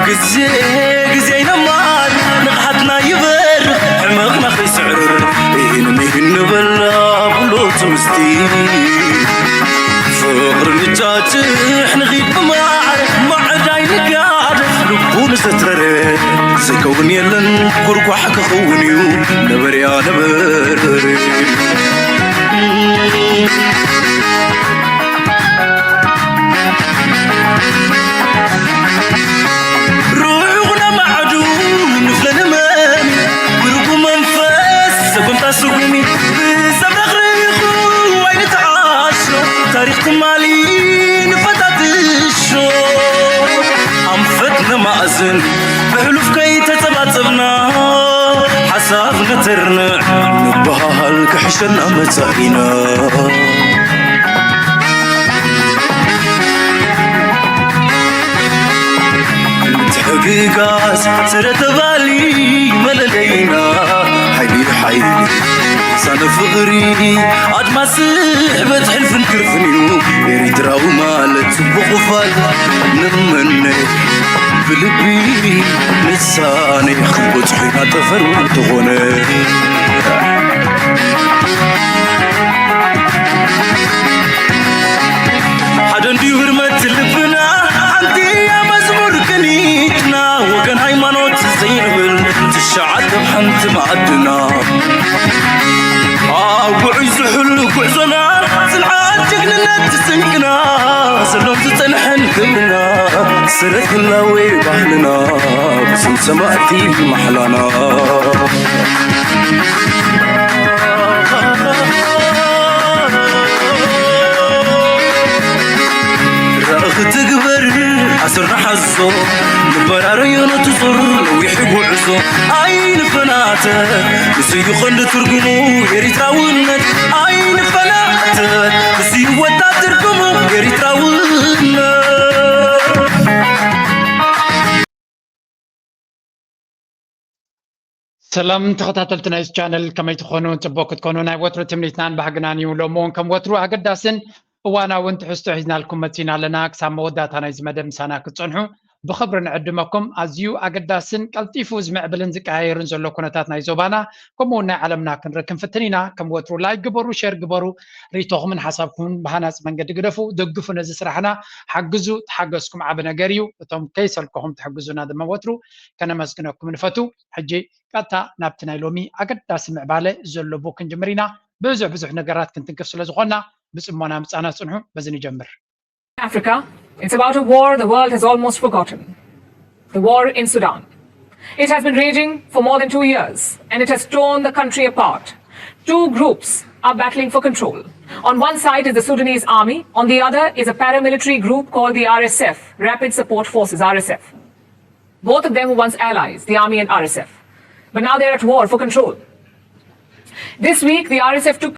ግዜ ግዜ ይነማል ንቕሓትና ይበርኽ ሕመቕና ከይስዕር ኢህን ምሂን ንበላ ብሎ ትምስቲ ፍቕሪ ንጫጭሕ ንኺድ ብማዕረ ማዕዳይ ንጋደፍ ልቡ ንዘትረረ ዘይከውን የለን ጉርጓሕ ክኸውን እዩ ነበርያ ነበረ ሩዑቕ ነማዕዱ ንፍለ ንመሚ ጉርጉ መንፈስ ሰጎምታ ስጉሚ ብሰብ ረኽሪኹ ኣይንተዓሾ ታሪኽ ትማሊ ንፈታትሾ ኣንፈት ነማእዝን ብሕሉፍ ከይተጸባጸብና ሓሳብ ነተርንዕ ንበሃል ክሕሸና መጻኢና ምትሕግጋዝ ስረ ተባሊ መለለይና ሓይሊ ሓይሊ ሳነ ፍቕሪ ኣድማስ ስሕበት ሕልፍን ክርፍን እዩ ኤሪትራዊ ማለት ጽቡቕ ፋል ንመነ ብልቢ ንሳነ ክንበጽሑ ኢና ጠፈር ተኾነ ሓደ እንድዩ ህርመት ልብና ሓንቲ እያ መዝሙር ቅኒትና ወገን ሃይማኖት ዘይንብል ትሽዓተ ሓንቲ ማዕድና ኣብ ጉዑይ ዝሕሉ ጉዕዞና ጽንዓት ጅግንነት ስንቅና ሰሎም ዝጸንሐን ክብርና ስረት ህላዌ ባህልና ብስም ሰማእቲ ማሕላና ራእኺ ትግበር ኣስር ንሓዞ ንበራረዮ ነትጹር ነዊሕ ጉዕዞ ኣይንፈናተ ንስዩ ቐንዲ ትርጉሙ ኤሪትራውነት ኣይንፈናተ ንስዩ ወታ ትርጉሙ ኤሪትራውነት ሰላም ተኸታተልቲ ናይዚ ቻነል ከመይ ትኾኑ? ጽቡቕ ክትኮኑ ናይ ወትሩ ትምኒትናን ባህግናን እዩ። ሎሚ እውን ከም ወትሩ ኣገዳስን እዋናውን ትሕዝቶ ሒዝናልኩም መጺና ኣለና። ክሳብ መወዳእታ ናይዚ መደብ ምሳና ክትጸንሑ ብኽብሪ ንዕድመኩም። ኣዝዩ ኣገዳስን ቀልጢፉ ዝምዕብልን ዝቀያየርን ዘሎ ኩነታት ናይ ዞባና ከምኡ እውን ናይ ዓለምና ክንርኢ ክንፍትን ኢና። ከም ወትሩ ላይክ ግበሩ፣ ሸር ግበሩ፣ ርእይቶኹምን ሓሳብኩምን ብሃናጺ መንገዲ ግደፉ፣ ደግፉ፣ ነዚ ስራሕና ሓግዙ። ተሓገዝኩም ዓቢ ነገር እዩ። እቶም ከይሰልከኹም ትሕግዙና ድማ ወትሩ ከነመስግነኩም ንፈቱ። ሕጂ ቀጥታ ናብቲ ናይ ሎሚ ኣገዳሲ ምዕባለ ዘለዎ ክንጅምር ኢና። ብዙሕ ብዙሕ ነገራት ክንትንክፍ ስለ ዝኾንና ብጽሞና ምጻና ጽንሑ። በዚ ንጀምር። Africa, it's about a war the world has almost forgotten. The war in Sudan. It has been raging for more than two years and it has torn the country apart. Two groups are battling for control. On one side is the Sudanese army, on the other is a paramilitary group called the R S F, Rapid Support Forces, R S F. Both of them were once allies, the army and R S F. But now they're at war for control. This week, the R S F took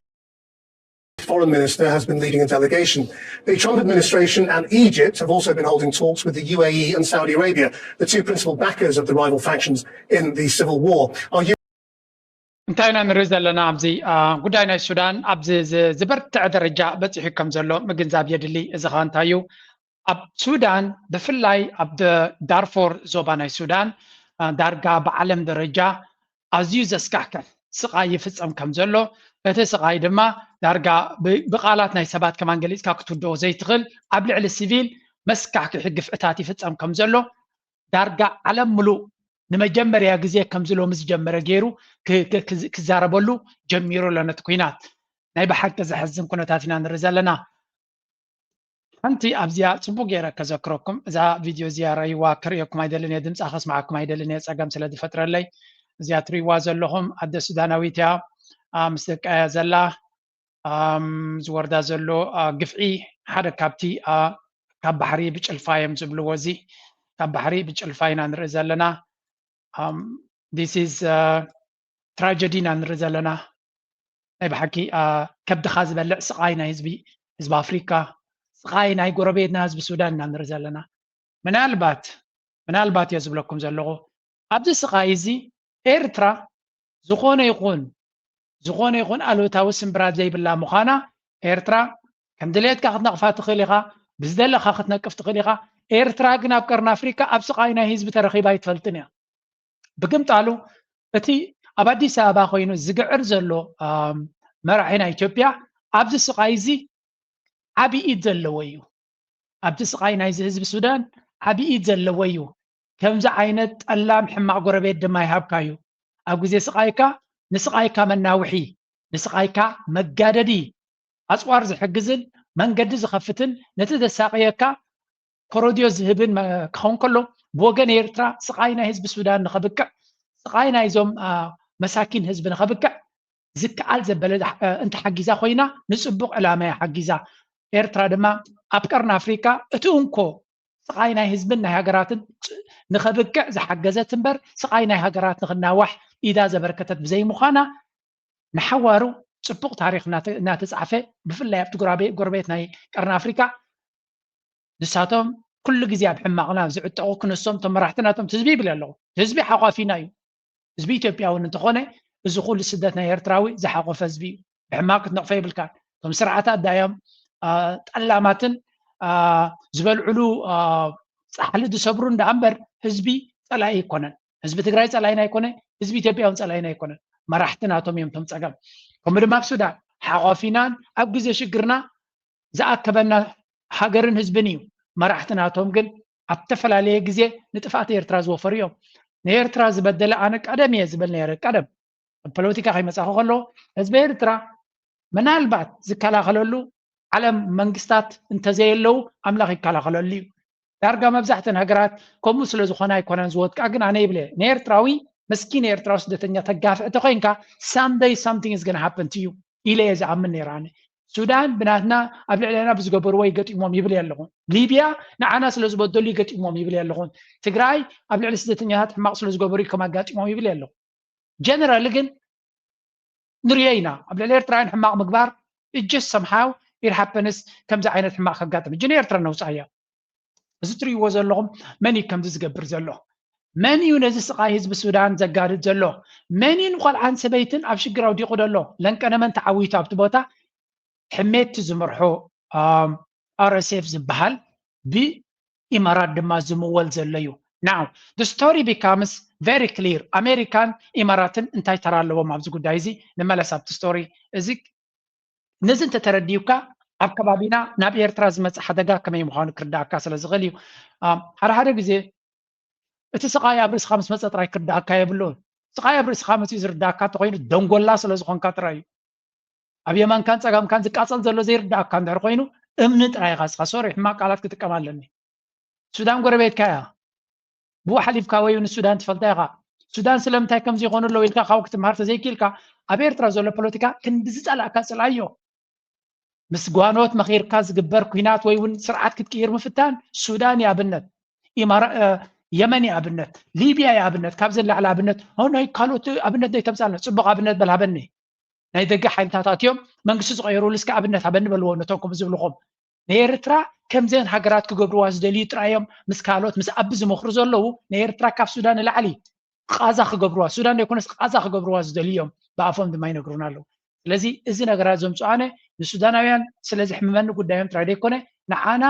foreign minister has been leading a delegation. The Trump administration and Egypt have also been holding talks with the U A E and Saudi Arabia, the two principal backers of the rival factions in the civil war. Our እንታይ ኢና ንርኢ ዘለና ኣብዚ ጉዳይ ናይ ሱዳን ኣብዚ ዝበርትዐ ደረጃ በፂሑ ከም ዘሎ ምግንዛብ የድሊ። እዚ ከዓ እንታይ እዩ? ኣብ ሱዳን ብፍላይ ኣብ ዳርፎር ዞባ ናይ ሱዳን ዳርጋ ብዓለም ደረጃ ኣዝዩ ዘስካሕክሕ ስቓይ ይፍጸም ከም ዘሎ፣ እቲ ስቓይ ድማ ዳርጋ ብቓላት ናይ ሰባት ከማን ገሊጽካ ክትውድኦ ዘይትኽእል ኣብ ልዕሊ ሲቪል መስካሕክሒ ግፍዕታት ይፍጸም ከም ዘሎ ዳርጋ ዓለም ምሉእ ንመጀመርያ ግዜ ከምዚ ሎሚ ዝጀመረ ገይሩ ክዛረበሉ ጀሚሩ ኣሎ። ነቲ ኲናት ናይ ብሓቂ ዘሕዝን ኩነታት ኢና ንርኢ ዘለና። ሓንቲ ኣብዚኣ ጽቡቅ ገይረ ከዘክረኩም፣ እዛ ቪድዮ እዚኣ ረእይዋ፣ ክርእየኩም ኣይደልን እየ፣ ድምጻ ከስምዓኩም ኣይደልን እየ፣ ጸገም ስለ ዝፈጥረለይ። እዚኣ ትርእይዋ ዘለኹም ኣደ ሱዳናዊት እያ፣ ምስ ደቃ እያ ዘላ። ዝወርዳ ዘሎ ግፍዒ ሓደ ካብቲ ካብ ባሕሪ ብጭልፋ እዮም ዝብልዎ፣ እዚ ካብ ባሕሪ ብጭልፋ ኢና ንርኢ ዘለና። This is tragedy ኢና ንርኢ ዘለና። ናይ ብሓቂ ከብድኻ ዝበልዕ ስቓይ ናይ ህዝቢ ህዝቢ ኣፍሪካ፣ ስቓይ ናይ ጎረቤትና ህዝቢ ሱዳን ኢና ንርኢ ዘለና። ምናልባት ምናልባት እየ ዝብለኩም ዘለኹ፣ ኣብዚ ስቓይ እዚ ኤርትራ ዝኾነ ይኹን ዝኾነ ይኹን ኣሉታዊ ስምብራት ዘይብላ ምዃና ኤርትራ ከም ድሌትካ ክትነቕፋ ትኽእል ኢኻ፣ ብዝደለኻ ክትነቅፍ ትኽእል ኢኻ። ኤርትራ ግን ኣብ ቀርኒ ኣፍሪካ ኣብ ስቓይ ናይ ህዝቢ ተረኺባ ኣይትፈልጥን እያ። ብግምጣሉ እቲ ኣብ ኣዲስ ኣበባ ኮይኑ ዝግዕር ዘሎ መራሒ ናይ ኢትዮጵያ ኣብዚ ስቓይ እዚ ዓብዪ ኢድ ዘለዎ እዩ። ኣብቲ ስቓይ ናይዚ ህዝቢ ሱዳን ዓብዪ ኢድ ዘለዎ እዩ። ከምዚ ዓይነት ጠላም ሕማቕ ጎረቤት ድማ ይሃብካ እዩ። ኣብ ግዜ ስቓይካ ንስቓይካ መናውሒ፣ ንስቓይካ መጋደዲ፣ ኣፅዋር ዝሕግዝን መንገዲ ዝኸፍትን ነቲ ዘሳቕየካ ኮሮድዮ ዝህብን ክኸውን ከሎ፣ ብወገን ኤርትራ ስቓይ ናይ ህዝቢ ሱዳን ንኸብቅዕ፣ ስቓይ ናይዞም መሳኪን ህዝቢ ንኸብቅዕ ዝከኣል ዘበለ እንተሓጊዛ ኮይና ንፅቡቕ ዕላማ እያ ሓጊዛ። ኤርትራ ድማ ኣብ ቀርኒ ኣፍሪካ እቲ እንኮ ስቓይ ናይ ህዝብን ናይ ሃገራትን ንኸብቅዕ ዝሓገዘት እምበር ስቓይ ናይ ሃገራት ንኽናዋሕ ኢዳ ዘበርከተት ብዘይምዃና ንሓዋሩ ፅቡቕ ታሪኽ እናተፃሕፈ ብፍላይ ኣብቲ ጎረቤት ናይ ቀርኒ ኣፍሪካ ንሳቶም ኩሉ ግዜ ኣብ ሕማቕና ዝዕጠቑ ክንሶም እቶም መራሕቲ ናቶም ህዝቢ ይብል ኣለኹ። ህዝቢ ሓቋፊና እዩ። ህዝቢ ኢትዮጵያ እውን እንተኾነ እዚ ኩሉ ስደት ናይ ኤርትራዊ ዝሓቆፈ ህዝቢ እዩ። ብሕማቕ ክትነቕፎ የብልካን። እቶም ስርዓታት ዳዮም ጠላማትን ዝበልዕሉ ፃሕሊ ዝሰብሩ እንዳ እምበር ህዝቢ ፀላኢ ኣይኮነን። ህዝቢ ትግራይ ፀላኢና ኣይኮነ፣ ህዝቢ ኢትዮጵያ እውን ፀላኢና ኣይኮነን። መራሕቲ ናቶም እዮም እቶም ፀገም። ከምኡ ድማ ኣብ ሱዳን ሓቋፊናን ኣብ ግዜ ሽግርና ዝኣከበና ሃገርን ህዝብን እዩ። መራሕቲ ናቶም ግን ኣብ ዝተፈላለየ ግዜ ንጥፍኣት ኤርትራ ዝወፈሩ እዮም። ንኤርትራ ዝበደለ ኣነ ቀደም እየ ዝብል ነይረ። ቀደም ኣብ ፖለቲካ ከይመፃኹ ከሎ ህዝቢ ኤርትራ ምናልባት ዝከላኸለሉ ዓለም መንግስታት እንተዘየለዉ ኣምላኽ ይከላኸለሉ እዩ። ዳርጋ መብዛሕተን ሃገራት ከምኡ ስለ ዝኾነ ኣይኮነን ዝወድቃ። ግን ኣነ ይብለ ንኤርትራዊ መስኪን ኤርትራዊ ስደተኛ ተጋፍዕ ተኮይንካ someday something is gonna happen to you ኢለ እየ ዝኣምን ነይረ። ኣነ ሱዳን ብናትና ኣብ ልዕለና ብዝገበርዎ ይገጢሞም ይብል ኣለኹ። ሊብያ ንዓና ስለ ዝበደሉ ይገጢሞም ይብል ኣለኹ። ትግራይ ኣብ ልዕሊ ስደተኛታት ሕማቕ ስለ ዝገበሩ ከም ኣጋጢሞም ይብል ኣለኹ። ጀነራሊ ግን ንሪኦ ኢና ኣብ ልዕሊ ኤርትራውያን ሕማቕ ምግባር እጅስ ሰምሃው ኢርሃፐንስ ከምዚ ዓይነት ሕማቕ ከጋጥም እጅ ንኤርትራ ነውፃያ። እዚ ትሪእዎ ዘለኹም መን እዩ ከምዚ ዝገብር ዘሎ? መን እዩ ነዚ ስቓይ ህዝቢ ሱዳን ዘጋድድ ዘሎ? መን እዩ ንቆልዓን ሰበይትን ኣብ ሽግር ኣውዲቑ ዘሎ? ለንቀነመን ተዓዊቱ ኣብቲ ቦታ ሕሜቲ ዝመርሖ rsf ዝበሃል ብኢማራት ድማ ዝምወል ዘሎ እዩ። Now the story becomes very clear። ኣሜሪካን ኢማራትን እንታይ ተራ ኣለዎም ኣብዚ ጉዳይ እዚ? ንመለስ ኣብቲ ስቶሪ እዚ። ነዚ እንተተረዲዩካ ኣብ ከባቢና ናብ ኤርትራ ዝመፅእ ሓደጋ ከመይ ምዃኑ ክርዳእካ ስለ ዝኽእል እዩ። ሓደ ሓደ ግዜ እቲ ስቓይ ኣብ ርእስኻ ምስ መፀ ጥራይ ክርዳእካ የብሉን። ስቓይ ኣብ ርእስኻ መፅኡ ዝርዳእካ እንተኮይኑ ደንጎላ ስለ ዝኾንካ ጥራይ እዩ። ኣብ የማንካን ፀጋምካን ዝቃፀል ዘሎ ዘይርዳእካ እንድሕር ኮይኑ እምኒ ጥራይ ኢኻ እስኻ። ሶሪ ሕማቅ ቃላት ክጥቀም ኣለኒ። ሱዳን ጎረቤትካ እያ። ብኡ ሓሊፍካ ወይ ንሱዳን ትፈልጣ ኢኻ። ሱዳን ስለምንታይ ከምዚ ይኾኑ ኣለዉ ኢልካ ካብኡ ክትምሃር ተዘይክኢልካ ኣብ ኤርትራ ዘሎ ፖለቲካ ክንዲ ዝፀላእካ ፅልኣዮ። ምስ ጓኖት መኺርካ ዝግበር ኲናት ወይ እውን ስርዓት ክትቅይር ምፍታን ሱዳን ይኣብነት፣ የመን ይኣብነት፣ ሊብያ ይኣብነት፣ ካብዘን ላዕሊ ኣብነት ናይ ካልኦት ኣብነት ዘይተምፃልና ፅቡቕ ኣብነት በል ሃበኒ። ናይ ደገ ሓይልታት ኣትዮም መንግስቲ ዝቐየሩሉ እስከ ኣብነት ሃበኒ በልዎ ነቶም ከምኡ ዝብልኹም። ንኤርትራ ከምዘን ሃገራት ክገብርዋ ዝደልዩ ጥራዮም ምስ ካልኦት ምስ ኣቢ ዝመኽሩ ዘለዉ ንኤርትራ ካብ ሱዳን ንላዕሊ ቃዛ ክገብርዋ ሱዳን ዘይኮነስ ቃዛ ክገብርዋ ዝደልዩ እዮም ብኣፎም ድማ ይነግሩና ኣለዉ። ስለዚ እዚ ነገራት ዘምፅኣነ ንሱዳናውያን ስለ ዘሕምመኒ ጉዳዮም ጥራይ ዘይኮነ ንዓና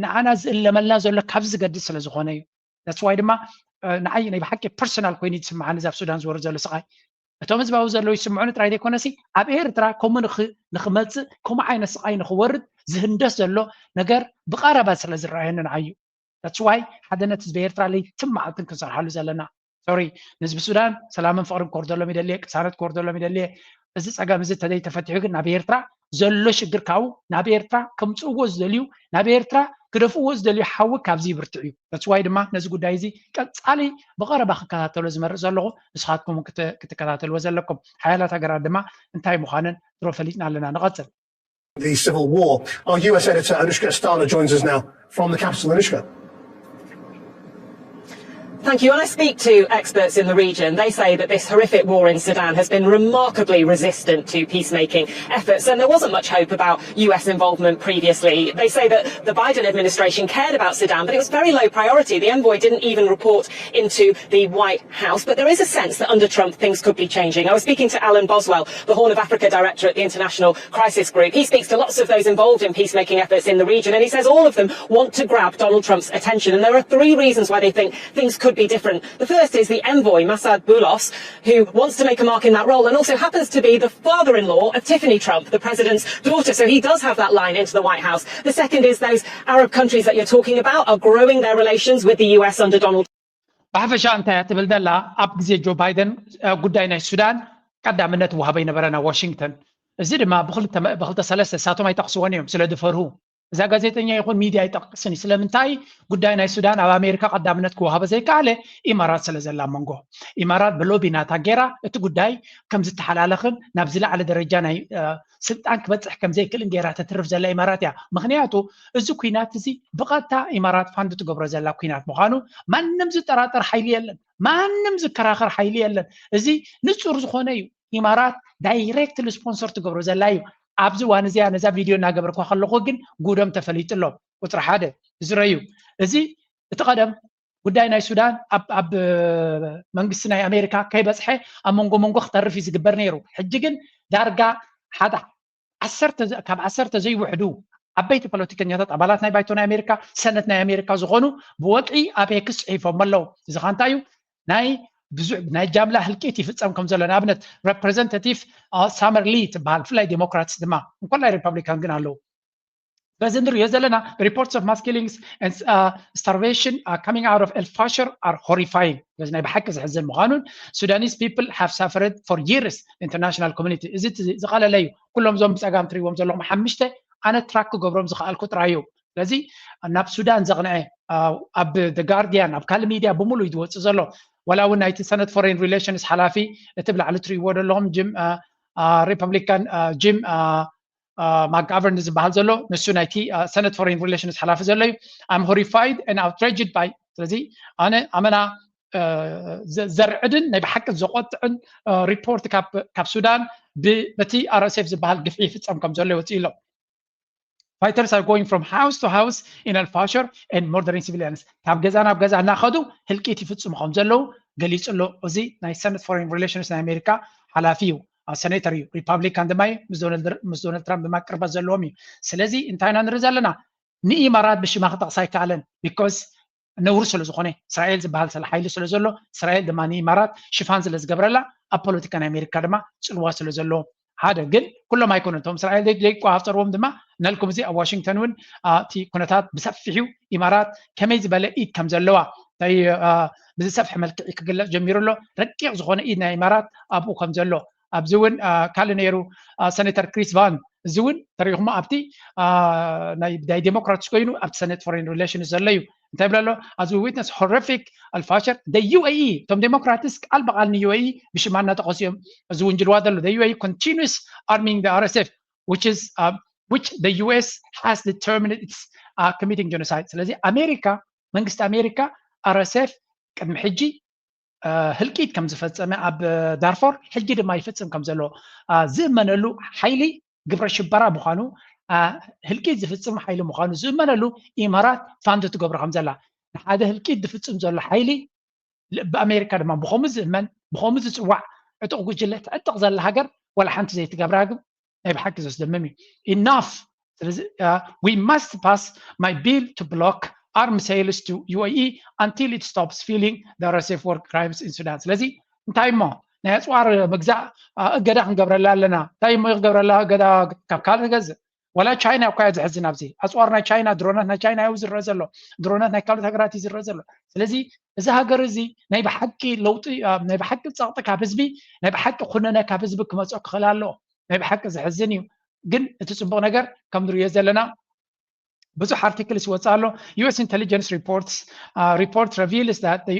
ንዓና ዝእለመልና ዘሎ ካብዚ ዝገድድ ስለ ዝኾነ እዩ። That's why ድማ ንዓይ ናይ ብሓቂ ፐርሰናል ኮይኑ ዝስምዓኒ እዛ ኣብ ሱዳን ዝወርድ ዘሎ ስቓይ እቶም ህዝባዊ ዘለዉ ይስምዑኒ ጥራይ ዘይኮነሲ ኣብ ኤርትራ ከምኡ ንኽመፅእ ከምኡ ዓይነት ስቓይ ንኽወርድ ዝህንደስ ዘሎ ነገር ብቐረባ ስለ ዝረኣየኒ ንዓይ እዩ። That's why ሓድነት ህዝቢ ኤርትራ ለይትን መዓልትን ክንሰርሓሉ ዘለና። ሶሪ ንህዝቢ ሱዳን ሰላምን ፍቕርን ክወርደሎም ይደልየ፣ ቅሳነት ክወርደሎም ይደልየ። እዚ ፀገም እዚ እንተዘይተፈቲሑ ግን ናብ ኤርትራ ዘሎ ሽግር ካብኡ ናብ ኤርትራ ከምፅእዎ ዝደልዩ ናብ ኤርትራ ክደፍእዎ ዝደልዩ ሓዊ ካብዚ ይብርትዕ እዩ። That's why ድማ ነዚ ጉዳይ እዚ ቀፃሊ ብቐረባ ክከታተሎ ዝመርፅ ዘለኹ ንስኻትኩም ክትከታተልዎ ዘለኩም ሓያላት ሃገራት ድማ እንታይ ምዃነን ድሮ ፈሊጥና ኣለና። ንቐፅል። The civil war. Our U S editor Anushka Astana joins us now from the capital. Anushka. Thank you. When I speak to experts in the region, they say that this horrific war in Sudan has been remarkably resistant to peacemaking efforts, and there wasn't much hope about U S involvement previously. They say that the Biden administration cared about Sudan, but it was very low priority. The envoy didn't even report into the White House, but there is a sense that under Trump things could be changing. I was speaking to Alan Boswell, the Horn of Africa director at the International Crisis Group. He speaks to lots of those involved in peacemaking efforts in the region, and he says all of them want to grab Donald Trump's attention, and there are three reasons why they think things could be different. The first is the envoy, Masad Boulos, who wants to make a mark in that role and also happens to be the father-in-law of Tiffany Trump, the president's daughter. So he does have that line into the White House. The second is those Arab countries that you're talking about are growing their relations with the U S under Donald. ብሓፈሻ እንታይ እያ ትብል ዘላ? ኣብ ግዜ ጆ ባይደን ጉዳይ ናይ ሱዳን ቀዳምነት ወሃበ ይነበረ ናብ ዋሽንግተን። እዚ ድማ ብክልተ ሰለስተ እሳቶም ኣይጠቕስዎን እዮም ስለ ዝፈርሁ። እዛ ጋዜጠኛ ይኹን ሚድያ ኣይጠቅስን እዩ። ስለምንታይ? ጉዳይ ናይ ሱዳን ኣብ ኣሜሪካ ቀዳምነት ክወሃበ ዘይከኣለ ኢማራት ስለ ዘላ መንጎ ኢማራት ብሎቢ ናታ ጌራ እቲ ጉዳይ ከም ዝተሓላለኽን ናብ ዝለዓለ ደረጃ ናይ ስልጣን ክበፅሕ ከም ዘይክእልን ጌራ ተትርፍ ዘላ ኢማራት እያ። ምክንያቱ እዚ ኩናት እዚ ብቐጥታ ኢማራት ፋንድ ትገብሮ ዘላ ኩናት ምዃኑ ማንም ዝጠራጠር ሓይሊ የለን፣ ማንም ዝከራኸር ሓይሊ የለን። እዚ ንፁር ዝኾነ እዩ። ኢማራት ዳይሬክትሊ ስፖንሰር ትገብሮ ዘላ እዩ። ኣብዚ እዋን እዚኣ ነዛ ቪድዮ እናገበርኳ ከለኹ ግን ጉዶም ተፈሊጡ ኣሎ። ቁፅሪ ሓደ ዝረዩ እዚ እቲ ቀደም ጉዳይ ናይ ሱዳን ኣብ መንግስቲ ናይ ኣሜሪካ ከይበፅሐ ኣብ መንጎ መንጎ ክተርፍ እዩ ዝግበር ነይሩ። ሕጂ ግን ዳርጋ ሓደ ካብ ዓሰርተ ዘይውሕዱ ዓበይቲ ፖለቲከኛታት ኣባላት ናይ ባይቶ ናይ ኣሜሪካ ሰነት ናይ ኣሜሪካ ዝኾኑ ብወግዒ ኣብ ኤክስ ፅሒፎም ኣለዉ። እዚ ኸ እንታይ እዩ? ናይ ብዙሕ ናይ ጃምላ ህልቂት ይፍፀም ከም ዘሎ ንኣብነት ሬፕሬዘንታቲቭ ሳመር ሊ ትበሃል ብፍላይ ዴሞክራትስ ድማ እንኮላይ ሪፐብሊካን ግን ኣለዉ። በዚ ንሪኦ ዘለና reports of mass killings and starvation coming out of El Fasher are horrifying። በዚ ናይ ብሓቂ ዝሕዝን ምዃኑን Sudanese people have suffered for years international community እዚ ዝቐለለ እዩ። ኩሎም እዞም ብፀጋም ትሪእዎም ዘለኹም ሓምሽተ ኣነ ትራክ ክገብሮም ዝኸኣልኩ ጥራይ እዩ። ስለዚ ናብ ሱዳን ዘቕንዐ ኣብ ጋርዲያን ኣብ ካልእ ሚድያ ብምሉእ እዩ ዝወፅእ ዘሎ። ዋላ እውን ናይቲ ሰነት ፎሬን ሪሌሽንስ ሓላፊ እቲ ብላዕሊ ትሪእዎ ዘለኹም ጅም ሪፐብሊካን ጅም ማክጋቨርን ዝበሃል ዘሎ ንሱ ናይቲ ሰነት ፎሬን ሪሌሽንስ ሓላፊ ዘሎ እዩ። I'm horrified and outraged by ስለዚ ኣነ ኣመና ዘርዕድን ናይ ብሓቂ ዘቆጥዕን ሪፖርት ካብ ሱዳን በቲ RSF ዝበሃል ግፍዒ ይፍፀም ከም ዘሎ ይወፅእ ኣሎ። Fighters are going from house to house in El Fasher and murdering civilians ካብ ገዛ ናብ ገዛ እናኸዱ ህልቂት ይፍፅሙ ከም ዘለዉ ገሊፁ ኣሎ። እዚ ናይ ሰነት ፎሬን ሪሌሽንስ ናይ ኣሜሪካ ሓላፊ እዩ። ሰኔተር እዩ፣ ሪፓብሊካን ድማ እዩ። ምስ ዶናልድ ትራምፕ ድማ ቅርበት ዘለዎም እዩ። ስለዚ እንታይ ኢና ንርኢ ዘለና? ንኢማራት ብሽማ ክጠቕስ ኣይከኣለን። ቢኮዝ ነውሪ ስለ ዝኾነ እስራኤል ዝበሃል ስለ ሓይሊ ስለ ዘሎ እስራኤል ድማ ንኢማራት ሽፋን ስለ ዝገብረላ ኣብ ፖለቲካ ናይ ኣሜሪካ ድማ ፅልዋ ስለ ዘለዎ ሓደ ግን ኩሎም ኣይኮኑን እቶም እስራኤል ዘይቆፃፀርዎም ድማ እናልኩም እዚ ኣብ ዋሽንግተን እውን እቲ ኩነታት ብሰፊሑ ኢማራት ከመይ ዝበለ ኢድ ከም ዘለዋ ብዝሰፍሐ መልክዕ ክግለፅ ጀሚሩ ኣሎ። ረቂቕ ዝኾነ ኢድ ናይ ኢማራት ኣብኡ ከም ዘሎ ኣብዚ እውን ካልእ ነይሩ ሰኔተር ክሪስ ቫን እዚ እውን ተሪኢኹሞ ኣብቲ ናይ ዴሞክራትስ ኮይኑ ኣብቲ ሰኔት ፎሬን ሪሌሽንስ ዘሎ እዩ። እንታይ ይብል ኣሎ? As we witness horrific Al Fasher, the UAE እቶም ዴሞክራትስ ቃል ብቃል ን UAE ብሽማ እናጠቐሱ እዮም ዝውንጅልዋ ዘሎ። The UAE continues arming the RSF which is which the US has determined it's committing genocide። ስለዚ ኣሜሪካ መንግስቲ ኣሜሪካ RSF ቅድሚ ሕጂ ህልቂት ከም ዝፈፀመ ኣብ ዳርፎር ሕጂ ድማ ይፍፅም ከም ዘሎ ዝእመነሉ ሓይሊ ግብረ ሽበራ ምዃኑ ህልቂት ዝፍፅም ሓይሊ ምዃኑ ዝእመነሉ ኢማራት ፋንድ ትገብሮ ከም ዘላ ንሓደ ህልቂት ዝፍፅም ዘሎ ሓይሊ ብኣሜሪካ ድማ ብኸምኡ ዝእመን ብኸምኡ ዝፅዋዕ ዕጡቕ ጉጅለ ትዕጥቕ ዘላ ሃገር ዋላ ሓንቲ ዘይትገብራ ግን ናይ ብሓቂ ዘስደምም እዩ። Enough ስለዚ we must pass my bill to block arms sales to UAE until it stops fueling the RSF war crimes in Sudan። ስለዚ እንታይ እሞ ናይ ኣፅዋር ምግዛእ እገዳ ክንገብረላ ኣለና። እንታይ እሞ ክገብረላ እገዳ ካብ ካልእ ትገዝእ ዋላ ቻይና እኳ እያ ዝሕዝን ኣብዚ ኣፅዋር ናይ ቻይና ድሮናት ናይ ቻይና እዩ ዝረአ ዘሎ ድሮናት ናይ ካልኦት ሃገራት እዩ ዝረአ ዘሎ። ስለዚ እዚ ሃገር እዚ ናይ ብሓቂ ለውጢ ናይ ብሓቂ ፀቕጢ ካብ ህዝቢ ናይ ብሓቂ ኩነነ ካብ ህዝቢ ክመፅኦ ክኽእል ኣለዎ። ናይ ብሓቂ ዘሕዝን እዩ። ግን እቲ ፅቡቕ ነገር ከም ንሪኦ ዘለና ብዙሕ ኣርቲክልስ ይወፅእ ኣሎ። US intelligence reports report reveals that the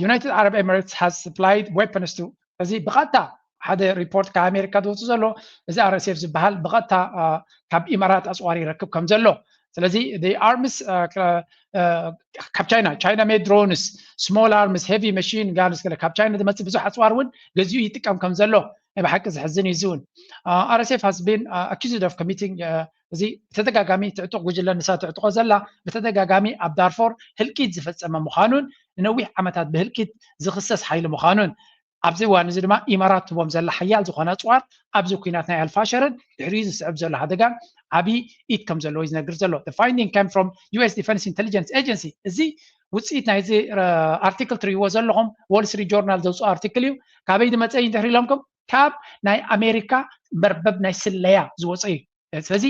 United Arab Emirates has supplied weapons to እዚ ብቐጥታ ሓደ ሪፖርት ካብ ኣሜሪካ ዝወፅእ ዘሎ እዚ RSF ዝበሃል ብቐጥታ ካብ ኢማራት ኣፅዋር ይረክብ ከም ዘሎ ስለዚ the arms ካብ ቻይና ቻይና made drones small arms heavy machine guns ገለ ካብ ቻይና ዝመፅእ ብዙሕ ኣፅዋር እውን ገዚኡ ይጥቀም ከም ዘሎ ናይ ብሓቂ ዘሕዝን እዩ። እዚ እውን RSF has been accused of committing እዚ ብተደጋጋሚ ትዕጡቕ ጉጅለ ንሳ ትዕጥቆ ዘላ ብተደጋጋሚ ኣብ ዳርፎር ህልቂት ዝፈፀመ ምዃኑን ንነዊሕ ዓመታት ብህልቂት ዝኽሰስ ሓይሊ ምዃኑን ኣብዚ እዋን እዚ ድማ ኢማራት ትቦም ዘላ ሓያል ዝኾነ ኣፅዋር ኣብዚ ኩናት ናይ ኣልፋሸርን ድሕሪኡ ዝስዕብ ዘሎ ሓደጋን ዓብዪ ኢድ ከም ዘለዎ እዩ ዝነግር ዘሎ። The finding came from U S Defense Intelligence Agency። እዚ ውፅኢት ናይዚ ኣርቲክል ትርእይዎ ዘለኹም ዎል ስትሪት ጆርናል ዘውፅኦ ኣርቲክል እዩ። ካበይ ዝመፀ እዩ እንድሕር ኢሎምኩም ካብ ናይ ኣሜሪካ መርበብ ናይ ስለያ ዝወፀ እዩ። ስለዚ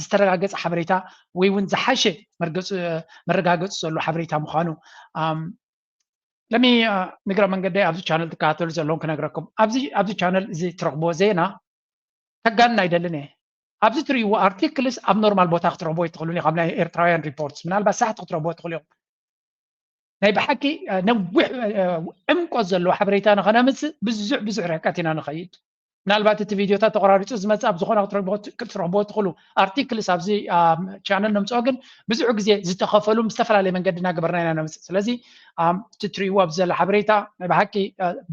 ዝተረጋገፀ ሓበሬታ ወይ እውን ዝሓሸ መረጋገፂ ዘሎ ሓበሬታ ምዃኑ ለሚ ንግረ መንገደይ ኣብዚ ቻነል ትከታተሉ ዘለኹም ክነግረኩም ኣብዚ ቻነል እዚ ትረኽብዎ ዜና ከጋንን ኣይደልን እየ። ኣብዚ ትርእይዎ ኣርቲክልስ ኣብ ኖርማል ቦታ ክትረኽቦ ይትኽእሉ ካብ ናይ ኤርትራውያን ሪፖርትስ ምናልባት ሳሕቲ ክትረኽቦ ትኽእሉ እዮም። ናይ ብሓቂ ነዊሕ ዕምቆት ዘለዎ ሓበሬታ ንኸነምፅእ ብዙሕ ብዙሕ ርሕቀት ኢና ንኸይድ። ምናልባት እቲ ቪድዮታት ተቆራሪፁ ዝመፅእ ኣብ ዝኾነ ክትረኽቦ ትኽእሉ ኣርቲክልስ ኣብዚ ቻነል ነምፅኦ ግን ብዙሕ ግዜ ዝተኸፈሉ ዝተፈላለየ መንገዲ እናገበርና ኢና ነምፅእ። ስለዚ እቲ ትርእይዎ ኣብዚ ዘሎ ሓበሬታ ናይ ብሓቂ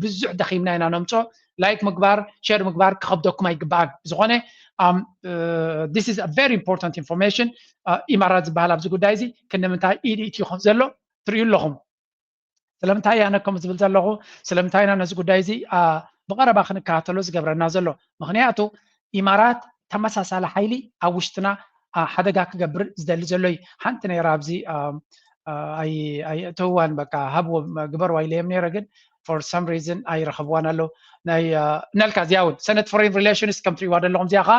ብዙሕ ደኺምና ኢና ነምፅኦ። ላይክ ምግባር ሸር ምግባር ክኸብደኩም ኣይግባኣን። ዝኾነ this is very important information። ኢማራት ዝበሃል ኣብዚ ጉዳይ እዚ ክንምንታይ ኢድ ኢትዩ ከም ዘሎ ትርእዩ ኣለኹም። ስለምንታይ ኣነ ከምኡ ዝብል ዘለኹ ስለምንታይ ኢና ነዚ ጉዳይ እዚ ብቐረባ ክንከታተሎ ዝገብረና ዘሎ? ምኽንያቱ ኢማራት ተመሳሳሊ ሓይሊ ኣብ ውሽጥና ሓደጋ ክገብር ዝደሊ ዘሎ እዩ። ሓንቲ ነይራ ኣብዚ ኣይእተውዋን በቃ ሃብዎ ግበርዋ ኢለዮም ነይረ ግን for some reason ኣይረኸብዋን ኣለዉ። ናይ እናልካ እዚኣ እውን ሰነት ፎሬን ሪሌሽንስ ከም ትሪእዋ ዘለኹም እዚኣ ከዓ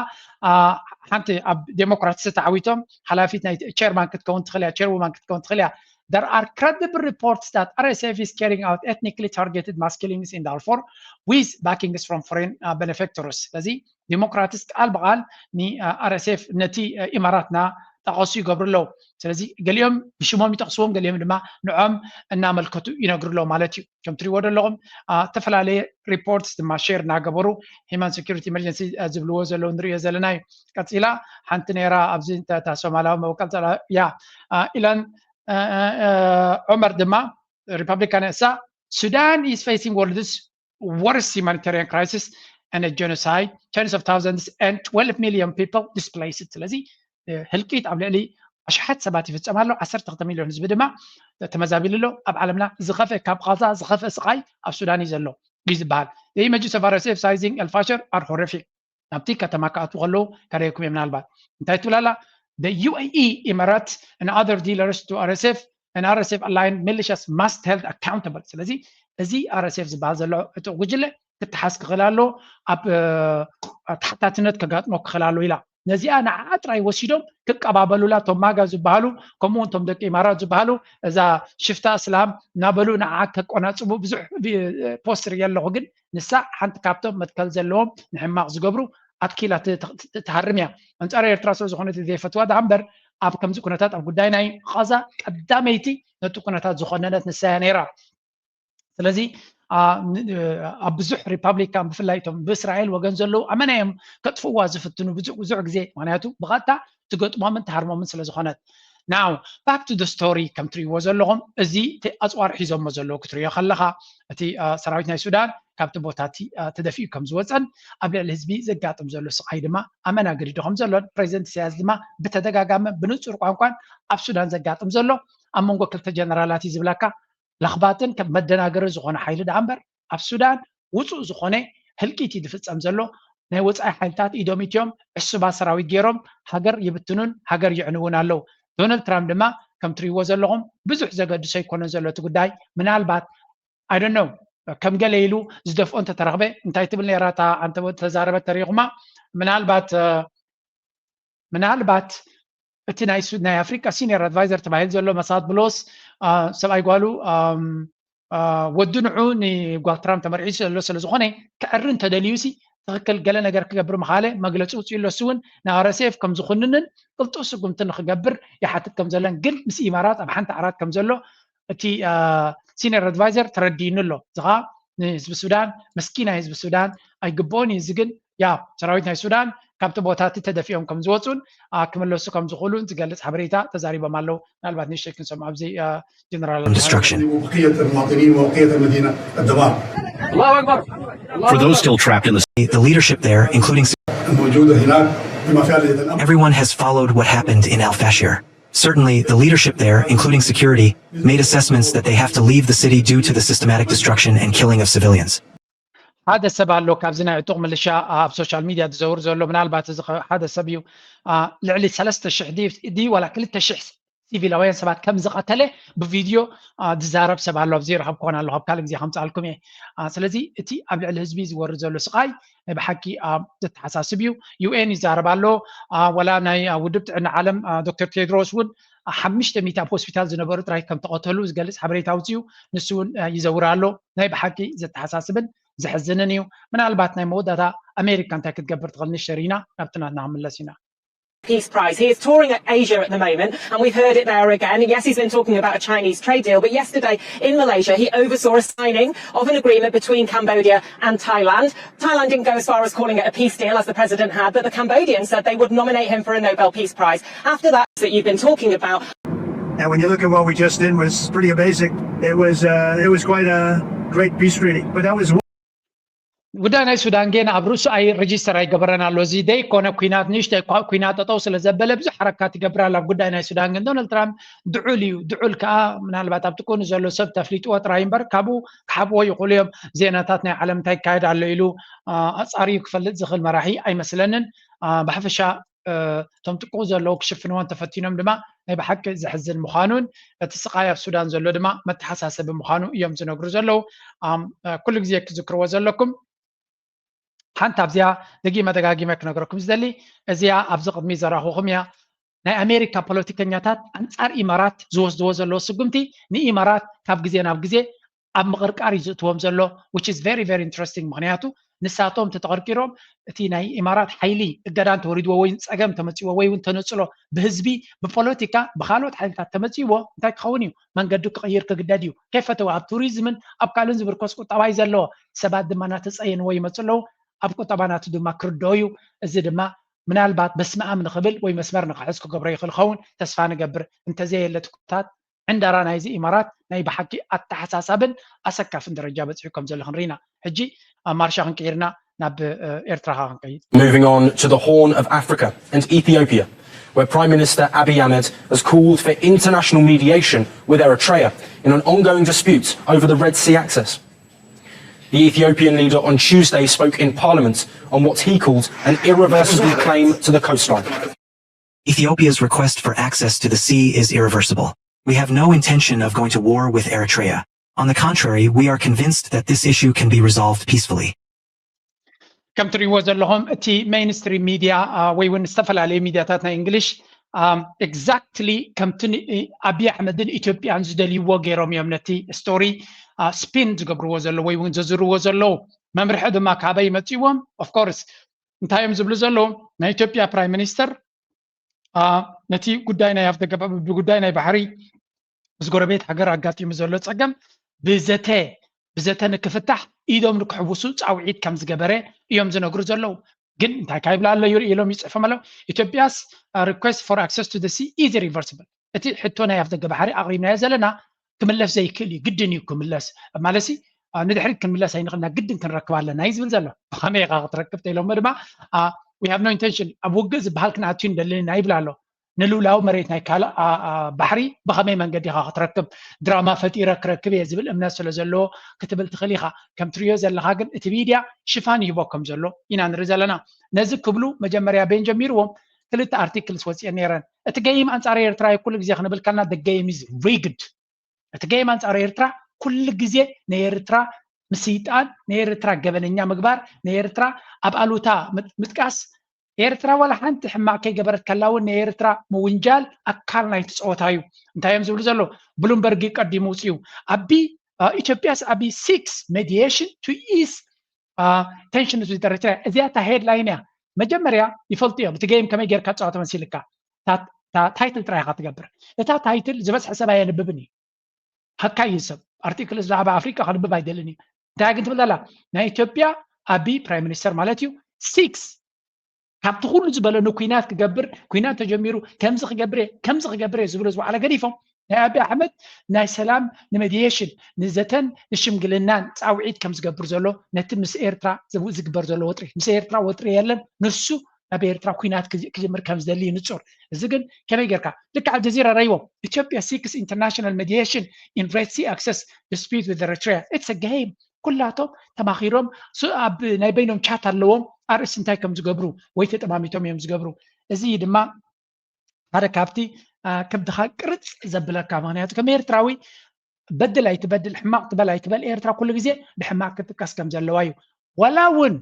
ሓንቲ ኣብ ዴሞክራትስ ተዓዊቶም ሓላፊት ናይ ቸርማን ክትከውን ትኽእል እያ ቸርውማን ክትከውን ትኽእል እያ። There are credible reports that R S F is carrying out ethnically targeted mass killings in Darfur with backings from foreign uh, benefactors። ስለዚ ዲሞክራትስ ቃል ብቃል ን R S F ነቲ ኢማራትና ጠቐሱ ይገብሩ ኣለዉ። ስለዚ ገሊኦም ብሽሞም ይጠቕስዎም ገሊኦም ድማ ንዖም እናመልከቱ ይነግሩ ኣለዉ ማለት እዩ። ከም ትሪእዎ ዘለኹም ዝተፈላለየ ሪፖርትስ ድማ ሼር እናገበሩ ሂማን ሴኩሪቲ ኢመርጀንሲ ዝብልዎ ዘለዉ ንሪኦ ዘለና እዩ። ቀፂላ ሓንቲ ነይራ ኣብዚ እታ ሶማላዊ መበቀል ያ ኢላን ዑመር ድማ ሪፐብሊካን እሳ Sudan is facing world's worst humanitarian crisis and a genocide, tens of thousands and twelve million people displaced። ስለዚ ህልቂት ኣብ ልዕሊ ኣሽሓት ሰባት ይፍጸም ኣሎ። ዓሰርተ ክልተ ሚልዮን ህዝቢ ድማ ተመዛቢሉ ኣሎ። ኣብ ዓለምና ዝኸፍአ ካብ ቃዛ ዝኸፍአ ስቓይ ኣብ ሱዳን እዩ ዘሎ እዩ ዝበሃል። The images of R S F seizing El Fasher are horrific። ናብቲ ከተማ ክኣትዉ ከለዉ ከርእየኩም እየ ምናልባት እንታይ ትብል ኣላ? The U A E, Emirates and other dealers to R S F and R S F aligned militias must held accountable። ስለዚ እዚ R S F ዝበሃል ዘሎ ዕጡቕ ጉጅለ ክተሓዝ ክኽእል ኣለዎ። ኣብ ተሓታትነት ከጋጥሞ ክኽእል ኣለዎ ኢላ። ነዚኣ ንዓ ጥራይ ወሲዶም ክቀባበሉላ እቶም ማጋ ዝበሃሉ ከምኡ እውን እቶም ደቂ ኢማራት ዝበሃሉ እዛ ሽፍታ እስላም እናበሉ ንዓ ከቆናፅቡ ብዙሕ ፖስት ርኢ ኣለኹ። ግን ንሳ ሓንቲ ካብቶም መትከል ዘለዎም ንሕማቕ ዝገብሩ ኣትኪላ ትሃርም እያ። ኣንፃር ኤርትራ ስለ ዝኾነት ዘይፈትዋ ደኣ እምበር ኣብ ከምዚ ኩነታት ኣብ ጉዳይ ናይ ቃዛ ቀዳመይቲ ነቲ ኩነታት ዝኾነነት ንሳ እያ ነይራ። ስለዚ ኣብ ብዙሕ ሪፓብሊካን ብፍላይ እቶም ብእስራኤል ወገን ዘለዉ ኣመና እዮም ከጥፍእዋ ዝፍትኑ ብዙሕ ብዙሕ ግዜ ምክንያቱ ብቐጥታ ትገጥሞምን ትሃርሞምን ስለ ዝኾነት። Now back to the story ከም ትሪእዎ ዘለኹም እዚ ኣፅዋር ሒዞሞ ዘለዉ ክትሪኦ ከለኻ እቲ ሰራዊት ናይ ሱዳን ካብቲ ቦታ እቲ ተደፊኡ ከም ዝወፀን ኣብ ልዕሊ ህዝቢ ዘጋጥም ዘሎ ስቓይ ድማ ኣመና ገዲዱ ከም ዘሎን ፕሬዚደንት ኢሳያስ ድማ ብተደጋጋሚ ብንፁር ቋንቋን ኣብ ሱዳን ዘጋጥም ዘሎ ኣብ መንጎ ክልተ ጀነራላት እዩ ዝብለካ ለኽባጥን ከም መደናገሪ ዝኾነ ሓይሊ ደኣ እምበር ኣብ ሱዳን ውፁእ ዝኾነ ህልቂት እዩ ዝፍፀም ዘሎ። ናይ ወፃኢ ሓይልታት ኢዶም ኢትዮም ዕሱባት ሰራዊት ገይሮም ሃገር ይብትኑን ሃገር ይዕንውን ኣለዉ። ዶናልድ ትራምፕ ድማ ከም ትሪእዎ ዘለኹም ብዙሕ ዘገድሶ ኣይኮነን ዘሎ እቲ ጉዳይ። ምናልባት I don't know ከም ገለ ኢሉ ዝደፍኦ እንተተረኽበ እንታይ ትብል ነይራ እታ ኣንተ ተዛረበት ተሪኹማ ምናልባት ምናልባት እቲ ናይ ሱ- ናይ ኣፍሪቃ ሲኒየር ኣድቫይዘር ተባሂሉ ዘሎ መሳት ብሎስ ሰብኣይ ጓሉ ወዱ ንዑ ንጓል ትራምፕ ተመርዒሱ ዘሎ ስለ ዝኾነ ክዕሪ እንተደልዩ ሲ ትኽክል ገለ ነገር ክገብር ምኻለ መግለፂ ውፅኡ ኣሎ። እሱ እውን ንኣረሴፍ ከም ዝኹንንን ቅልጡፍ ስጉምቲ ንክገብር ይሓትት ከም ዘለን ግን ምስ ኢማራት ኣብ ሓንቲ ዓራት ከም ዘሎ እቲ ሲኒየር ኣድቫይዘር ተረዲእኑ ኣሎ። እዚ ኸዓ ንህዝቢ ሱዳን መስኪናይ ህዝቢ ሱዳን ኣይግብኦን እዩ። እዚ ግን ያ ሰራዊት ናይ ሱዳን ካብቲ ቦታ እቲ ተደፊኦም ከም ዝወፁን ክምለሱ ከም ዝኽእሉን ዝገልፅ ሓበሬታ ተዛሪቦም ኣለዉ። ምናልባት ንእሽተይ ክንሰምዖ ኣብዚ ጀነራል Destruction. وبقية المواطنين وبقية المدينة الدمار. For those still trapped in the The leadership there, including الموجودة هناك بما فيها لجنة الأمن. Everyone has followed what happened in Al Fashir. Certainly, the leadership there, including security, made assessments that they have to leave the city due to the systematic destruction and killing of civilians. ሓደ ሰብ ኣሎ ካብዚ ናይ ዕጡቕ ምልሻ ኣብ ሶሻል ሚድያ ዝዘውር ዘሎ ምናልባት እዚ ሓደ ሰብ እዩ። ልዕሊ ሰለስተ ሽሕ ድዩ ዋላ ክልተ ሽሕ ሲቪላውያን ሰባት ከም ዝቐተለ ብቪድዮ ዝዛረብ ሰብ ኣሎ። ኣብዚ ረኸብክዎን ኣለኹ፣ ኣብ ካልእ ግዜ ከምፅኣልኩም እየ። ስለዚ እቲ ኣብ ልዕሊ ህዝቢ ዝወርድ ዘሎ ስቓይ ናይ ብሓቂ ዘተሓሳስብ እዩ። ዩኤን ይዛረብ ኣሎ። ወላ ናይ ውድብ ጥዕና ዓለም ዶክተር ቴድሮስ እውን ሓሙሽተ ሚእቲ ኣብ ሆስፒታል ዝነበሩ ጥራይ ከም ተቐተሉ ዝገልፅ ሓበሬታ ኣውፅኡ። ንሱ እውን ይዘውር ኣሎ። ናይ ብሓቂ ዘተሓሳስብን ዘሕዝንን እዩ። ምናልባት ናይ መወዳእታ ኣሜሪካ እንታይ ክትገብር ትኽእል ንሸር ኢና ናብቲ ናትና ክንምለስ ኢና። Peace Prize. He is touring Asia at the moment, and we've heard it there again. Yes, he's been talking about a Chinese trade deal, but yesterday in Malaysia, he oversaw a signing of an agreement between Cambodia and Thailand. Thailand didn't go as far as calling it a peace deal, as the president had, but the Cambodians said they would nominate him for a Nobel Peace Prize. After that, that you've been talking about. And when you look at what we just did, was pretty amazing. It was uh, it was quite a great peace treaty. But that was ጉዳይ ናይ ሱዳን ግን ኣብ ርእሱ ኣይ ሬጂስተር ኣይገበረን ኣሎ። እዚ ደይኮነ ኩናት ንእሽተይ እኳ ኩናት ጠጠው ስለ ዘበለ ብዙሕ ሓረካት ይገብር ኣሎ ኣብ ጉዳይ ናይ ሱዳን። ግን ዶናልድ ትራምፕ ድዑል እዩ። ድዑል ከዓ ምናልባት ኣብቲ ጎኑ ዘሎ ሰብ ተፍሊጥዎ ጥራይ እምበር ካብኡ ክሓብዎ ይኽእሉ እዮም። ዜናታት ናይ ዓለም እንታይ ይካየድ ኣሎ ኢሉ ኣፃርዩ ክፈልጥ ዝኽእል መራሒ ኣይመስለንን። ብሓፈሻ እቶም ጥቅኡ ዘለዉ ክሽፍንዎ እንተፈቲኖም ድማ ናይ ብሓቂ ዘሕዝን ምዃኑን እቲ ስቓይ ኣብ ሱዳን ዘሎ ድማ መተሓሳሰቢ ምዃኑ እዮም ዝነግሩ ዘለዉ። ኩሉ ግዜ ክዝክርዎ ዘለኩም ሓንቲ ኣብዚኣ ደጊመ ደጋጊመ ክነግረኩም ዝደሊ እዚኣ ኣብዚ ቅድሚ ዘራኹኹም እያ። ናይ ኣሜሪካ ፖለቲከኛታት ኣንጻር ኢማራት ዝወስድዎ ዘለዉ ስጉምቲ ንኢማራት ካብ ግዜ ናብ ግዜ ኣብ ምቕርቃር እዩ ዝእትዎም ዘሎ which is very very interesting። ምክንያቱ ንሳቶም ተተቐርቂሮም እቲ ናይ ኢማራት ሓይሊ እገዳ እንተወሪድዎ ወይ ፀገም ተመፅዎ ወይ እውን ተነፅሎ ብህዝቢ ብፖለቲካ ብካልኦት ሓይልታት ተመፅዎ እንታይ ክኸውን እዩ? መንገዱ ክቕይር ክግደድ እዩ። ከይፈተወ ኣብ ቱሪዝምን ኣብ ካልእን ዝምርኮስ ቁጠባ እዩ ዘለዎ። ሰባት ድማ እናተፀየንዎ ይመፁ ኣለዉ። ኣብ ቁጠባ ናቱ ድማ ክርድኦ እዩ። እዚ ድማ ምናልባት በስመኣም ንኽብል ወይ መስመር ንኽሕዝ ክገብሮ ይኽእል ኸውን ተስፋ ንገብር። እንተዘየለ ትኩታት ዕንደራ ናይዚ ኢማራት ናይ ብሓቂ ኣተሓሳሳብን ኣሰካፍን ደረጃ በፂሑ ከም ዘሎ ክንርኢና። ሕጂ ማርሻ ክንቀይርና ናብ ኤርትራ ካ ክንቀይር። Moving on to the Horn of Africa and Ethiopia, where Prime Minister Abiy Ahmed has called for international mediation with Eritrea in an ongoing dispute over the Red Sea access. The Ethiopian leader on Tuesday spoke in Parliament on what he called an irreversible claim to the coastline. Ethiopia's request for access to the sea is irreversible. We have no intention of going to war with Eritrea. On the contrary, we are convinced that this issue can be resolved peacefully. ከም ትሪእዎ ዘለኹም እቲ ሜይንስትሪም ሚድያ ወይ እውን ዝተፈላለዩ ሚድያታት ናይ እንግሊሽ ኤግዛክትሊ ከምቲ ኣብይ ኣሕመድን ኢትዮጵያን ዝደልይዎ ገይሮም እዮም ነቲ ስቶሪ ስፒን ዝገብርዎ ዘለዉ ወይ እውን ዘዝርዎ ዘለዉ። መምርሒ ድማ ካበይ መፅዎም? ኦፍኮርስ እንታይ እዮም ዝብሉ ዘለዉ? ናይ ኢትዮጵያ ፕራይም ሚኒስተር ነቲ ጉዳይ ናይ ኣፍደገ ብጉዳይ ናይ ባሕሪ ምስ ጎረቤት ሃገር ኣጋጢሙ ዘሎ ፀገም ብዘተ ብዘተ ንክፍታሕ ኢዶም ንክሕውሱ ፃውዒት ከም ዝገበረ እዮም ዝነግሩ ዘለዉ። ግን እንታይ ካይብላ ኣሎ ይርኢ ኢሎም ይፅሕፎም ኣለዉ። Ethiopia's request for access to the sea is irreversible። እቲ ሕቶ ናይ ኣፍደገ ባሕሪ ኣቕሪብናዮ ዘለና ክምለስ ዘይክእል እዩ። ግድን እዩ ክምለስ ማለሲ ንድሕሪት ክንምለስ ኣይንኽእልና ግድን ክንረክብ ኣለና እዩ ዝብል ዘሎ። ብኸመይ ኢኻ ክትረክብ ተኢሎሞ ድማ we have no intention ኣብ ውግእ ዝበሃል ክንኣትዩ ንደልን ኢና ይብል ኣሎ። ንልውላዊ መሬት ናይ ካልእ ባሕሪ ብኸመይ መንገዲ ኢኻ ክትረክብ? ድራማ ፈጢረ ክረክብ እየ ዝብል እምነት ስለ ዘለዎ ክትብል ትኽእል ኢኻ። ከም ትሪዮ ዘለኻ ግን እቲ ሚድያ ሽፋን ይህቦ ከም ዘሎ ኢና ንርኢ ዘለና። ነዚ ክብሉ መጀመርያ ቤን ጀሚርዎም ክልተ ኣርቲክልስ ወፂኤን ነይረን። እቲ ገይም ኣንፃር ኤርትራ እዩ ኩሉ ግዜ ክንብል ከልና the game is rigged። እቲ ገይም ኣንፃር ኤርትራ ኩሉ ግዜ ንኤርትራ ምስይጣን፣ ንኤርትራ ገበነኛ ምግባር፣ ንኤርትራ ኣብ ኣሉታ ምጥቃስ ኤርትራ ዋላ ሓንቲ ሕማቕ ከይገበረት ከላ እውን ንኤርትራ ምውንጃል ኣካል ናይቲ ፀወታ እዩ። እንታይ እዮም ዝብሉ ዘለዉ? ብሉምበርግ ቀዲሙ ውፅኡ ኣቢ ኢትዮጵያስ ኣቢ seeks mediation to ease tension with Eritrea። እዚኣ እታ ሄድላይን እያ። መጀመርያ ይፈልጡ እዮም እቲ ገይም ከመይ ጌርካ ትፃወቶ መሲልካ። ታይትል ጥራይ ኢኻ ትገብር። እታ ታይትል ዝበዝሐ ሰብ ኣየንብብን እዩ። ሃካይ እዩ ሰብ ኣርቲክል ብዛዕባ ኣፍሪቃ ከንብብ ኣይደልን እዩ። እንታይ ግን ትብል ኣላ ናይ ኢትዮጵያ ኣቢ ፕራይም ሚኒስተር ማለት እዩ seeks ካብቲ ኩሉ ዝበለ ንኩናት ክገብር፣ ኩናት ተጀሚሩ ከምዚ ክገብር እየ ከምዚ ክገብር እየ ዝብሉ ዝወዓለ ገዲፎም ናይ ኣቢ ኣሕመድ ናይ ሰላም ንመዲየሽን ንዘተን ንሽምግልናን ፃውዒት ከም ዝገብር ዘሎ ነቲ ምስ ኤርትራ ዝግበር ዘሎ ወጥሪ፣ ምስ ኤርትራ ወጥሪ የለን፣ ንሱ ኣብ ኤርትራ ኩናት ክጅምር ከም ዝደሊ ንጹር። እዚ ግን ከመይ ጌርካ ልክዕ ኣልጀዚራ ረይዎም ኢትዮጵያ seeks international mediation in Red Sea access dispute with Eritrea. It's a game. ኩላቶም ተማኺሮም ኣብ ናይ በይኖም ቻት ኣለዎም ኣርእስቲ እንታይ ከም ዝገብሩ ወይ ተጠማሚቶም እዮም ዝገብሩ። እዚ ድማ ሓደ ካብቲ ከብድኻ ቅርፅ ዘብለካ ምክንያቱ ከም ኤርትራዊ በድል ኣይትበድል ሕማቕ ትበል ኣይትበል ኤርትራ ኩሉ ግዜ ብሕማቕ ክትጥቀስ ከም ዘለዋ እዩ። ዋላ እውን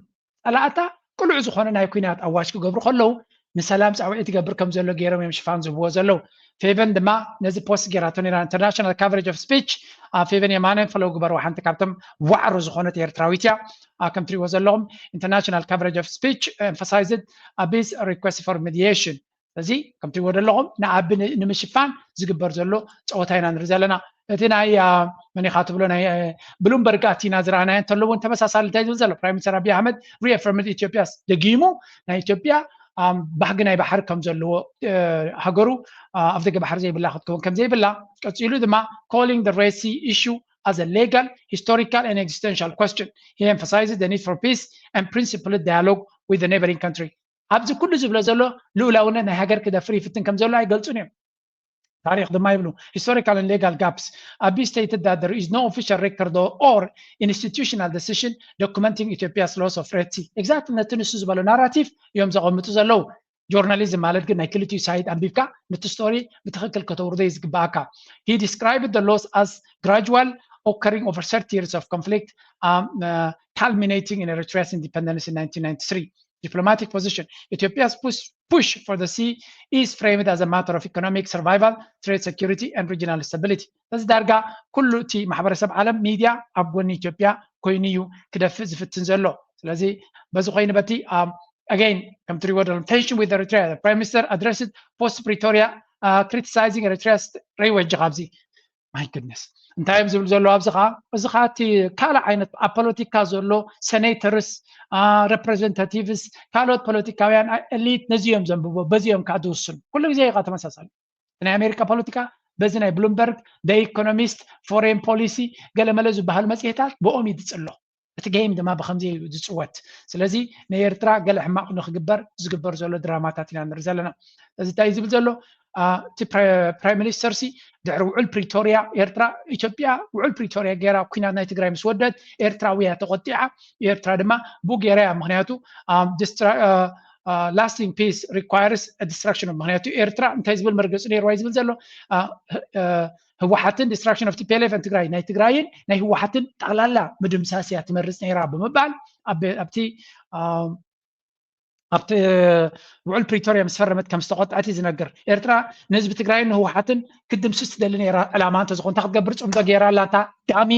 ጸላእታ ቅሉዕ ዝኾነ ናይ ኩናት ኣዋጅ ክገብሩ ከለዉ ንሰላም ጻውዒት ይገብር ከም ዘሎ ገይሮም እዮም ሽፋን ዝህብዎ ዘለዉ። ፌቨን ድማ ነዚ ፖስት ገይራቶ ነራ international coverage of speech። ፌቨን የማነ ፈለው ግበርዋ ሓንቲ ካብቶም ዋዕሮ ዝኾነት ኤርትራዊት እያ። ከም ትሪእዎ ዘለኹም international coverage of speech emphasized ኣቢስ request for mediation። እዚ ከም ትሪእዎ ዘለኹም ንኣቢ ንምሽፋን ዝግበር ዘሎ ፀወታ ኢና ንርኢ ዘለና። እቲ ናይ መኒኻ ትብሎ ናይ ብሉምበርግ ኣቲና ዝረኣናዮ እንተሎ እውን ተመሳሳሊ እንታይ ዝብል ዘሎ ፕራይም ሚኒስተር ኣቢ ኣሕመድ reaffirmed ኢትዮጵያ ደጊሙ ናይ ኢትዮጵያ ባህጊ ናይ ባሕሪ ከም ዘለዎ ሃገሩ ኣፍደገ ባሕሪ ዘይብላ ክትከውን ከም ዘይብላ ቀፂሉ ድማ calling the Red Sea issue as a legal, historical and existential question. He emphasized the need for peace and principled dialogue with the neighboring country. ኣብዚ ኩሉ ዝብሎ ዘሎ ልኡላውነት ናይ ሃገር ክደፍር ይፍትን ከም ዘሎ ኣይገልጹን እዮም። ታሪክ ድማ ይብሉ historical and legal gaps. Abiy stated that there is no official record or institutional decision documenting Ethiopia's loss of Red Sea. Exactly ነቲ ንሱ ዝበሎ ናራቲቭ እዮም ዘቐምጡ ዘለዉ። ጆርናሊዝም ማለት ግን ናይ ክልቲኡ ሳይድ ኣንቢብካ ነቲ ስቶሪ ብትክክል ከተውርዶ እዩ ዝግባኣካ። He described the loss as gradual, occurring over thirty years of conflict, um, uh, culminating in Eritrea's independence in nineteen ninety-three. Diplomatic position. Ethiopia's push, push for the sea is framed as a matter of economic survival, trade security, and regional stability. እዚ ዳርጋ ኩሉ እቲ ማሕበረሰብ ዓለም ሚድያ ኣብ ጎኒ ኢትዮጵያ ኮይኑ እዩ ክደፍእ ዝፍትን ዘሎ። ስለዚ በዚ ኮይኑ በቲ again ከም ትሪእዎ ዘለኹም tension with Eritrea. Prime Minister addressed post Pretoria, uh, criticizing Eritrea's ረይወጅ ካብዚ my goodness እንታይ እዮም ዝብሉ ዘለዉ ኣብዚ ከዓ እዚ ከዓ እቲ ካልእ ዓይነት ኣብ ፖለቲካ ዘሎ ሴኔተርስ፣ ሬፕሬዘንታቲቭስ፣ ካልኦት ፖለቲካውያን ኤሊት ነዚ እዮም ዘንብቦ በዚ እዮም ከዓ ዝውስኑ ኩሉ ግዜ እዩ ከዓ ተመሳሳሊ ናይ ኣሜሪካ ፖለቲካ በዚ ናይ ብሉምበርግ ኢኮኖሚስት ፎሬን ፖሊሲ ገለመለ ዝበሃሉ መፅሄታት ብኦም ይድፅሎ እቲ game ድማ ብከምዚ እዩ ዝፅወት። ስለዚ ንኤርትራ ገለ ሕማቕ ንክግበር ዝግበር ዘሎ ድራማታት ኢና ንርኢ ዘለና። እዚ እንታይ ዝብል ዘሎ እቲ ፕራይም ሚኒስተር ሲ ድሕሪ ውዕል ፕሪቶሪያ ኤርትራ ኢትዮጵያ ውዕል ፕሪቶሪያ ገይራ ኩናት ናይ ትግራይ ምስ ወደት ኤርትራውያ ተቆጢዓ ኤርትራ ድማ ብኡ ገይራ እያ ምክንያቱ lasting peace requires destruction ምክንያቱ ኤርትራ እንታይ ዝብል መርገፂ ነይርዋ ዝብል ዘሎ ህወሓትን destruction of T P L F ትግራይ ናይ ትግራይን ናይ ህወሓትን ጠቕላላ ምድምሳስ እያ ትመርፅ ነይራ ብምባል ኣብቲ ኣብቲ ውዕል ፕሪቶርያ ምስ ፈረመት ከም ዝተቆጥዐት እዩ ዝነግር ኤርትራ ንህዝቢ ትግራይን ንህወሓትን ክድምስስ ትደሊ ነይራ ዕላማ እንተዝኾን እንታይ ክትገብር ፅምዶ ገይራ ኣላ እታ ዳሚ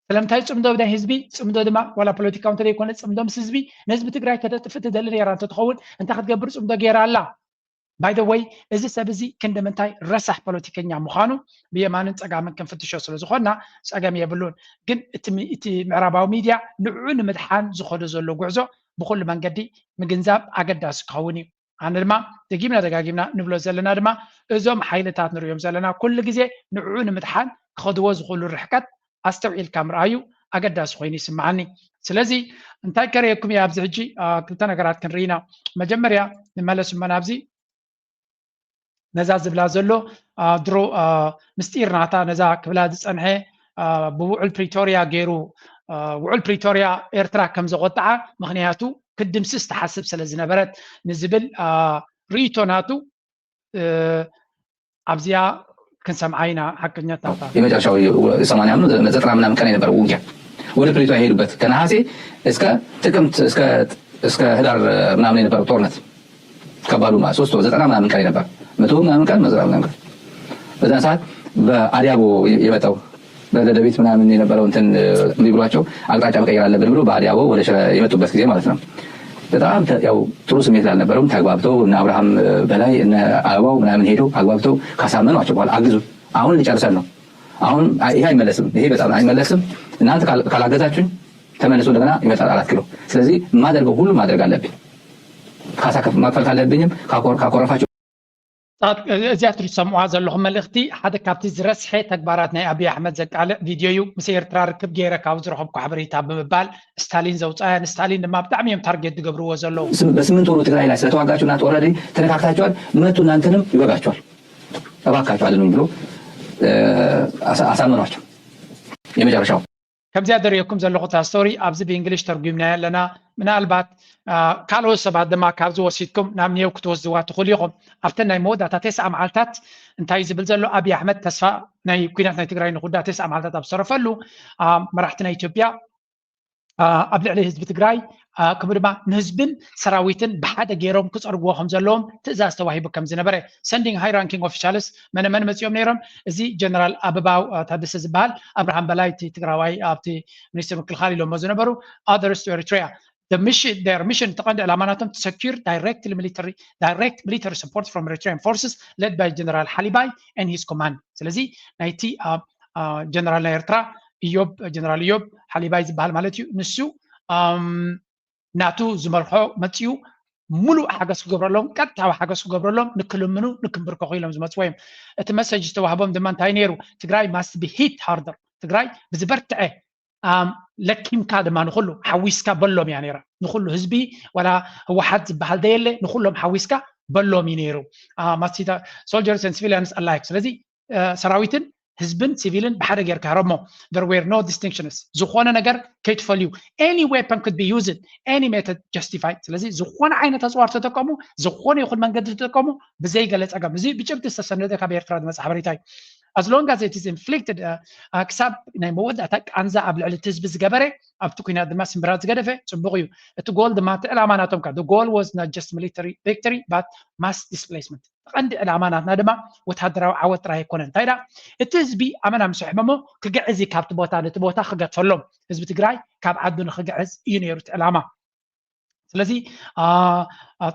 ስለምንታይ ፅምዶ ናይ ህዝቢ ፅምዶ ድማ ዋላ ፖለቲካዊ እንተዘይኮነ ፅምዶ ምስ ህዝቢ ንህዝቢ ትግራይ ከተጥፍእ ትደሊ ነይራ እንተትኸውን እንታይ ክትገብር ፅምዶ ገይራ ኣላ by the way እዚ ሰብ እዚ ክንዲ ምንታይ ረሳሕ ፖለቲከኛ ምዃኑ ብየማንን ፀጋምን ክንፍትሾ ስለ ዝኾንና ፀገም የብሉን ግን እቲ ምዕራባዊ ሚድያ ንዕኡ ንምድሓን ዝኸዶ ዘሎ ጉዕዞ ብኩሉ መንገዲ ምግንዛብ ኣገዳሲ ክኸውን እዩ ኣነ ድማ ደጊምና ደጋጊምና ንብሎ ዘለና ድማ እዞም ሓይልታት ንሪኦም ዘለና ኩሉ ግዜ ንዕኡ ንምድሓን ክኸድዎ ዝኽእሉ ርሕቀት ኣስተውዒልካ ምርኣዩ ኣገዳሲ ኮይኑ ይስምዓኒ ስለዚ እንታይ ከርእየኩም እየ ኣብዚ ሕጂ ክልተ ነገራት ክንርኢና መጀመርያ ንመለስ እሞ ናብዚ ነዛ ዝብላ ዘሎ ድሮ ምስጢር ናታ ነዛ ክብላ ዝፀንሐ ብውዕል ፕሪቶርያ ገይሩ ውዕል ፕሪቶርያ ኤርትራ ከም ዘቆጥዓ ምክንያቱ ክድምስስ ትሓስብ ስለ ዝነበረት ንዝብል ርእይቶ ናቱ ኣብዚኣ ክንሰምዓ ኢና ሓቀኛታታ የመጨረሻው ሰማንያ ዘጠና ምናምን ቀን የነበረው ውጊያ ወደ ፕሪቶሪያ የሄዱበት ከነሐሴ እስከ ጥቅምት እስከ ህዳር ምናምን የነበረው ጦርነት ከባዱ ማለት ሶስት ወር ዘጠና ምናምን ቀን ነበር መቶ ምናምን ቀን መዘራ ምናምን በዛን ሰዓት በአዲያቦ የመጣው በደደቢት ምናምን የነበረው እንትን እንዲህ ብሏቸው አቅጣጫ መቀየር አለብን ብሎ በአዲያቦ ወደ ሽረ የመጡበት ጊዜ ማለት ነው። በጣም ያው ጥሩ ስሜት ላልነበረውም ተግባብተው እነ አብርሃም በላይ እነ አበባው ምናምን ሄደው አግባብተው ካሳመኗቸው በኋላ አግዙ አሁን ሊጨርሰን ነው አሁን ይሄ አይመለስም፣ ይሄ በጣም አይመለስም። እናንተ ካላገዛችሁኝ ተመልሶ እንደገና ይመጣል አራት ኪሎ። ስለዚህ የማደርገው ሁሉ ማድረግ አለብኝ። ካሳ ከፍ- መክፈል ካለብኝም ካብ ኮር- ካብ ኮረፋቸው እዚኣ ትሰምዑዋ ዘለኹም መልእኽቲ ሓደ ካብቲ ዝረስሐ ተግባራት ናይ ኣብይ ኣሕመድ ዘቃልዕ ቪድዮ እዩ። ምስ ኤርትራ ርክብ ገይረ ካብ ዝረኸብኩ ሓበሬታ ብምባል ስታሊን ዘውፃያ፣ ንስታሊን ድማ ብጣዕሚ እዮም ታርጌት ዝገብርዎ ዘለዉ። በስምንት ወሩ ትግራይ ላይ ስለተዋጋችሁ እናንተ ኦልሬዲ ተነካክታችኋል። መጡ እናንተንም ይወጋችኋል። እባካችሁ አድኑን ብሎ አሳመኗቸው። የመጨረሻው ከምዚኣ ደሪየኩም ዘለኹ እታ ስቶሪ ኣብዚ ብእንግሊሽ ተርጉምናዮ ኣለና። ምናልባት ካልኦት ሰባት ድማ ካብዚ ወሲድኩም ናብ ኒው ክትወስድዋ ትኽእሉ ኢኹም። ኣብተን ናይ መወዳእታ ተስዓ መዓልታት እንታይ ዝብል ዘሎ ኣብይ ኣሕመድ ተስፋ ናይ ኩናት ናይ ትግራይ ንክውዳእ ተስዓ መዓልታት ኣብ ዝተረፈሉ መራሕቲ ናይ ኢትዮጵያ ኣብ ልዕሊ ህዝቢ ትግራይ ከምኡ ድማ ንህዝብን ሰራዊትን ብሓደ ገይሮም ክፀርግዎ ከም ዘለዎም ትእዛዝ ተዋሂቡ ከም ዝነበረ sending high ranking officials መነ መን መፂኦም ነይሮም። እዚ ጀነራል ኣበባው ታደሰ ዝበሃል ኣብርሃም በላይ እቲ ትግራዋይ ኣብቲ ሚኒስትር ምክልኻል ኢሎሞ ዝነበሩ others to Eritrea the mission their mission ተቐንዲ ዕላማ ናቶም to secure directly military direct military support from Eritrean forces led by General Halibay and his command። ስለዚ ናይቲ ጀነራል ናይ ኤርትራ ኢዮብ ጀነራል ኢዮብ ሓሊባይ ዝበሃል ማለት እዩ። ንሱ ናቱ ዝመርሖ መፅኡ ሙሉእ ሓገዝ ክገብረሎም ቀጥታዊ ሓገዝ ክገብረሎም ንክልምኑ ንክንብርከኹ ኢሎም ዝመፅዎ እዮም። እቲ መሰጅ ዝተዋህቦም ድማ እንታይ ነይሩ? ትግራይ must be hit harder። ትግራይ ብዝበርትዐ ለኪምካ ድማ ንኩሉ ሓዊስካ በሎም እያ ነይራ። ንኩሉ ህዝቢ ዋላ ህወሓት ዝበሃል ደየለ ንኩሎም ሓዊስካ በሎም እዩ ነይሩ። Must hit soldiers and civilians alike። ስለዚ ሰራዊትን ህዝብን ሲቪልን ብሓደ ጌርካ ረሞ። There were no distinctions። ዝኾነ ነገር ከይትፈልዩ any weapon could be used any method justified። ስለዚ ዝኾነ ዓይነት ኣፅዋር ተጠቀሙ፣ ዝኾነ ይኹን መንገዲ ተጠቀሙ ብዘይ ገለ ፀገም። እዚ ብጭብጢ ዝተሰነደ ካብ ኤርትራ ዝመፅእ ሓበሬታ እዩ። As long as it is inflicted ክሳብ ናይ መወዳእታ ቃንዛ ኣብ ልዕሊ እቲ ህዝቢ ዝገበረ ኣብቲ ኩናት ድማ ስምብራት ዝገደፈ ፅቡቕ እዩ። እቲ ጎል ድማ እቲ ዕላማ ናቶም ካብ goal was not just military victory but mass displacement። ቀንዲ ዕላማ ናትና ድማ ወታደራዊ ዓወት ጥራይ ኣይኮነን። እንታይ ዳ እቲ ህዝቢ ኣመና ምስ ኣሕመሞ ክግዕዝ እዩ ካብቲ ቦታ ነቲ ቦታ ክገድፈሎም። ህዝቢ ትግራይ ካብ ዓዱ ንክግዕዝ እዩ ነይሩ እቲ ዕላማ። ስለዚ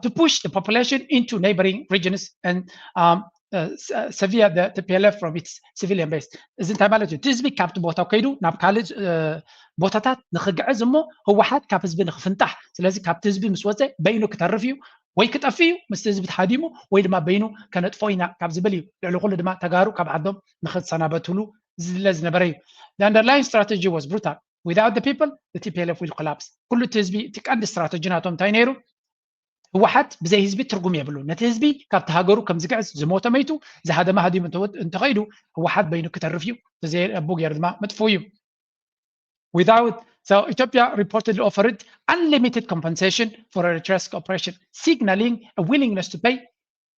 to push the population into neighboring regions and sever the T P L F from its civilian base። እዚ እንታይ ማለት እዩ? እቲ ህዝቢ ካብቲ ቦታ ከይዱ ናብ ካልእ ቦታታት ንክግዕዝ እሞ ህወሓት ካብ ህዝቢ ንክፍንጣሕ። ስለዚ ካብቲ ህዝቢ ምስ ወፀ በይኑ ክተርፍ እዩ ወይ ክጠፍእ እዩ ምስቲ ህዝቢ ተሃዲሙ ወይ ድማ በይኑ ከነጥፎ ኢና ካብ ዝብል እዩ። ልዕሊ ኩሉ ድማ ተጋሩ ካብ ዓዶም ንክሰናበትሉ ዝድለ ዝነበረ እዩ። The underlying strategy was brutal. Without the people, the T P L F will collapse። ኩሉ እቲ ህዝቢ እቲ ቀንዲ ስትራተጂ ናቶም እንታይ ነይሩ? ህወሓት ብዘይ ህዝቢ ትርጉም የብሉ። ነቲ ህዝቢ ካብቲ ሃገሩ ከም ዝግዕዝ ዝሞተ መይቱ ዝሃደመ ሃዲሙ እንተኸይዱ ህወሓት በይኑ ክተርፍ እዩ። ተዘየቡ ገይሩ ድማ ምጥፍኡ እዩ። Without so Ethiopia reportedly offered unlimited compensation for Eritrea's operation, signaling a willingness to pay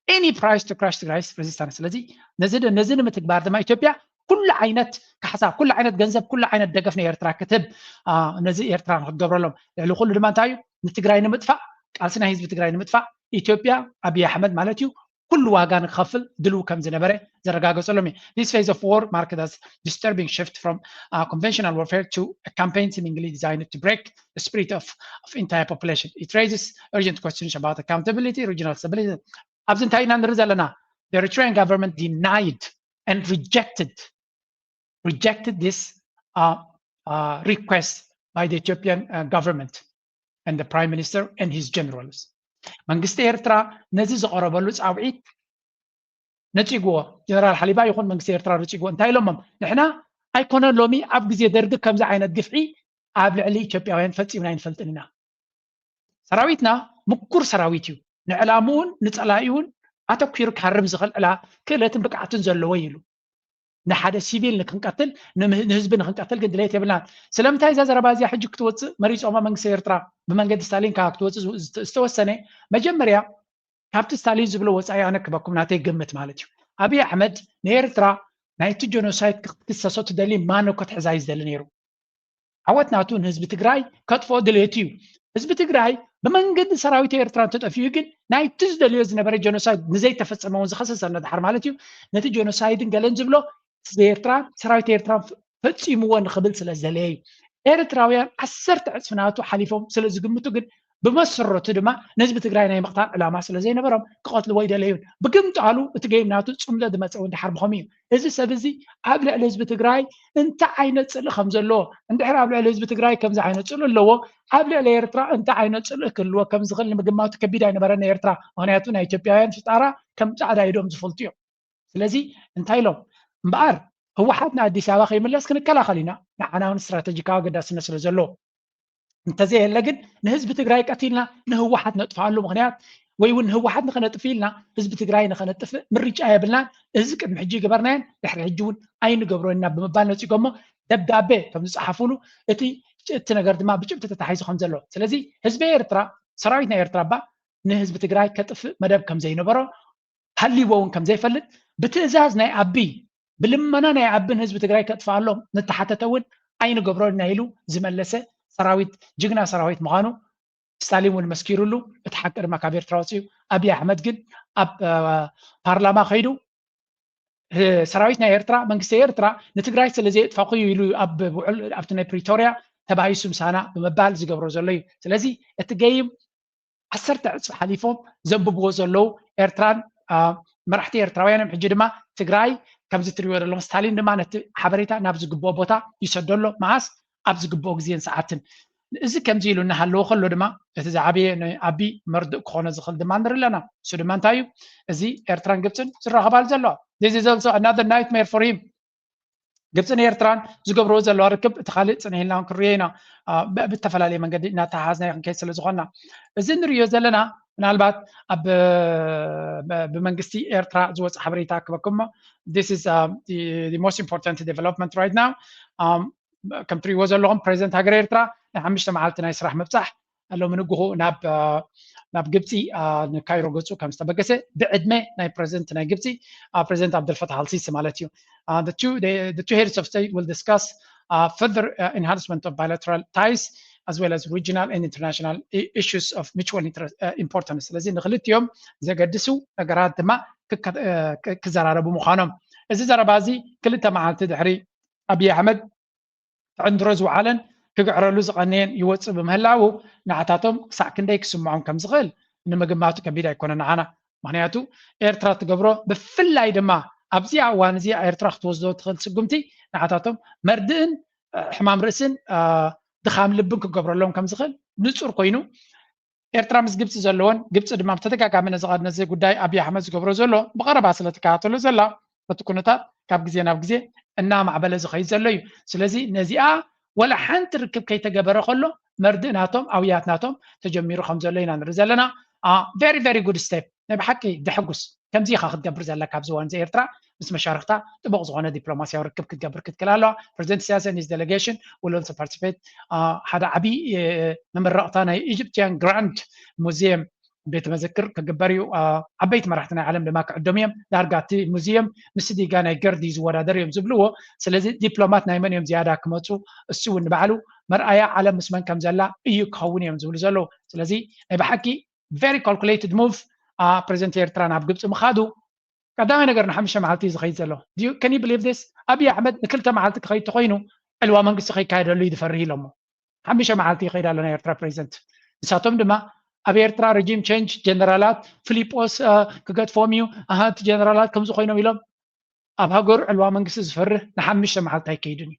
any price to crush Tigray's resistance። ስለዚ ነዚ ነዚ ንምትግባር ድማ ኢትዮጵያ ኩሉ ዓይነት ካሕሳ፣ ኩሉ ዓይነት ገንዘብ፣ ኩሉ ዓይነት ደገፍ ንኤርትራ ክትህብ ነዚ ኤርትራ ንክትገብረሎም። ልዕሊ ኩሉ ድማ እንታይ እዩ ንትግራይ ንምጥፋእ ቃልሲ ናይ ህዝቢ ትግራይ ንምጥፋእ ኢትዮጵያ ኣብይ ኣሕመድ ማለት እዩ ኩሉ ዋጋ ንክኸፍል ድልው ከም ዝነበረ ዘረጋገጸሎም እዩ። This phase of war marked as disturbing shift from uh, conventional warfare to a campaign seemingly designed to break the spirit of, of entire population. It raises urgent questions about accountability, regional stability. ኣብዚ እንታይ ኢና ንርኢ ዘለና? The Eritrean government denied and rejected rejected this uh, uh, request by the Ethiopian uh, government and the prime minister and his generals. መንግስቲ ኤርትራ ነዚ ዝቐረበሉ ፃውዒት ነፂግዎ። ጀነራል ሓሊባ ይኹን መንግስቲ ኤርትራ ነፂግዎ። እንታይ ኢሎሞም? ንሕና ኣይኮነን ሎሚ ኣብ ግዜ ደርጊ ከምዚ ዓይነት ግፍዒ ኣብ ልዕሊ ኢትዮጵያውያን ፈፂምና ኣይንፈልጥን ኢና። ሰራዊትና ምኩር ሰራዊት እዩ። ንዕላምኡን ንፀላኢኡን ኣተኲሩ ክሃርም ዝኽእል ዕላ ክእለትን ብቅዓትን ዘለዎ እዩ ኢሉ። ንሓደ ሲቪል ንክንቀትል ንህዝቢ ንክንቀትል ግን ድሌት የብልናን። ስለምንታይ እዛ ዘረባ እዚኣ ሕጂ ክትወፅእ መሪፆማ መንግስቲ ኤርትራ ብመንገዲ ስታሊን ከዓ ክትወፅእ ዝተወሰነ? መጀመርያ ካብቲ ስታሊን ዝብሎ ወፃኢ ኣነ ክበኩም ናተይ ግምት ማለት እዩ። ኣብይ ኣሕመድ ንኤርትራ ናይቲ ጀኖሳይድ ክትክሰሶ ትደሊ ማኖ ክትሕዛ እዩ ዝደሊ ነይሩ። ዓወት ናቱ ንህዝቢ ትግራይ ከጥፍኦ ድሌቱ እዩ። ህዝቢ ትግራይ ብመንገዲ ሰራዊት ኤርትራ እንተጠፊኡ ግን ናይቲ ዝደልዮ ዝነበረ ጀኖሳይድ ንዘይተፈፀመ እውን ዝኸሰሰ ነድሓር ማለት እዩ። ነቲ ጀኖሳይድን ገለን ዝብሎ ህዝቢ ኤርትራ ሰራዊት ኤርትራ ፈፂምዎ ንክብል ስለ ዝደለየ እዩ። ኤርትራውያን ዓሰርተ ዕፅፊ ናቱ ሓሊፎም ስለ ዝግምቱ ግን ብመሰረቱ ድማ ንህዝቢ ትግራይ ናይ ምቕታል ዕላማ ስለ ዘይነበሮም ክቐትልዎ ኣይደለዩን። ብግምጣሉ እቲ ጌም ናቱ ጽምዶ ዝመፀ እውን ድሓር ብኸም እዩ። እዚ ሰብ እዚ ኣብ ልዕሊ ህዝቢ ትግራይ እንታይ ዓይነት ፅልኢ ከም ዘለዎ፣ እንድሕር ኣብ ልዕሊ ህዝቢ ትግራይ ከምዚ ዓይነት ፅልኢ ኣለዎ፣ ኣብ ልዕሊ ኤርትራ እንታይ ዓይነት ፅልኢ ክህልዎ ከም ዝኽእል ንምግማቱ ከቢድ ኣይነበረን። ኤርትራ ምክንያቱ ናይ ኢትዮጵያውያን ፍጣራ ከም ፃዕዳ ኢዶም ዝፈልጡ እዮም። ስለዚ እንታይ ኢሎም እምበኣር ህወሓት ንኣዲስ ኣበባ ከይምለስ ክንከላኸል ኢና፣ ንዓና እውን ስትራተጂካዊ ኣገዳስነት ስለ ዘለዎ። እንተዘየለ ግን ንህዝቢ ትግራይ ቀቲልና ንህወሓት ነጥፍኣሉ ምክንያት ወይ እውን ንህወሓት ንኸነጥፍ ኢልና ህዝቢ ትግራይ ንኸነጥፍ ምርጫ የብልናን። እዚ ቅድሚ ሕጂ ይገበርናዮን ድሕሪ ሕጂ እውን ኣይንገብሮ ኢና ብምባል ነፂጎሞ። ደብዳቤ ከም ዝፀሓፉሉ እቲ እቲ ነገር ድማ ብጭብጢ ተታሒዙ ከም ዘሎ። ስለዚ ህዝቢ ኤርትራ፣ ሰራዊት ናይ ኤርትራ እባ ንህዝቢ ትግራይ ከጥፍእ መደብ ከም ዘይነበሮ፣ ሃሊዎ እውን ከም ዘይፈልጥ፣ ብትእዛዝ ናይ ኣቢ፣ ብልመና ናይ ኣቢ ንህዝቢ ትግራይ ከጥፍኣሎም ንተሓተተ እውን ኣይንገብሮን ኢና ኢሉ ዝመለሰ ሰራዊት፣ ጅግና ሰራዊት ምዃኑ ስታሊን እውን መስኪሩሉ። እቲ ሓቂ ድማ ካብ ኤርትራ ወፂኡ። ኣብይ ኣሕመድ ግን ኣብ ፓርላማ ከይዱ ሰራዊት ናይ ኤርትራ፣ መንግስቲ ኤርትራ ንትግራይ ስለ ዘየጥፋኹ እዩ ኢሉ ኣብ ውዕል፣ ኣብቲ ናይ ፕሪቶርያ ተባኢሱ ምሳና ብምባል ዝገብሮ ዘሎ እዩ። ስለዚ እቲ ገይም ዓሰርተ ዕፅፊ ሓሊፎም ዘንብብዎ ዘለዉ ኤርትራን መራሕቲ ኤርትራውያንን። ሕጂ ድማ ትግራይ ከምዚ ትሪእዎ ዘለኹም ስታሊን ድማ ነቲ ሓበሬታ ናብ ዝግብኦ ቦታ ይሰዶ ኣሎ። መዓስ? ኣብ ዝግብኦ ግዜን ሰዓትን። እዚ ከምዚ ኢሉ እናሃለወ ከሎ ድማ እቲ ዝዓበየ ንኣቢ መርድእ ክኾኖ ዝኽእል ድማ ንርኢ ኣለና። እሱ ድማ እንታይ እዩ? እዚ ኤርትራን ግብፅን ዝራኸባሉ ዘለዋ። This is also another nightmare for him። ግብፅን ኤርትራን ዝገብርዎ ዘለዋ ርክብ እቲ ካልእ ፅንሕ ኢልና ክንሪኦ ኢና። ብተፈላለየ መንገዲ እናተሓሓዝና ክንከይድ ስለ ዝኾንና፣ እዚ ንሪኦ ዘለና ምናልባት ኣብ ብመንግስቲ ኤርትራ ዝወፅ ሓበሬታ ክበኩም እሞ፣ this is most important development right now። ከም ትሪእዎ ዘለኹም ፕሬዚደንት ሃገር ኤርትራ ናይ ሓሙሽተ መዓልቲ ናይ ስራሕ ምብፃሕ ሎሚ ንግሆ ናብ ናብ ግብፂ ንካይሮ ገፁ ከም ዝተበገሰ ብዕድመ ናይ ፕሬዚደንት ናይ ግብፂ ፕሬዚደንት ኣብደልፈታህ ኣልሲሲ ማለት እዩ። The two heads of state will discuss further enhancement of bilateral ties as well as regional and international issues of mutual importance. ስለዚ ንክልቲኦም ዘገድሱ ነገራት ድማ ክዘራረቡ ምዃኖም፣ እዚ ዘረባ እዚ ክልተ መዓልቲ ድሕሪ ኣብይ ኣሕመድ ክዕንድሮ ዝወዓለን ክግዕረሉ ዝቐነየን ይወፅእ ብምህላዉ፣ ንዓታቶም ክሳዕ ክንደይ ክስምዖም ከም ዝኽእል ንምግማቱ ከቢድ ኣይኮነን ንዓና። ምክንያቱ ኤርትራ ትገብሮ፣ ብፍላይ ድማ ኣብዚኣ እዋን እዚኣ ኤርትራ ክትወስዶ ትኽእል ስጉምቲ ንዓታቶም መርድእን ሕማም ርእስን ድኻም ልብን ክገብረሎም ከም ዝኽእል ንፁር ኮይኑ፣ ኤርትራ ምስ ግብፂ ዘለወን፣ ግብፂ ድማ ብተደጋጋሚ ነዚ ጉዳይ ኣብይ ኣሕመድ ዝገብሮ ዘሎ ብቐረባ ስለ ትከታተሎ ዘላ፣ እቲ ኩነታት ካብ ግዜ ናብ ግዜ እናማዕበለ ዝኸይድ ዘሎ እዩ። ስለዚ ነዚኣ ወላ ሓንቲ ርክብ ከይተገበረ ከሎ መርድእ ናቶም ኣውያት ናቶም ተጀሚሩ ከም ዘሎ ኢና ንርኢ ዘለና። Very very good step። ናይ ብሓቂ ደሕጉስ። ከምዚ ኢኻ ክትገብር ዘለካ ኣብዚ እዋን እዚ ኤርትራ ምስ መሻርክታ ጥቡቕ ዝኾነ ዲፕሎማሲያዊ ርክብ ክትገብር ክትክእል ኣለዋ። ፕሬዚደንት ኢሳያስ and his delegation will also participate። ሓደ ዓብዪ መመረቕታ ናይ ኢጅፕትያን ግራንድ ሙዚየም ቤተ መዘክር ክግበር እዩ። ዓበይቲ መራሕቲ ናይ ዓለም ድማ ክዕደሙ እዮም። ዳርጋ እቲ ሙዚየም ምስ ዲጋ ናይ ገርዲ ዝወዳደር እዮም ዝብልዎ። ስለዚ ዲፕሎማት ናይ መን እዮም ዝያዳ ክመፁ? እሱ እውን ንባዕሉ መርኣያ ዓለም ምስ መን ከም ዘላ እዩ ክኸውን እዮም ዝብሉ ዘለዉ። ስለዚ ናይ ብሓቂ very calculated move ፕሬዚደንት ኤርትራ ናብ ግብፂ ምኻዱ ቀዳማይ ነገር ንሓሙሽተ መዓልቲ እዩ ዝኸይድ ዘሎ። Can you believe this? ኣብይ ኣሕመድ ንክልተ መዓልቲ ክኸይድ ተኮይኑ ዕልዋ መንግስቲ ከይካየደሉ እዩ ዝፈርህ ኢሎሞ። ሓሙሽተ መዓልቲ ይኸይድ ኣሎ ናይ ኤርትራ ፕሬዚደንት። ንሳቶም ድማ ኣብ ኤርትራ regime change ጀነራላት ፊሊጶስ ክገድፎም እዩ፣ ኣሃ እቲ ጀነራላት ከምዚ ኮይኖም ኢሎም። ኣብ ሃገሩ ዕልዋ መንግስቲ ዝፈርህ ንሓሙሽተ መዓልቲ ኣይከይድን እዩ።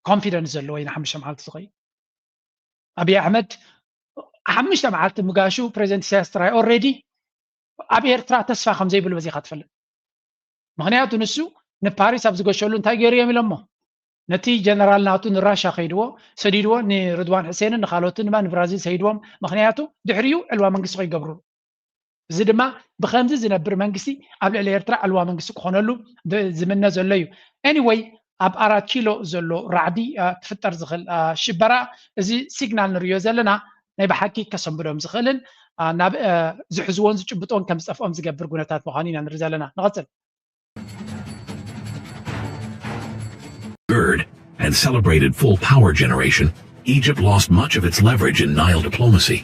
ኮንፊደንስ ዘለዎ እዩ ንሓሙሽተ መዓልቲ ዝኸይድ። ኣብይ ኣሕመድ ሓሙሽተ መዓልቲ ምጋሹ ፕሬዚደንት ኢሳያስ ጥራይ ኦልሬዲ ኣብ ኤርትራ ተስፋ ከም ዘይብሉ በዚኻ ትፈልጥ። ምክንያቱ ንሱ ንፓሪስ ኣብ ዝገሸሉ እንታይ ገይሩ እዮም ኢሎሞ? ነቲ ጀነራል ናቱ ንራሻ ከይድዎ ሰዲድዎ፣ ንርድዋን ሕሴንን ንካልኦትን ድማ ንብራዚል ሰይድዎም። ምክንያቱ ድሕሪኡ ዕልዋ መንግስቲ ከይገብሩ። እዚ ድማ ብከምዚ ዝነብር መንግስቲ ኣብ ልዕሊ ኤርትራ ዕልዋ መንግስቲ ክኾነሉ ዝምነ ዘሎ እዩ። Anyway፣ ኣብ ኣራት ኪሎ ዘሎ ራዕዲ ክፍጠር ዝኽእል ሽበራ፣ እዚ ሲግናል ንርእዮ ዘለና ናይ ብሓቂ ከሰንብዶም ዝኽእልን ናብ ዝሕዝዎን ዝጭብጦን ከም ዝጠፍኦም ዝገብር ጉነታት ምዃኑ ኢና ንርኢ ዘለና። ንቐጽል። GERD and celebrated full power generation, Egypt lost much of its leverage in Nile diplomacy.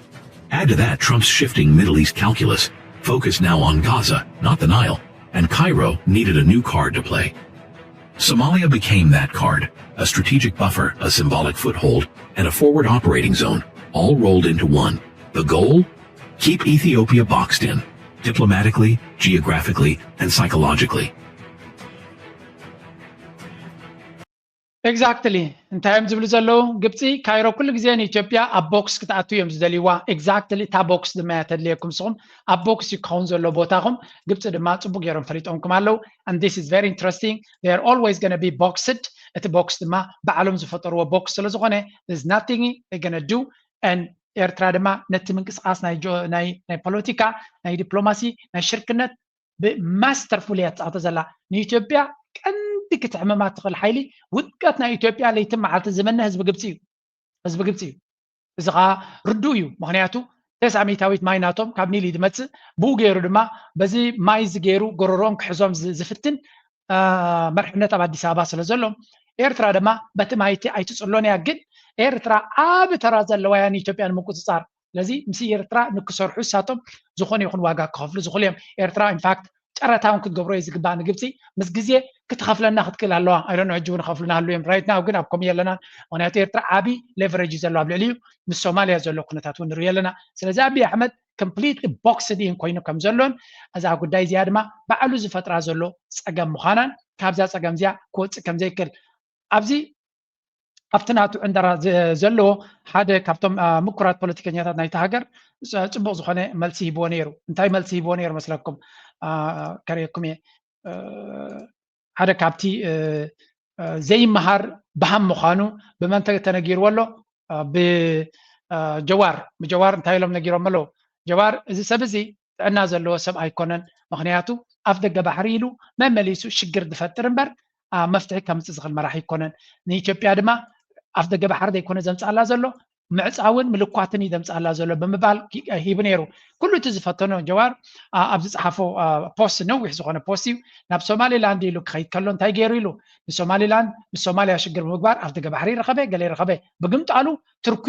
Add to that Trump's shifting Middle East calculus, focused now on Gaza, not the Nile, and Cairo needed a new card to play. Somalia became that card, a strategic buffer, a symbolic foothold, and a forward operating zone. all rolled into one. The goal? Keep Ethiopia boxed in, diplomatically, geographically, and psychologically. Exactly እንታይ እዮም ዝብሉ ዘለዉ? ግብፂ ካይሮ ኩሉ ግዜ ንኢትዮጵያ ኣብ ቦክስ ክትኣቱ እዮም ዝደልይዋ። Exactly እታ ቦክስ ድማ እያ ተድልየኩም ንስኹም። ኣብ ቦክስ እዩ ክኸውን ዘሎ ቦታኹም። ግብፂ ድማ ፅቡቅ ገይሮም ፈሊጦምኩም ኣለዉ። And this is very interesting. They are always gonna be boxed. እቲ ቦክስ ድማ ባዕሎም ዝፈጠርዎ ቦክስ ስለ ዝኾነ there's nothing they gonna do. And ኤርትራ ድማ ነቲ ምንቅስቃስ ናይ ጆ- ናይ ናይ ፖለቲካ ናይ ዲፕሎማሲ ናይ ሽርክነት ብማስተርፉል እያ ትፃወቶ ዘላ። ንኢትዮጵያ ቀንዲ ክትሕምማ ትኽእል ሓይሊ ውድቀት ናይ ኢትዮጵያ ለይትን መዓልትን ዝመነ ህዝቢ ግብፂ እዩ። ህዝቢ ግብፂ እዩ። እዚ ከዓ ርዱእ እዩ። ምክንያቱ ተስዓ ሚእታዊት ማይ ናቶም ካብ ኒል እዩ ዝመፅእ። ብኡ ገይሩ ድማ በዚ ማይ እዚ ገይሩ ጎረሮኦም ክሕዞም ዝ- ዝፍትን አ፣ መርሕነት ኣብ ኣዲስ ኣበባ ስለ ዘሎ ኤርትራ ድማ በቲ ማይቲ ኣይትፅሎን እያ። ግን ኤርትራ ዓቢ ተራ ዘለዋ እያ ንኢትዮጵያ ንምቁፅፃር። ስለዚ ምስ ኤርትራ ንክሰርሑ እሳቶም ዝኾነ ይኹን ዋጋ ክኸፍሉ ዝኽእሉ እዮም። ኤርትራ ኢንፋክት ጨረታ እውን ክትገብሮ እዩ ዝግባእ ንግብፂ። ምስ ግዜ ክትኸፍለና ክትክእል ኣለዋ። ኣይዶን ሕጂ እውን ይኸፍሉና ኣለዉ እዮም። ራይት ናው ግን ኣብ ከምኡ የለናን። ምክንያቱ ኤርትራ ዓቢ ሌቨሬጅ እዩ ዘሎ ኣብ ልዕሊ እዩ። ምስ ሶማልያ ዘሎ ኩነታት እውን ንርኢ ኣለና። ስለዚ ኣብይ ኣሕመድ ኮምፕሊትሊ ቦክስድ ኢን ኮይኑ ከም ዘሎን እዛ ጉዳይ እዚኣ ድማ ባዕሉ ዝፈጥራ ዘሎ ፀገም ምዃናን ካብዛ ፀገም እዚኣ ክወፅእ ከም ዘይክእል ኣብዚ ኣብቲ ናቱ ዕንደራ ዘ- ዘለዎ ሓደ ካብቶም አ፣ ምኩራት ፖለቲከኛታት ናይቲ ሃገር ፅ- ፅቡቅ ዝኾነ መልሲ ሂብዎ ነይሩ። እንታይ መልሲ ሂብዎ ነይሩ መስለኩም? አ፣ ከርእየኩም እየ። እ፣ ሓደ ካብቲ እ፣ እ፣ ዘይመሃር በሃም ምዃኑ ብመን ተ- ተነጊርዎ ኣሎ? አ፣ ብ አ፣ ጀዋር ብጀዋር እንታይ ኢሎም ነጊሮም ኣለዉ? ጀዋር እዚ ሰብ እዚ ጥዕና ዘለዎ ሰብ ኣይኮነን። ምክንያቱ ኣፍ ደገ ባሕሪ ኢሉ መመሊሱ ሽግር ዝፈጥር እምበር አ፣ መፍትሒ ከምፅእ ዝኽእል መራሒ ኣይኮነን። ንኢትዮጵያ ድማ ኣፍ ደገ ባሕሪ ዘይኮነ ዘምፅኣላ ዘሎ ምዕፃውን ምልኳትን እዩ ዘምፅኣላ ዘሎ ብምባል ሂቡ ነይሩ። ኩሉ እቲ ዝፈተኖ ጀዋር አ፣ ኣብ ዝፀሓፎ አ፣ ፖስት ነዊሕ ዝኾነ ፖስት እዩ። ናብ ሶማሌላንድ ኢሉ ክኸይድ ከሎ እንታይ ገይሩ ኢሉ ንሶማሌላንድ ምስ ሶማልያ ሽግር ብምግባር ኣፍ ደገ ባሕሪ ረኸበ ገለ ረኸበ። ብግምጣሉ ትርኩ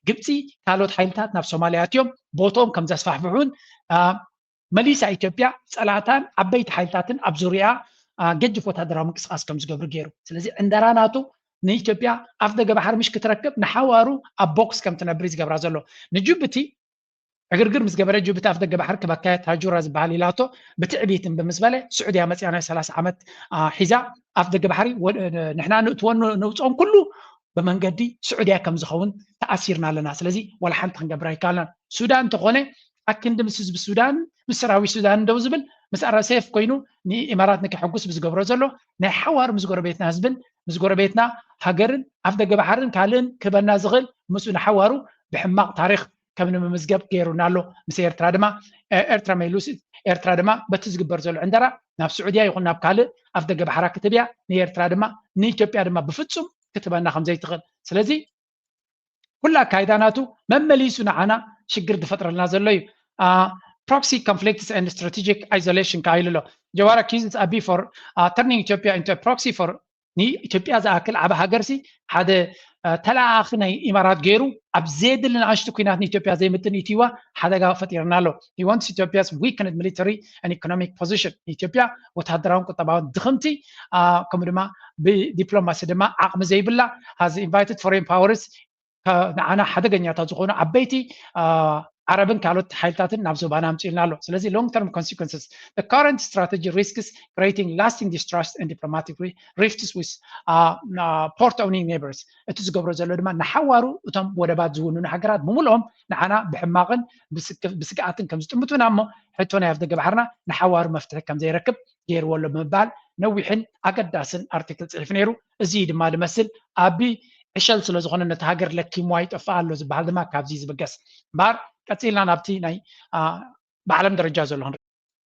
ግብፂ ካልኦት ሓይልታት ናብ ሶማልያ ኣትዮም ቦትኦም ከም ዘስፋሕፍሑን አ፣ መሊሳ ኢትዮጵያ ፀላእታን ዓበይቲ ሓይልታትን ኣብ ዙርያ አ፣ ገጅፍ ወታደራዊ ምንቅስቃስ ከም ዝገብሩ ገይሩ። ስለዚ ዕንደራ ናቱ ንኢትዮጵያ ኣፍ ደገ ባሕሪ ምሽ ክትረክብ ንሓዋሩ ኣብ ቦክስ ከም ትነብር እዩ ዝገብራ ዘሎ። ንጅቡቲ ዕግርግር ምስ ገበረ ጅቡቲ ኣፍ ደገ ባሕሪ ክበካየ ታጁራ ዝበሃል ኢላቶ ብትዕቢትን ብምስበለ ስዑድያ መፅያ ናይ ሰላሳ ዓመት አ፣ ሒዛ ኣፍ ደገ ባሕሪ ወ- ንሕና ንእትወን ነውፅኦን ኩሉ ብመንገዲ ስዑድያ ከም ዝኸውን ተኣሲርና ኣለና። ስለዚ ዋላ ሓንቲ ክንገብር ኣይከኣልናን። ሱዳን እንተኾነ ኣክንዲ ምስ ህዝቢ ሱዳን ምስ ሰራዊት ሱዳን ደው ዝብል ምስ ኣረሴፍ ኮይኑ ንኢማራት ንክሕጉስ ብዝገብሮ ዘሎ ናይ ሓዋር ምስ ጎረቤትና ህዝብን ምስ ጎረቤትና ሃገርን ኣፍ ደገ ባሕርን ካልእን ክበና ዝኽእል ምስኡ ንሓዋሩ ብሕማቕ ታሪክ ከም ንምምዝገብ ገይሩና ኣሎ። ምስ ኤርትራ ድማ ኤርትራ መይሉስ ኤርትራ ድማ በቲ ዝግበር ዘሎ ዕንደራ ናብ ስዑድያ ይኹን ናብ ካልእ ኣፍ ደገ ባሕራ ክትብያ ንኤርትራ ድማ ንኢትዮጵያ ድማ ብፍጹም ክትበና ከም ዘይትኽእል። ስለዚ ኩሉ ኣካይዳ ናቱ መመሊሱ ንዓና ሽግር ዝፈጥረልና ዘሎ እዩ። Proxy conflicts and strategic isolation ከዓ ኢሉ ኣሎ። ጀዋር accuses Abiy for turning Ethiopia into a proxy for ንኢትዮጵያ ዝኣክል ዓብ ሃገርሲ ሓደ ተለኣኣኺ ናይ ኢማራት ገይሩ ኣብ ዘየድሊ ንኣሽቱ ኩናት ንኢትዮጵያ ዘይምጥን ኢትይዋ ሓደጋ ፈጢርና ኣሎ። He wants Ethiopia's weakened military and economic position ኢትዮጵያ ወታደራውን ቁጠባውን ድኽምቲ ከምኡ ድማ ብዲፕሎማሲ ድማ ዓቕሚ ዘይብላ has invited foreign powers ንዓና ሓደገኛታት ዝኾኑ ዓበይቲ ዓረብን ካልኦት ሓይልታትን ናብ ዞባና ኣምፅኡልና ኣሎ። ስለዚ long term consequences the current strategy risks creating lasting distrust and diplomatic rifts with port owning neighbors እቲ ዝገብሮ ዘሎ ድማ ንሓዋሩ እቶም ወደባት ዝውንኑ ሃገራት ብምልኦም ንዓና ብሕማቕን ብስግኣትን ከም ዝጥምቱና እሞ ሕቶ ናይ ኣፍደገ ባሕርና ንሓዋሩ መፍትሒ ከም ዘይረክብ ገይርዎ ኣሎ ብምባል ነዊሕን ኣገዳስን ኣርቲክል ፅሒፉ ነይሩ። እዚ ድማ ዝመስል ኣቢ ዕሸል ስለ ዝኾነ ነቲ ሃገር ለኪምዋ ይጠፍእ ኣሎ ዝበሃል ድማ ካብዚ ዝብገስ እምበኣር ቀፂልና ናብቲ ናይ ብዓለም ደረጃ ዘሎ ክንርኢ።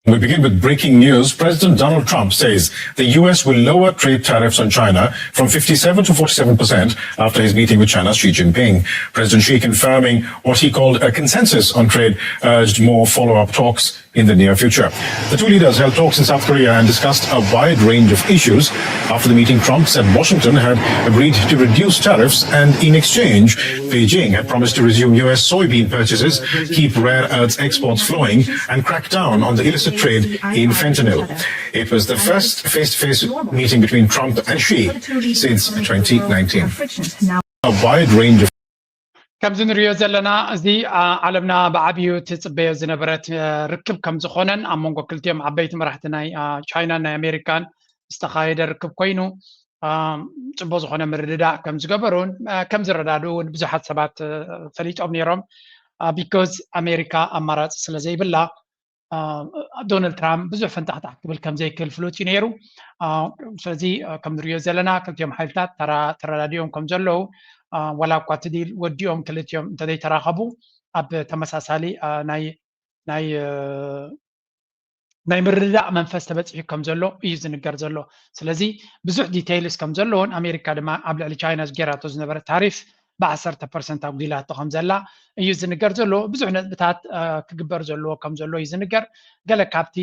We begin with breaking news. President Donald Trump says the U S will lower trade tariffs on China from fifty-seven to forty-seven percent after his meeting with China's Xi Jinping. President Xi confirming what he called a consensus on trade urged more follow-up talks in the near future. The two leaders held talks in South Korea and discussed a wide range of issues. After the meeting, Trump said Washington had agreed to reduce tariffs, and in exchange, Beijing had promised to resume U S soybean purchases, keep rare earths exports flowing, and crack down on the illicit trade in fentanyl. It was the first face-to-face meeting between Trump and Xi since twenty nineteen. A wide range of ከምዚ ንሪኦ ዘለና፣ እዚ ዓለምና ብዓብዩ ትፅበዮ ዝነበረት ርክብ ከም ዝኾነን ኣብ መንጎ ክልቲኦም ዓበይቲ መራሕቲ ናይ ቻይናን ናይ ኣሜሪካን ዝተኻየደ ርክብ ኮይኑ፣ ፅቡቅ ዝኾነ ምርድዳእ ከም ዝገበሩን ከም ዝረዳድኡ እውን ብዙሓት ሰባት ፈሊጦም ነይሮም። ቢኮዝ ኣሜሪካ ኣማራፂ ስለ ዘይብላ፣ ዶናልድ ትራምፕ ብዙሕ ፈንታሕታሕ ክብል ከም ዘይክእል ፍሉጥ እዩ ነይሩ። ስለዚ ከም ንሪኦ ዘለና ክልቲኦም ሓይልታት ተረዳዲኦም ከም ዘለዉ፣ ዋላ እኳ እቲ ዲል ወዲኦም ክልቲኦም እንተዘይተራኸቡ፣ ኣብ ተመሳሳሊ ናይ ናይ ናይ ምርድዳእ መንፈስ ተበፂሑ ከም ዘሎ እዩ ዝንገር ዘሎ። ስለዚ ብዙሕ ዲቴይልስ ከም ዘለዎን ኣሜሪካ ድማ ኣብ ልዕሊ ቻይና ጌራቶ ዝነበረ ታሪፍ ብዓሰርተ ፐርሰንት ኣጉዲላቶ ከም ዘላ እዩ ዝንገር ዘሎ። ብዙሕ ነጥብታት ክግበር ዘለዎ ከም ዘሎ እዩ ዝንገር። ገለ ካብቲ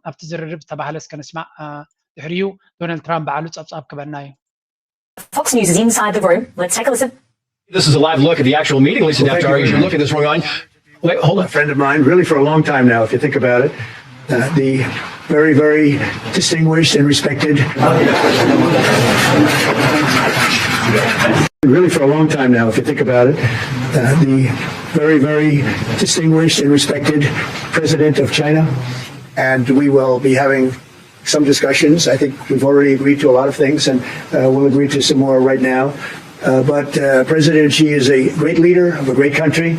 ኣብቲ ዝርርብ ዝተባህለ እስከ ንስማዕ። ድሕሪኡ ዶናልድ ትራምፕ ባዕሉ ፀብፃብ ክበና እዩ። Fox News is inside the room. Let's take a listen. This is a live look at the actual meeting. Lisa Daftari, as you look at this going on. Wait, hold on. A friend of mine, really for a long time now, if you think about it. Uh, the very, very distinguished and respected. Really for a long time now, if you think about it. Uh, the very, very distinguished and respected president of China. And we will be having some discussions. I think we've already agreed to a lot of things, and uh, we'll agree to some more right now. Uh, but uh, President Xi is a great leader of a great country,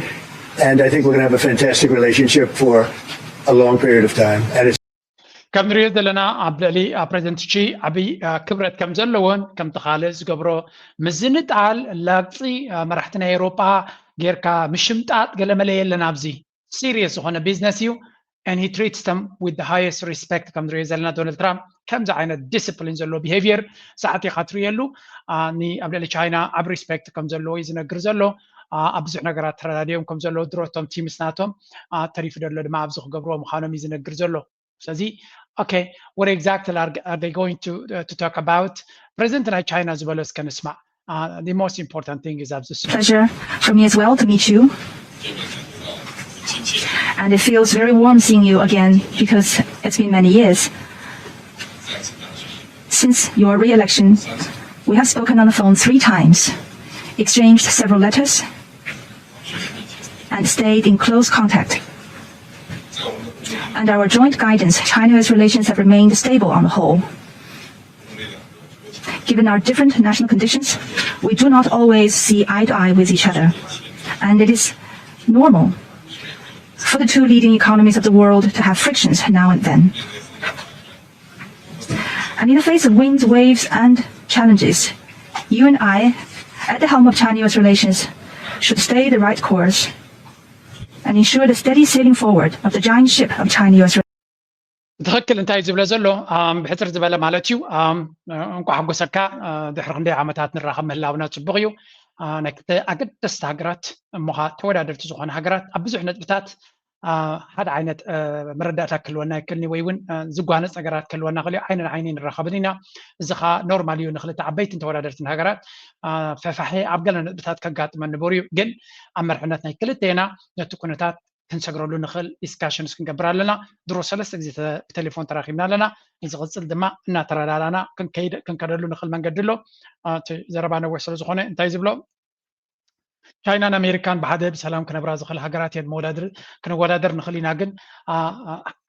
and I think we're going to have a fantastic relationship for a long period of time. And it's ከም ንሪኦ ዘለና ኣብ ልዕሊ ፕሬዚደንት ሺ ዓብዪ ክብረት ከም ዘለዎን ከምቲ ካልእ ዝገብሮ ምዝንጣል ላግፂ መራሕቲ ናይ ኤውሮጳ ጌርካ ምሽምጣጥ ገለመለ የለን። ኣብዚ ሲሪየስ ዝኾነ ቢዝነስ እዩ። And he treats them with the highest respect። ከም ንሪኦ ዘለና ዶናልድ ትራምፕ ከምዚ ዓይነት ዲስፕሊን ዘለዎ ቢሄቪየር ሰዓት ኢኻ ትርእየሉ። ኣብ ልዕሊ ቻይና ዓብ ሪስፔክት ከም ዘለዎ እዩ ዝነግር ዘሎ። ኣብ ብዙሕ ነገራት ተረዳዲኦም ከም ዘለዉ ድሮ እቶም ቲምስ ናቶም ተሪፉ ዘሎ ድማ ኣብዚ ክገብርዎ ምዃኖም እዩ ዝነግር ዘሎ። ስለዚ okay, what exactly are, are they going to, uh, to talk about? ፕሬዚደንት ናይ ቻይና ዝበሎ እስከ ንስማዕ። Uh, the most important thing is ኣብዚ Pleasure for me as well to meet you. And it feels very warm seeing you again because it's been many years. Since your re-election, we have spoken on the phone three times, exchanged several letters, and stayed in close contact. Under our joint guidance, China-U S relations have remained stable on the whole. Given our different national conditions, we do not always see eye to eye with each other. And it is normal for the two leading economies of the world to have frictions now and then. And in the face of winds, waves, and challenges, you and I, at the helm of China-U S relations, should stay the right course and ensure the steady sailing forward of the giant ship of China-U S ትኽክል እንታይ እዩ ዝብለ ዘሎ? ብሕፅር ዝበለ ማለት እዩ። እንኳ ሓጎሰካ። ድሕሪ ክንደይ ዓመታት ንራኸብ ምህላውና ፅቡቕ እዩ። ናይ ክልተ ኣገደስቲ ሃገራት እሞ ኸዓ ተወዳደርቲ ዝኾነ ሃገራት ኣብ ብዙሕ ነጥብታት ሓደ ዓይነት መረዳእታ ክህልወና ይክእልኒ ወይ እውን ዝጓነፅ ነገራት ክህልወና ክእል እዩ። ዓይኒ ንዓይኒ ንራኸብን ኢና። እዚ ኸዓ ኖርማል እዩ። ንክልተ ዓበይትን ተወዳደርትን ሃገራት ፈፋሒ ኣብ ገለ ነጥብታት ከጋጥመን ንቡር እዩ። ግን ኣብ መርሕነት ናይ ክልቴና ነቲ ኩነታት ክንሰግረሉ ንኽእል ዲስካሽንስ ክንገብር ኣለና። ድሮ ሰለስተ ግዜ ብቴሌፎን ተራኺብና ኣለና። ንዝቕፅል ድማ እናተረዳዳና ክንከደሉ ንኽእል መንገዲ ኣሎ። ዘረባ ነዊሕ ስለ ዝኾነ እንታይ ዝብሎ ቻይናን ኣሜሪካን ብሓደ ብሰላም ክነብራ ዝኽእል ሃገራት እየን። መወዳድር ክንወዳደር ንኽእል ኢና፣ ግን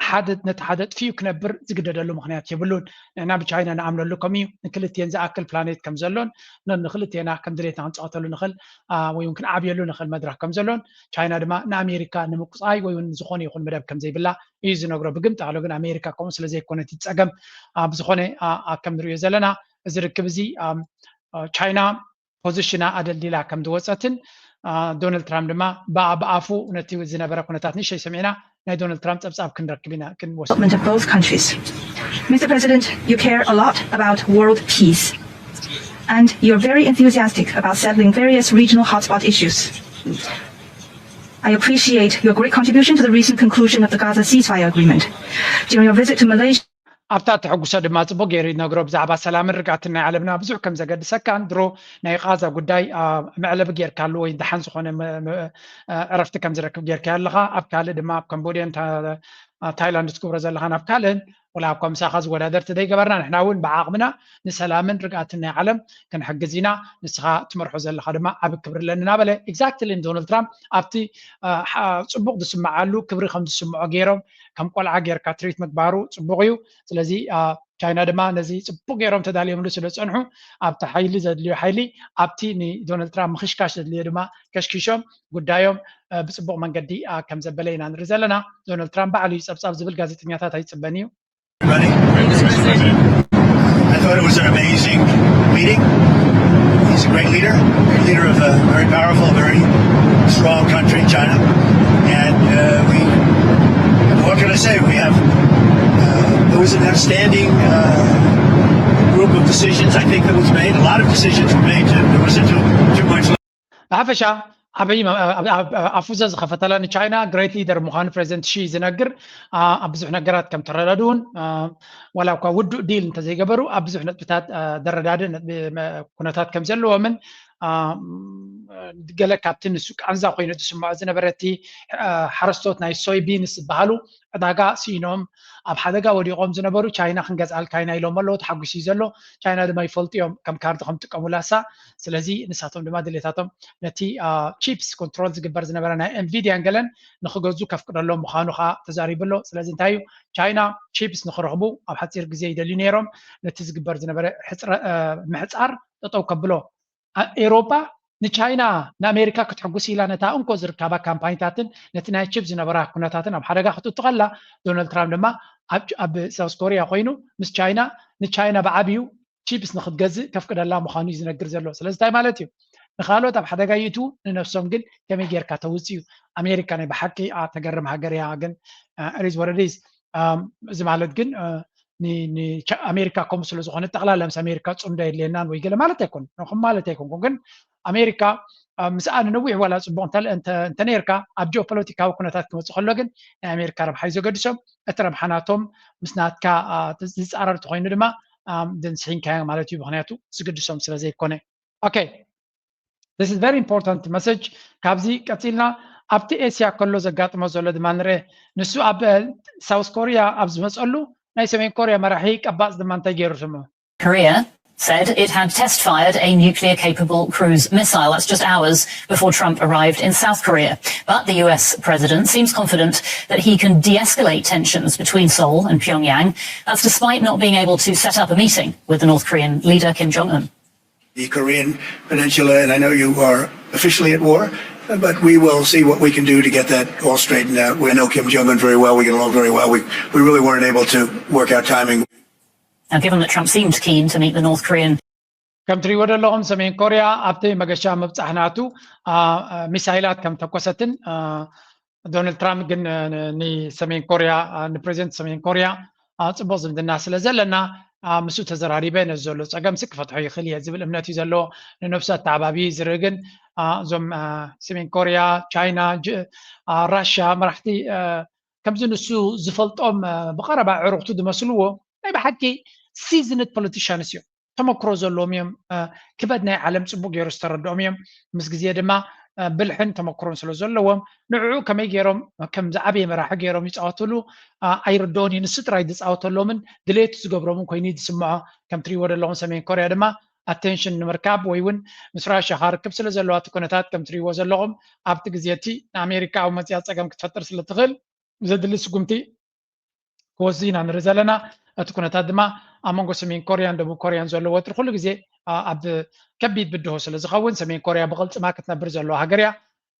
ሓደ ነቲ ሓደ ጥፊኡ ክነብር ዝግደደሉ ምኽንያት የብሉን። ንሕና ብቻይና ንኣምነሉ ከምኡ እዩ። ንክልቲኤን ዝኣክል ፕላኔት ከም ዘሎን ንክልቲኤና ከም ድሌትና ክንፃወተሉ ንኽእል ወይ እውን ክንዓብየሉ ንኽእል መድረኽ ከም ዘሎን ቻይና ድማ ንኣሜሪካ ንምቁፃይ ወይ እውን ዝኾነ ይኹን መደብ ከም ዘይብላ እዩ ዝነግሮ። ብግምጣሎ ግን ኣሜሪካ ከምኡ ስለ ዘይኮነት እዩ ፀገም። ብዝኾነ ከም ንሪኦ ዘለና እዚ ርክብ እዚ ቻይና ፖዚሽና ኣደልዲላ ከም ዝወፀትን ዶናልድ ትራምፕ ድማ ብኣ ብኣፉ ነቲ ዝነበረ ኩነታት ንእሽተይ ሰሚዕና ናይ ዶናልድ ትራምፕ ፀብፃብ ክንረክብ ኢና ክንወስድ development of both countries. Mister President, you care a lot about world peace. And you're very enthusiastic about settling various regional hotspot issues. I appreciate your great contribution to the recent conclusion of the Gaza ceasefire agreement. During your visit to Malaysia, ኣብታ እተሐጉሶ ድማ ጽቡቕ ገይሩ ይነግሮ ብዛዕባ ሰላምን ርግኣትን ናይ ዓለምና ብዙሕ ከም ዘገድሰካን ድሮ ናይ ቓዛ ጉዳይ መዕለቢ ጌርካሉ ወይ ደሓን ዝኾነ ዕረፍቲ ከም ዝረክብ ጌርካዮ ኣለኻ። ኣብ ካልእ ድማ ኣብ ካምቦድያን ታይላንድ ትግብሮ ዘለኻን ኣብ ካልእን ወላ እኳ ምሳኻ ዝወዳደር ተደይገበርና፣ ንሕና እውን ብዓቕምና ንሰላምን ርግኣትን ናይ ዓለም ክንሕግዝ ኢና፣ ንስኻ ትመርሖ ዘለኻ ድማ ዓቢ ክብሪ ኣለኒ እናበለ፣ exactly ንዶናልድ ትራምፕ ኣብቲ አ፣ ሓ- ጽቡቕ ዝስምዓሉ ክብሪ ከም ዝስምዖ ገይሮም ከም ቆልዓ ጌርካ ትሪት ምግባሩ ጽቡቕ እዩ። ስለዚ አ፣ ቻይና ድማ ነዚ ጽቡቕ ገይሮም ተዳልዮምሉ ስለ ዝጸንሑ ኣብቲ ሓይሊ ዘድልዮ ሓይሊ ኣብቲ ንዶናልድ ትራምፕ ምኽሽካሽ ዘድልዮ ድማ ከሽኪሾም ጉዳዮም አ፣ ብጽቡቕ መንገዲ አ፣ ከም ዘበለ ኢና ንርኢ ዘለና። ዶናልድ ትራምፕ ባዕሉ እዩ ጸብጻብ ዝብል ጋዜጠኛታት ኣይጽበን እዩ። Everybody. I thought it was an amazing meeting. He's a great leader, a leader of a very powerful, very strong country, China. And uh, we, what can I say? We have, uh, it was an outstanding uh, group of decisions, I think, that was made. A lot of decisions were made. There wasn't too, too much. ብሓፈሻ ዓበይ ኣፉዘ ዝኸፈተላ ንቻይና ግሬት ሊደር ምዃኑ ፕሬዚደንት ሺ ዝነግር ኣብ ብዙሕ ነገራት ከም ተረዳድኡን ዋላ እኳ ውዱእ ዲል እንተዘይገበሩ ኣብ ብዙሕ ነጥብታት ደረዳድእ ኩነታት ከም ዘለዎምን ገለ ካብቲ ንሱ ቃንዛ ኮይኑ ዝስምዖ ዝነበረ እቲ ሓረስቶት ናይ ሶይ ቢንስ ዝበሃሉ ዕዳጋ ስኢኖም ኣብ ሓደጋ ወዲቖም ዝነበሩ ቻይና ክንገዝኣልካ ኢና ኢሎም ኣለዉ። ተሓጒሱ እዩ ዘሎ። ቻይና ድማ ይፈልጡ እዮም ከም ካርድ ከም ጥቀሙላሳ። ስለዚ ንሳቶም ድማ ድሌታቶም ነቲ ቺፕስ ኮንትሮል ዝግበር ዝነበረ ናይ ኤንቪዲያን ገለን ንክገዙ ከፍቅደሎም ምዃኑ ከዓ ተዛሪቡ ኣሎ። ስለዚ እንታይ እዩ ቻይና ቺፕስ ንክረኽቡ ኣብ ሓፂር ግዜ ይደልዩ ነይሮም። ነቲ ዝግበር ዝነበረ ምሕፃር ጠጠው ከብሎ ኤሮፓ ንቻይና ንኣሜሪካ ክትሕጉስ ኢላ ነታ እንኮ ዝርካባ ካምፓኒታትን ነቲ ናይ ቺፕ ዝነበራ ኩነታትን ኣብ ሓደጋ ክትእቱ ከላ ዶናልድ ትራምፕ ድማ ኣብ ሳውስ ኮሪያ ኮይኑ ምስ ቻይና ንቻይና ብዓብዩ ቺፕስ ንክትገዝእ ከፍቅደላ ምዃኑ እዩ ዝነግር ዘሎ። ስለዚ እንታይ ማለት እዩ? ንካልኦት ኣብ ሓደጋ ይእትዉ ንነብሶም ግን ከመይ ጌርካ ተውፅእ እዩ። ኣሜሪካ ናይ ብሓቂ ተገርም ሃገር እያ። ግን ሪዝ ወረዲስ እዚ ማለት ግን ኣሜሪካ ከምኡ ስለ ዝኾነ ጠቕላላ ምስ ኣሜሪካ ፅምዶ የድልየናን ወይ ገለ ማለት ኣይኮን ከም ማለት ኣይኮንኩ ግን ኣሜሪካ ምስኣ ንነዊሕ ዋላ ፅቡቕ እንተ ነርካ ኣብ ጂኦፖለቲካዊ ኩነታት ክመፅእ ከሎ ግን ናይ ኣሜሪካ ረብሓ እዩ ዘገድሶም። እቲ ረብሓ ናቶም ምስ ናትካ ዝፃረር ተኮይኑ ድማ ድንስሒንካዮ ማለት እዩ። ምክንያቱ ዝግድሶም ስለ ዘይኮነ። Okay, this is very important message። ካብዚ ቀፂልና ኣብቲ ኤስያ ከሎ ዘጋጥሞ ዘሎ ድማ ንርኤ። ንሱ ኣብ ሳውስ ኮሪያ ኣብ ዝመፀሉ ናይ ሰሜን ኮሪያ መራሒ ቀባፅ ድማ እንታይ ገይሩ ስምዑ። Korea said it had test fired a nuclear capable cruise missile. That's just hours before Trump arrived in South Korea. But the U S president seems confident that he can de escalate tensions between Seoul and Pyongyang. That's despite not being able to set up a meeting with the North Korean leader Kim Jong un. The Korean Peninsula, and I know you are officially at war, but we will see what we can do to get that all straightened out. We know Kim Jong un very well, we get along very well. We, we really weren't able to work out timing. Now, given that Trump seemed keen to meet the North Korean ከም ትሪእዎ ዘለኹም ሰሜን ኮርያ ኣብቲ መገሻ ምብፃሕ ናቱ ሚሳይላት ከም ተኮሰትን ዶናልድ ትራምፕ ግን ንሰሜን ኮርያ ንፕሬዚደንት ሰሜን ኮርያ ፅቡቅ ዝምድና ስለ ዘለና ምስኡ ተዘራሪበ ነዚ ዘሎ ፀገም ሲ ክፈትሖ ይኽእል እየ ዝብል እምነት እዩ ዘለዎ። ንነብሱ ኣተዓባቢ ዝርኢ ግን እዞም ሰሜን ኮርያ፣ ቻይና፣ ራሻ መራሕቲ ከምዚ ንሱ ዝፈልጦም ብቀረባ ዕሩኽቱ ዝመስልዎ ናይ ብሓቂ ሲዝንድ ፖለቲሻንስ እዮም። ተመክሮ ዘለዎም እዮም። ክበድ ናይ ዓለም ፅቡቅ ገይሩ ዝተረድኦም እዮም። ምስ ግዜ ድማ ብልሕን ተመክሮን ስለ ዘለዎም ንዕኡ ከመይ ገይሮም ከም ዝዓበየ መራሒ ገይሮም ይፃወትሉ ኣይርድኦን እዩ። ንሱ ጥራይ ዝፃወተሎምን ድሌቱ ዝገብሮምን ኮይኑ እዩ ዝስምዖ። ከም ትሪእዎ ዘለኹም ሰሜን ኮርያ ድማ ኣቴንሽን ንምርካብ ወይ እውን ምስ ራሽያ ካርክብ ስለ ዘለዋ እቲ ኩነታት ከም ትሪእዎ ዘለኹም ኣብቲ ግዜ እቲ ንኣሜሪካ ኣብ መፅያ ፀገም ክትፈጥር ስለ ትኽእል ዘድሊ ስጉምቲ ክወስድ ኢና ንርኢ ዘለና። እቲ ኩነታት ድማ ኣብ መንጎ ሰሜን ኮርያን ደቡብ ኮርያን ዘሎ ወጥሪ ኩሉ ግዜ ኣብ ከቢድ ብድሆ ስለ ዝኸውን ሰሜን ኮርያ ብቕልፅማ ክትነብር ዘለዋ ሃገር እያ።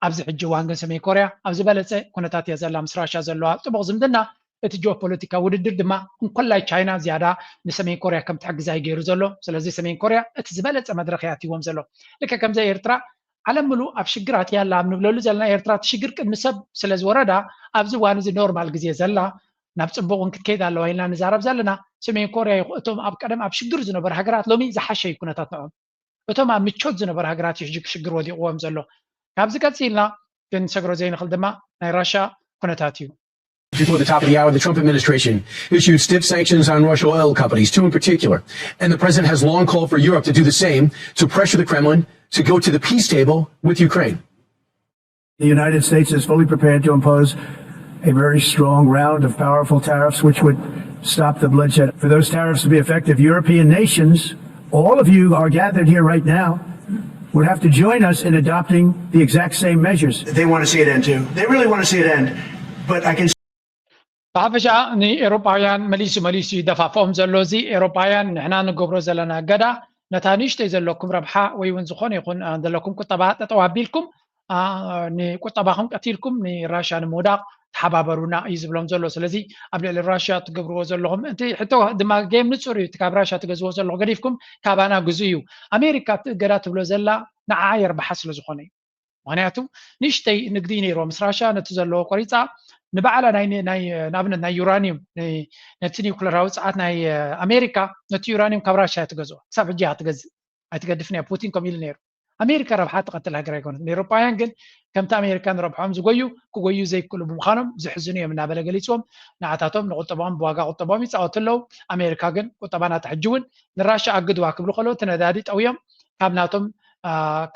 ኣብዚ ሕጂ እዋን ግን ሰሜን ኮርያ ኣብ ዝበለፀ ኩነታት እያ ዘላ ምስ ራሻ ዘለዋ ፅቡቕ ዝምድና። እቲ ጂኦፖለቲካ ውድድር ድማ እንኮላይ ቻይና ዝያዳ ንሰሜን ኮርያ ከም ትሕግዛ እዩ ገይሩ ዘሎ። ስለዚ ሰሜን ኮርያ እቲ ዝበለፀ መድረክ እያ ኣትይዎም ዘሎ። ልክዕ ከምዚ ኤርትራ ዓለም ምሉእ ኣብ ሽግር ኣትያ ኣላ ኣብ ንብለሉ ዘለና ኤርትራ እቲ ሽግር ቅድሚ ሰብ ስለ ዝወረዳ ኣብዚ እዋን እዚ ኖርማል ግዜ ዘላ ናብ ፅቡቕ እውን ክትከይድ ኣለዋ ኢልና ንዛረብ ዘለና። ሰሜን ኮርያ ይኹ እቶም ኣብ ቀደም ኣብ ሽግር ዝነበሩ ሃገራት ሎሚ ዝሓሸ እዩ ኩነታት ንዕኦም። እቶም ኣብ ምቾት ዝነበሩ ሃገራት እዩ ሕጂ ሽግር ወዲቕዎም ዘሎ። ካብዚ ቀፂልና ክንሰግሮ ዘይንኽእል ድማ ናይ ራሻ ኩነታት እዩ። Before the top of the hour, the Trump administration issued stiff sanctions on Russian oil companies, two in particular. And the president has long called for Europe to do the same to pressure the Kremlin to go to the peace table with Ukraine. The United States is fully prepared to impose a very strong round of powerful tariffs, which would stop the bloodshed. For those tariffs to be effective, European nations, all of you are gathered here right now, would have to join us in adopting the exact same measures. They want to see it end too. They really want to see it end. But I can ብሓፈሻ ንኤሮፓውያን መሊሱ መሊሱ ይደፋፍኦም ዘሎ እዚ። ኤሮፓውያን ንሕና ንገብሮ ዘለና እገዳ ነታ ንእሽተይ ዘለኩም ረብሓ ወይ እውን ዝኾነ ይኹን ዘለኩም ቁጠባ ጠጠው ኣቢልኩም ንቁጠባኹም ቀቲልኩም ንራሽያ ንምውዳቕ ተሓባበሩና እዩ ዝብሎም ዘሎ። ስለዚ ኣብ ልዕሊ ራሽያ ትገብርዎ ዘለኹም እቲ ሕቶ ድማ ጌም ንፁር እዩ። እቲ ካብ ራሽያ ትገዝዎ ዘለኹ ገዲፍኩም ካባና ግዙ እዩ። ኣሜሪካ እቲ እገዳ ትብሎ ዘላ ንዓ የርብሓ ስለ ዝኾነ እዩ። ምክንያቱ ንእሽተይ ንግዲ ነይርዎ ምስ ራሽያ ነቲ ዘለዎ ቆሪፃ ንባዕላ ናይ ንኣብነት ናይ ዩራኒየም ነቲ ኒውክለራዊ ፀዓት ናይ ኣሜሪካ ነቲ ዩራኒየም ካብ ራሽያ ትገዝኦ ክሳብ ሕጂ እያ ትገዝእ ኣይትገድፍን እያ። ፑቲን ከምኡ ኢሉ ነይሩ። ኣሜሪካ ረብሓ ትቐትል ሃገር ኣይኮነት። ንኤሮፓውያን ግን ከምቲ ኣሜሪካ ንረብሖም ዝጎዩ ክጎዩ ዘይክእሉ ብምዃኖም ዝሕዝኑ እዮም እናበለ ገሊፅዎም። ንዓታቶም ንቁጠባኦም ብዋጋ ቁጠባኦም ይፃወቱ ኣለዉ። ኣሜሪካ ግን ቁጠባ ናታ ሕጂ እውን ንራሻ ኣግድዋ ክብሉ ከለዉ እቲ ነዳዲ ጠውዮም ካብ ናቶም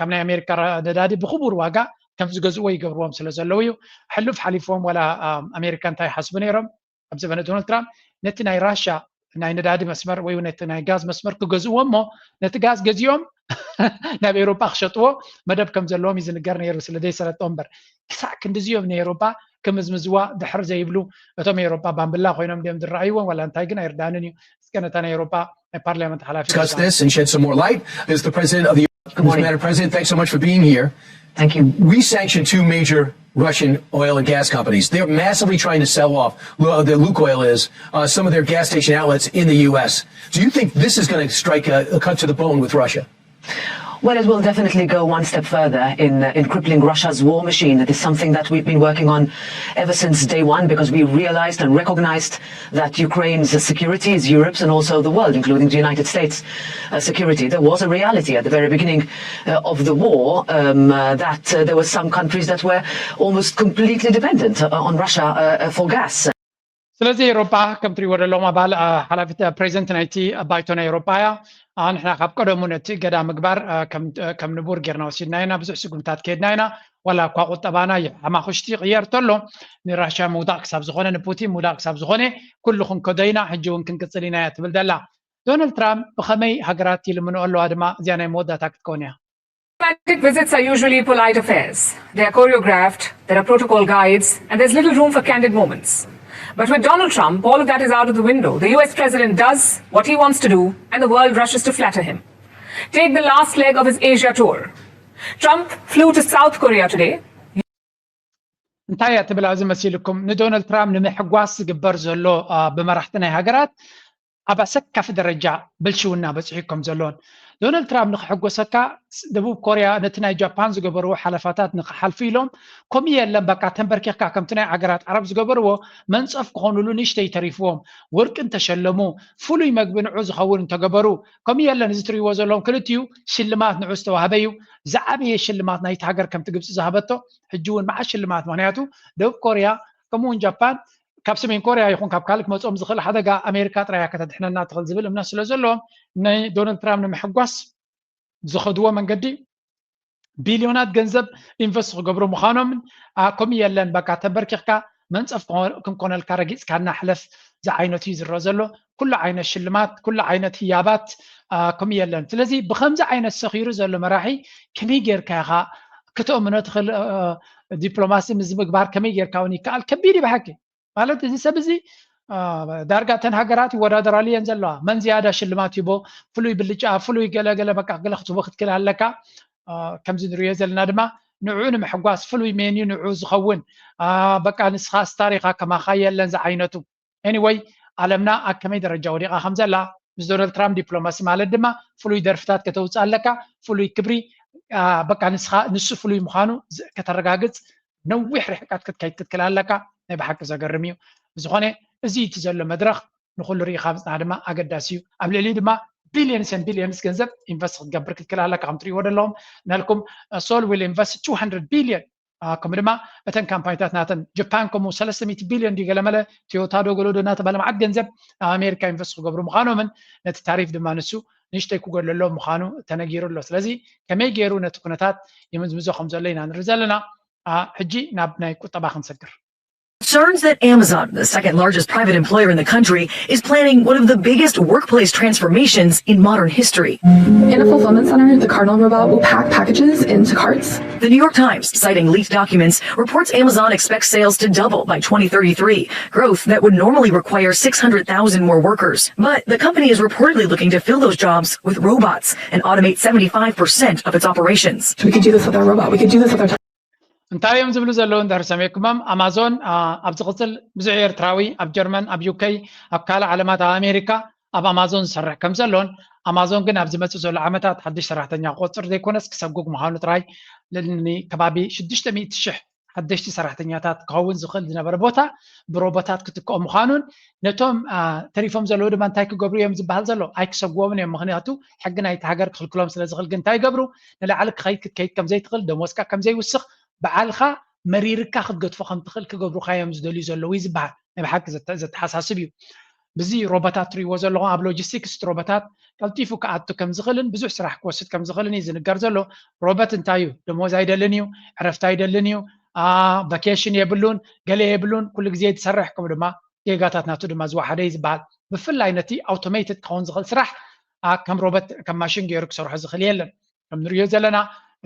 ካብ ናይ ኣሜሪካ ነዳዲ ብክቡር ዋጋ ከም ዝገዝእዎ ይገብርዎም ስለ ዘለዉ እዩ። ሕሉፍ ሓሊፍዎም ዋላ ኣሜሪካ እንታይ ይሓስቡ ነይሮም ኣብ ዘበነ ዶናልድ ትራምፕ ነቲ ናይ ራሻ ናይ ነዳዲ መስመር ወይ ነቲ ናይ ጋዝ መስመር ክገዝእዎ እሞ ነቲ ጋዝ ገዚኦም ናብ ኤውሮጳ ክሸጥዎ መደብ ከም ዘለዎም እዩ ዝንገር ነይሩ ስለ ዘይሰለጦም እምበር ክሳዕ ክንድዚኦም ንኤውሮጳ ክምዝምዝዋ ድሕር ዘይብሉ እቶም ኤውሮጳ ባምብላ ኮይኖም ድዮም ዝረኣይዎም ዋላ እንታይ ግን ኣይርዳንን እዩ። እስከ ነታ ናይ ኤውሮጳ ናይ ፓርላመንት ሓላፊ discuss this and shed some more light is the president of the Good morning. Madam President, thanks so much for being here. Thank you. We sanctioned two major Russian oil and gas companies. They're massively trying to sell off, uh, the Lukoil is, uh, some of their gas station outlets in the U S. Do you think this is going to strike a, a cut to the bone with Russia? Well, it will definitely go one step further in, uh, in crippling Russia's war machine. It is something that we've been working on ever since day one because we realized and recognized that Ukraine's security is Europe's and also the world, including the United States' uh, security. There was a reality at the very beginning uh, of the war um, uh, that uh, there were some countries that were almost completely dependent uh, on Russia uh, uh, for gas. ስለዚ ኤሮፓ ከም ትሪእዎ ዘለኹም ኣባል ሓላፊት ፕሬዚደንት ናይቲ ባይቶ ናይ ኤሮፓ እያ። ንሕና ካብ ቀደሙ ነቲ እገዳ ምግባር ከም ንቡር ጌርና ወሲድና ኢና። ብዙሕ ስጉምታት ከይድና ኢና። ዋላ እኳ ቁጠባና ሓማኹሽቲ ይቕየር ተሎ ንራሽያ ምውዳቕ ክሳብ ዝኾነ ንፑቲን ምውዳቕ ክሳብ ዝኾነ ኩሉ ክንከዶ ኢና። ሕጂ እውን ክንቅፅል ኢና እያ ትብል ዘላ። ዶናልድ ትራምፕ ብኸመይ ሃገራት ይልምንኦ ኣለዋ ድማ እዚኣ ናይ መወዳእታ ክትከውን እያ። Diplomatic visits are usually polite affairs. They are choreographed, there are protocol guides, and there's little room for candid moments. But with Donald Trump, all of that is out of the window. The U S president does what he wants to do, and the world rushes to flatter him. Take the last leg of his Asia tour. Trump flew to South Korea today. እንታይ እያ ትብል ኣብዚ መሲልኩም ንዶናልድ ትራምፕ ንምሕጓስ ዝግበር ዘሎ ብመራሕቲ ናይ ሃገራት ኣብ ኣሰካፊ ደረጃ ብልሽውና በፂሑ ከም ዘሎን ዶናልድ ትራምፕ ንክሕጎሰካ ደቡብ ኮርያ ነቲ ናይ ጃፓን ዝገበርዎ ሓለፋታት ንክሓልፉ ኢሎም ከምኡ የለን በቃ ተንበርኪኽካ ከምቲ ናይ ዓገራት ዓረብ ዝገበርዎ መንፀፍ ክኾኑሉ ንእሽተይ ተሪፍዎም ወርቂ እንተሸለሙ ፍሉይ መግቢ ንዑ ዝኸውን እንተገበሩ ከምኡ የለን እዚ ትሪእዎ ዘለዎም ክልቲኡ ሽልማት ንዑ ዝተዋህበ እዩ። ዝዓበየ ሽልማት ናይቲ ሃገር ከምቲ ግብፂ ዝሃበቶ ሕጂ እውን መዓት ሽልማት ምክንያቱ ደቡብ ኮርያ ከምኡ እውን ጃፓን ካብ ሰሜን ኮርያ ይኹን ካብ ካልእ ክመፅኦም ዝኽእል ሓደጋ ኣሜሪካ ጥራይ እያ ከተድሕነና ትኽእል ዝብል እምነት ስለ ዘለዎም ንዶናልድ ትራምፕ ንምሕጓስ ዝኸድዎ መንገዲ ቢልዮናት ገንዘብ ኢንቨስት ክገብሩ ምዃኖምን ከምኡ የለን በቃ ተንበርኪኽካ መንፀፍ ክንኮነልካ ረጊፅካና ሕለፍ ዝዓይነቱ እዩ ዝረአ ዘሎ። ኩሉ ዓይነት ሽልማት ኩሉ ዓይነት ህያባት ከምኡ የለን። ስለዚ ብከምዚ ዓይነት ሰኺሩ ዘሎ መራሒ ከመይ ጌርካ ኢኻ ክተእምኖ ትኽእል? ዲፕሎማሲ ምስ ምግባር ከመይ ጌርካ እውን ይከኣል? ከቢድ እዩ ብሓቂ። ማለት እዚ ሰብ እዚ ዳርጋ እተን ሃገራት ይወዳደራሉ እየን ዘለዋ። መን ዝያዳ ሽልማት ሂቦ ፍሉይ ብልጫ ፍሉይ ገለገለ በቃ ገለ ክትህቦ ክትክእል ኣለካ። ከምዚ ንሪኦ ዘለና ድማ ንዑ ንምሕጓስ ፍሉይ ሜንዩ ንዑ ዝኸውን በቃ ንስኻ ስታር ኢኻ ከማኻ የለን ዝዓይነቱ። ኤኒወይ ዓለምና ኣብ ከመይ ደረጃ ወዲቓ ከም ዘላ ምስ ዶናልድ ትራምፕ ዲፕሎማሲ ማለት ድማ ፍሉይ ደርፍታት ከተውፅእ ኣለካ፣ ፍሉይ ክብሪ በቃ ንስኻ ንሱ ፍሉይ ምዃኑ ከተረጋግፅ ነዊሕ ርሕቀት ክትከይድ ክትክእል ኣለካ። ናይ ብሓቂ ዘገርም እዩ። ብዝኾነ እዚ እቲ ዘሎ መድረኽ ንኩሉ ርኢኻ ምፅናሕ ድማ ኣገዳሲ እዩ። ኣብ ልዕሊኡ ድማ billions and billions ገንዘብ ኢንቨስት ክትገብር ክትክእል ኣለካ። ከም ትሪእዎ ዘለኹም ናልኩም Seoul will invest two hundred billion ከምኡ ድማ እተን ካምፓኒታት ናተን ጃፓን ከምኡ ሰለስተ ሚእቲ ቢልዮን ድዩ ገለመለ ቶዮታ ዶ ገሎ ዶ እናተባለ መዓት ገንዘብ ኣብ ኣሜሪካ ኢንቨስት ክገብሩ ምዃኖምን ነቲ ታሪፍ ድማ ንሱ ንእሽተይ ክጎድለሎ ምዃኑ ተነጊሩ ኣሎ። ስለዚ ከመይ ገይሩ ነቲ ኩነታት ይምዝምዞ ከም ዘሎ ኢና ንርኢ ዘለና። ሕጂ ናብ ናይ ቁጠባ ክንሰግር። Concerns that Amazon, the second largest private employer in the country, is planning one of the biggest workplace transformations in modern history. In a fulfillment center, the Cardinal robot will pack packages into carts. The New York Times, citing leaked documents, reports Amazon expects sales to double by twenty thirty-three, growth that would normally require six hundred thousand more workers. But the company is reportedly looking to fill those jobs with robots and automate seventy-five percent of its operations. We could do this with our robot. We could do this with our እንታይ እዮም ዝብሉ ዘለዉ እንድሕር ሰሚዕኩሞም? ኣማዞን ኣብ ዝቕፅል ብዙሕ ኤርትራዊ ኣብ ጀርመን፣ ኣብ ዩከይ፣ ኣብ ካልእ ዓለማት፣ ኣብ ኣሜሪካ ኣብ ኣማዞን ዝሰርሕ ከም ዘሎን ኣማዞን ግን ኣብ ዝመፅእ ዘሎ ዓመታት ሓድሽ ሰራሕተኛ ክቆፅር ዘይኮነስ ክሰጉግ ምዃኑ ጥራይ፣ ንከባቢ ሽዱሽተ ሚእቲ ሽሕ ሓደሽቲ ሰራሕተኛታት ክኸውን ዝኽእል ዝነበረ ቦታ ብሮቦታት ክትክኦ ምዃኑን ነቶም ተሪፎም ዘለዉ ድማ እንታይ ክገብሩ እዮም ዝበሃል ዘሎ ኣይክሰጉዎምን እዮም። ምኽንያቱ ሕጊ ናይቲ ሃገር ክኽልክሎም ስለ ዝኽእል። ግን እንታይ ይገብሩ? ንላዕሊ ክኸይድ ክትከይድ ከም ዘይትኽእል፣ ደሞዝካ ከም ዘይውስኽ፣ ባዕልኻ መሪርካ ክትገድፎ ከም ትኽእል ክገብሩኻ እዮም ዝደልዩ ዘለዉ እዩ ዝበሃል። ናይ ብሓቂ ዘተሓሳስብ እዩ። ብዚ ሮቦታት ትሪእዎ ዘለኹም ኣብ ሎጂስቲክስ ሮቦታት ቀልጢፉ ክኣቱ ከም ዝኽእልን ብዙሕ ስራሕ ክወስድ ከም ዝኽእልን እዩ ዝንገር ዘሎ። ሮበት እንታይ እዩ? ደሞዝ ኣይደልን እዩ፣ ዕረፍቲ ኣይደልን እዩ፣ ቫኬሽን የብሉን፣ ገለ የብሉን፣ ኩሉ ግዜ ትሰርሕ፣ ከምኡ ድማ ጌጋታት ናቱ ድማ ዝወሓደ እዩ ዝበሃል። ብፍላይ ነቲ ኣውቶሜትድ ክኸውን ዝኽእል ስራሕ ከም ሮበት ከም ማሽን ገይሩ ክሰርሖ ዝኽእል የለን። ከም ንሪኦ ዘለና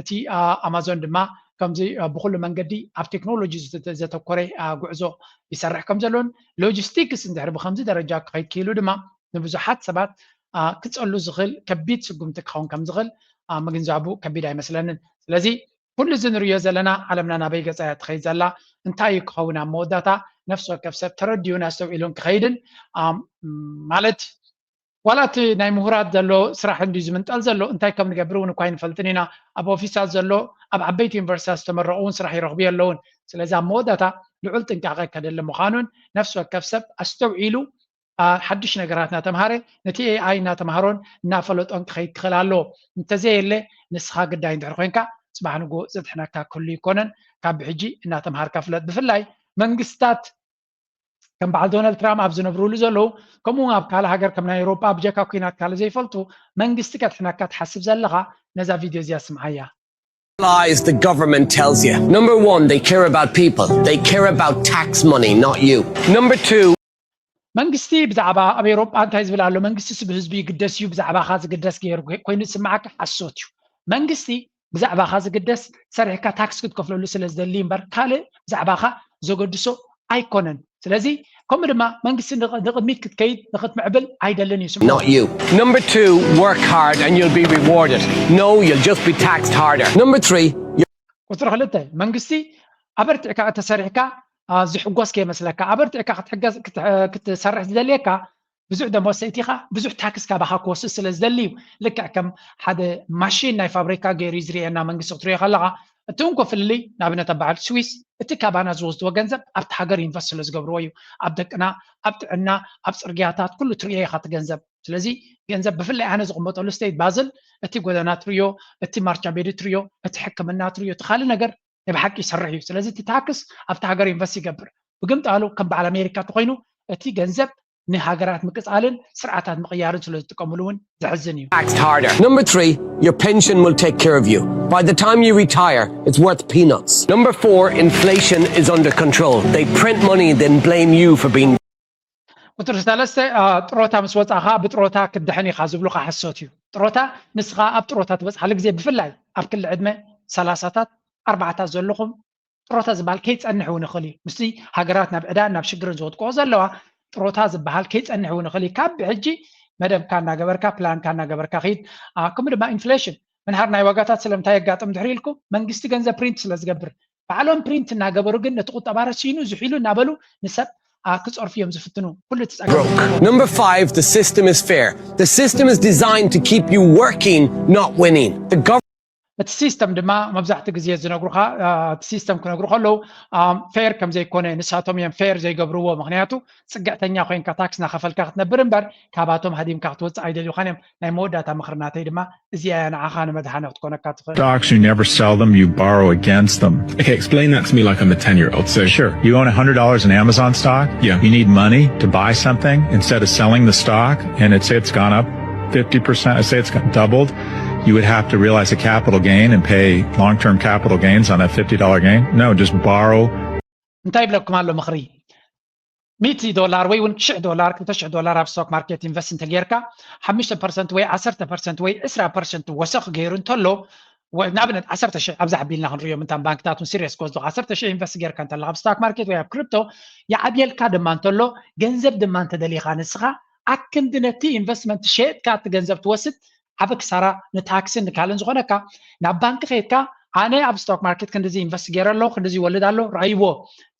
እቲ ኣማዞን ድማ ከምዚ ብኩሉ መንገዲ ኣብ ቴክኖሎጂ ዘተኮረ ጉዕዞ ይሰርሕ ከም ዘሎን ሎጂስቲክስ እንድሕር ብከምዚ ደረጃ ክኸይድ ክኢሉ ድማ ንብዙሓት ሰባት ክፀሉ ዝኽእል ከቢድ ስጉምቲ ክኸውን ከም ዝኽእል ምግንዛቡ ከቢድ ኣይመስለንን። ስለዚ ኩሉ እዚ ንሪኦ ዘለና ዓለምና ናበይ ገፃ እያ ትኸይድ ዘላ፣ እንታይ እዩ ክኸውን ኣብ መወዳእታ ነፍሲ ወከፍ ሰብ ተረዲኡን ኣስተውዒሉን ክኸይድን ማለት ዋላ እቲ ናይ ምሁራት ዘሎ ስራሕ እንድዩ ዝምንጠል ዘሎ እንታይ ከም ንገብር እውን እኳ ኣይንፈልጥን ኢና። ኣብ ኦፊሳት ዘሎ ኣብ ዓበይቲ ዩኒቨርሲታት ዝተመረቑ እውን ስራሕ ይረኽቡ የለውን። ስለዚ ኣብ መወዳእታ ልዑል ጥንቃቐ ከደሊ ምዃኑን ነፍሲ ወከፍ ሰብ ኣስተውዒሉ ሓድሽ ነገራት እናተምሃረ ነቲ ኤኣይ እናተምሃሮን እናፈለጦን ክኸይድ ክኽእል ኣለዎ። እንተዘየለ ንስኻ ግዳይ እንድሕር ኮይንካ ፅባሕ ንግሆ ዘድሕነካ ክህሉ ይኮነን። ካብ ብሕጂ እናተምሃርካ ፍለጥ። ብፍላይ መንግስታት ከም በዓል ዶናልድ ትራምፕ ኣብ ዝነብሩሉ ዘለዉ ከምኡ ኣብ ካልእ ሃገር ከም ናይ ኤውሮጳ ብጀካ ኩናት ካልእ ዘይፈልጡ መንግስቲ ከድሕነካ ትሓስብ ዘለኻ ነዛ ቪድዮ እዚኣ ስምዓያ። Lies the government tells you. Number one, they care about people. They care about tax money, not you. Number two, መንግስቲ ብዛዕባ ኣብ ኤውሮጳ እንታይ ዝብል ኣሎ? መንግስቲ ስብ ህዝቢ ይግደስ እዩ፣ ብዛዕባኻ ዝግደስ ገይሩ ኮይኑ ዝስምዓካ ሓሶት እዩ። መንግስቲ ብዛዕባኻ ዝግደስ ሰሪሕካ ታክስ ክትከፍለሉ ስለ ዝደሊ እምበር ካልእ ብዛዕባኻ ዘገድሶ ኣይኮነን። ስለዚ ከምኡ ድማ መንግስቲ ንቕድሚት ክትከይድ ንክትምዕብል ኣይደልን እዩ ስምዑ። Not you. Number two, work hard and you'll be rewarded. No, you'll just be taxed harder. Number three, ቁፅሪ ክልተ መንግስቲ ኣበርቲዕካ እተሰሪሕካ ዝሕጎስ ከይመስለካ ኣበርቲዕካ ክትሰርሕ ዝደልየካ ብዙሕ ደሞዝ ሰኢትኻ ብዙሕ ታክስ ካባኻ ክወስድ ስለ ዝደሊ እዩ። ልክዕ ከም ሓደ ማሽን ናይ ፋብሪካ ገይሩ እዩ ዝርእየና መንግስቲ ክትሪኦ ከለኻ። እቲ እንኮ ፍልልይ ንኣብነት ኣብ በዓል ስዊስ እቲ ካባና ዝወስድዎ ገንዘብ ኣብቲ ሃገር ኢንቨስት ስለ ዝገብርዎ እዩ። ኣብ ደቅና፣ ኣብ ጥዕና፣ ኣብ ፅርግያታት ኩሉ ትርእዮ ኢኻ እቲ ገንዘብ። ስለዚ ገንዘብ ብፍላይ ኣነ ዝቕመጠሉ ስቴት ባዝል እቲ ጎደና ትርእዮ፣ እቲ ማርቻ ቤዲ ትርእዮ፣ እቲ ሕክምና ትርእዮ፣ እቲ ካልእ ነገር ናይ ብሓቂ ይሰርሕ እዩ። ስለዚ እቲ ታክስ ኣብቲ ሃገር ኢንቨስት ይገብር። ብግምጣሉ ከም በዓል ኣሜሪካ ተኮይኑ እቲ ገንዘብ ንሃገራት ምቅፃልን ስርዓታት ምቕያርን ስለ ዝጥቀምሉ እውን ዘሕዝን እዩ። Taxed harder. Number three, your pension will take care of you. By the time you retire, it's worth peanuts. Number four, inflation is under control. They print money, then blame you for being ቁፅሪ ሰለስተ ጥሮታ ምስ ወፃኻ ብጥሮታ ክትድሕን ኢኻ ዝብሉኻ ሓሶት እዩ። ጥሮታ ንስኻ ኣብ ጥሮታ ትበፅሓሉ ግዜ ብፍላይ ኣብ ክሊ ዕድመ ሰላሳታት ኣርባዓታት ዘለኹም ጥሮታ ዝበሃል ከይፀንሕ እውን ይኽእል እዩ። ምስቲ ሃገራት ናብ ዕዳን ናብ ሽግርን ዝወድቅኦ ዘለዋ ጥሮታ ዝበሃል ከይፀንሕ እውን ይኽእል እዩ። ካብ ብሕጂ መደብካ እናገበርካ ፕላንካ እናገበርካ ኺድ። ከምኡ ድማ ኢንፍሌሽን ምንሃር ናይ ዋጋታት ስለምንታይ የጋጥም ድሕሪ ኢልኩም መንግስቲ ገንዘብ ፕሪንት ስለ ዝገብር ባዕሎም ፕሪንት እናገበሩ ግን ነቲ ቁጠባ ረሲኑ ዝሒሉ እናበሉ ንሰብ ክፀርፉ እዮም ዝፍትኑ። ኩሉ እቲ ፀገም Number five, the system is fair. The system is designed to keep you working, not winning. The government እቲ ሲስተም ድማ መብዛሕትኡ ግዜ ዝነግሩኻ እቲ ሲስተም ክነግሩ ከለዉ ፌር ከም ዘይኮነ ንሳቶም እዮም ፌር ዘይገብርዎ። ምክንያቱ ፅግዕተኛ ኮይንካ ታክስ እናኸፈልካ ክትነብር እምበር ካባቶም ሃዲምካ ክትወፅእ ኣይደልዩኻን እዮም። ናይ መወዳእታ ምኽሪ ናተይ ድማ እዚኣ እያ ንዓኻ ንመድሓኒ ክትኮነካ ትኽእል። Stocks, you never sell them, you borrow against them. Okay, explain that to me like I'm a ten year old. So, sure, you own one hundred dollars in Amazon stock. Yeah. You need money to buy something. Instead of selling the stock and it's, it's gone up fifty percent, I say it's got doubled, you would have to realize a capital gain and pay long term capital gains on that fifty dollar gain. No, just borrow. እንታይ ይብለኩም ኣሎ ምኽሪ? ሚእቲ ዶላር ወይ እውን ሽሕ ዶላር፣ ክልተ ሽሕ ዶላር ኣብ ስቶክ ማርኬት ኢንቨስት እንተጌርካ፣ ሓሙሽተ ፐርሰንት ወይ ዓሰርተ ፐርሰንት ወይ ዕስራ ፐርሰንት ወሰኽ ገይሩ እንተሎ፣ ወ-፣ ንኣብነት ዓሰርተ ሽሕ ኣብዛ ሓቢልና ክንሪኦ፣ ምንታን ባንክታት እውን ሲሪየስ ክወስዱ፣ ዓሰርተ ሽሕ ኢንቨስት ጌርካ እንተለኻ ኣብ ስቶክ ማርኬት ወይ ኣብ ክሪፕቶ፣ ይዓብየልካ ድማ እንተሎ፣ ገንዘብ ድማ እንተደሊኻ ንስኻ፣ ኣክንዲ ነቲ ኢንቨስትመንት ሸጥካ እቲ ገንዘብ ትወስድ፣ ዓቢ ክሳራ ንታክስን ንካልን ዝኾነካ፣ ናብ ባንክ ከይድካ፣ ኣነ ኣብ ስቶክ ማርኬት ክንድዚ ኢንቨስት ገይረ ኣለኹ፣ ክንድዚ ይወልድ ኣሎ፣ ርኣይዎ፣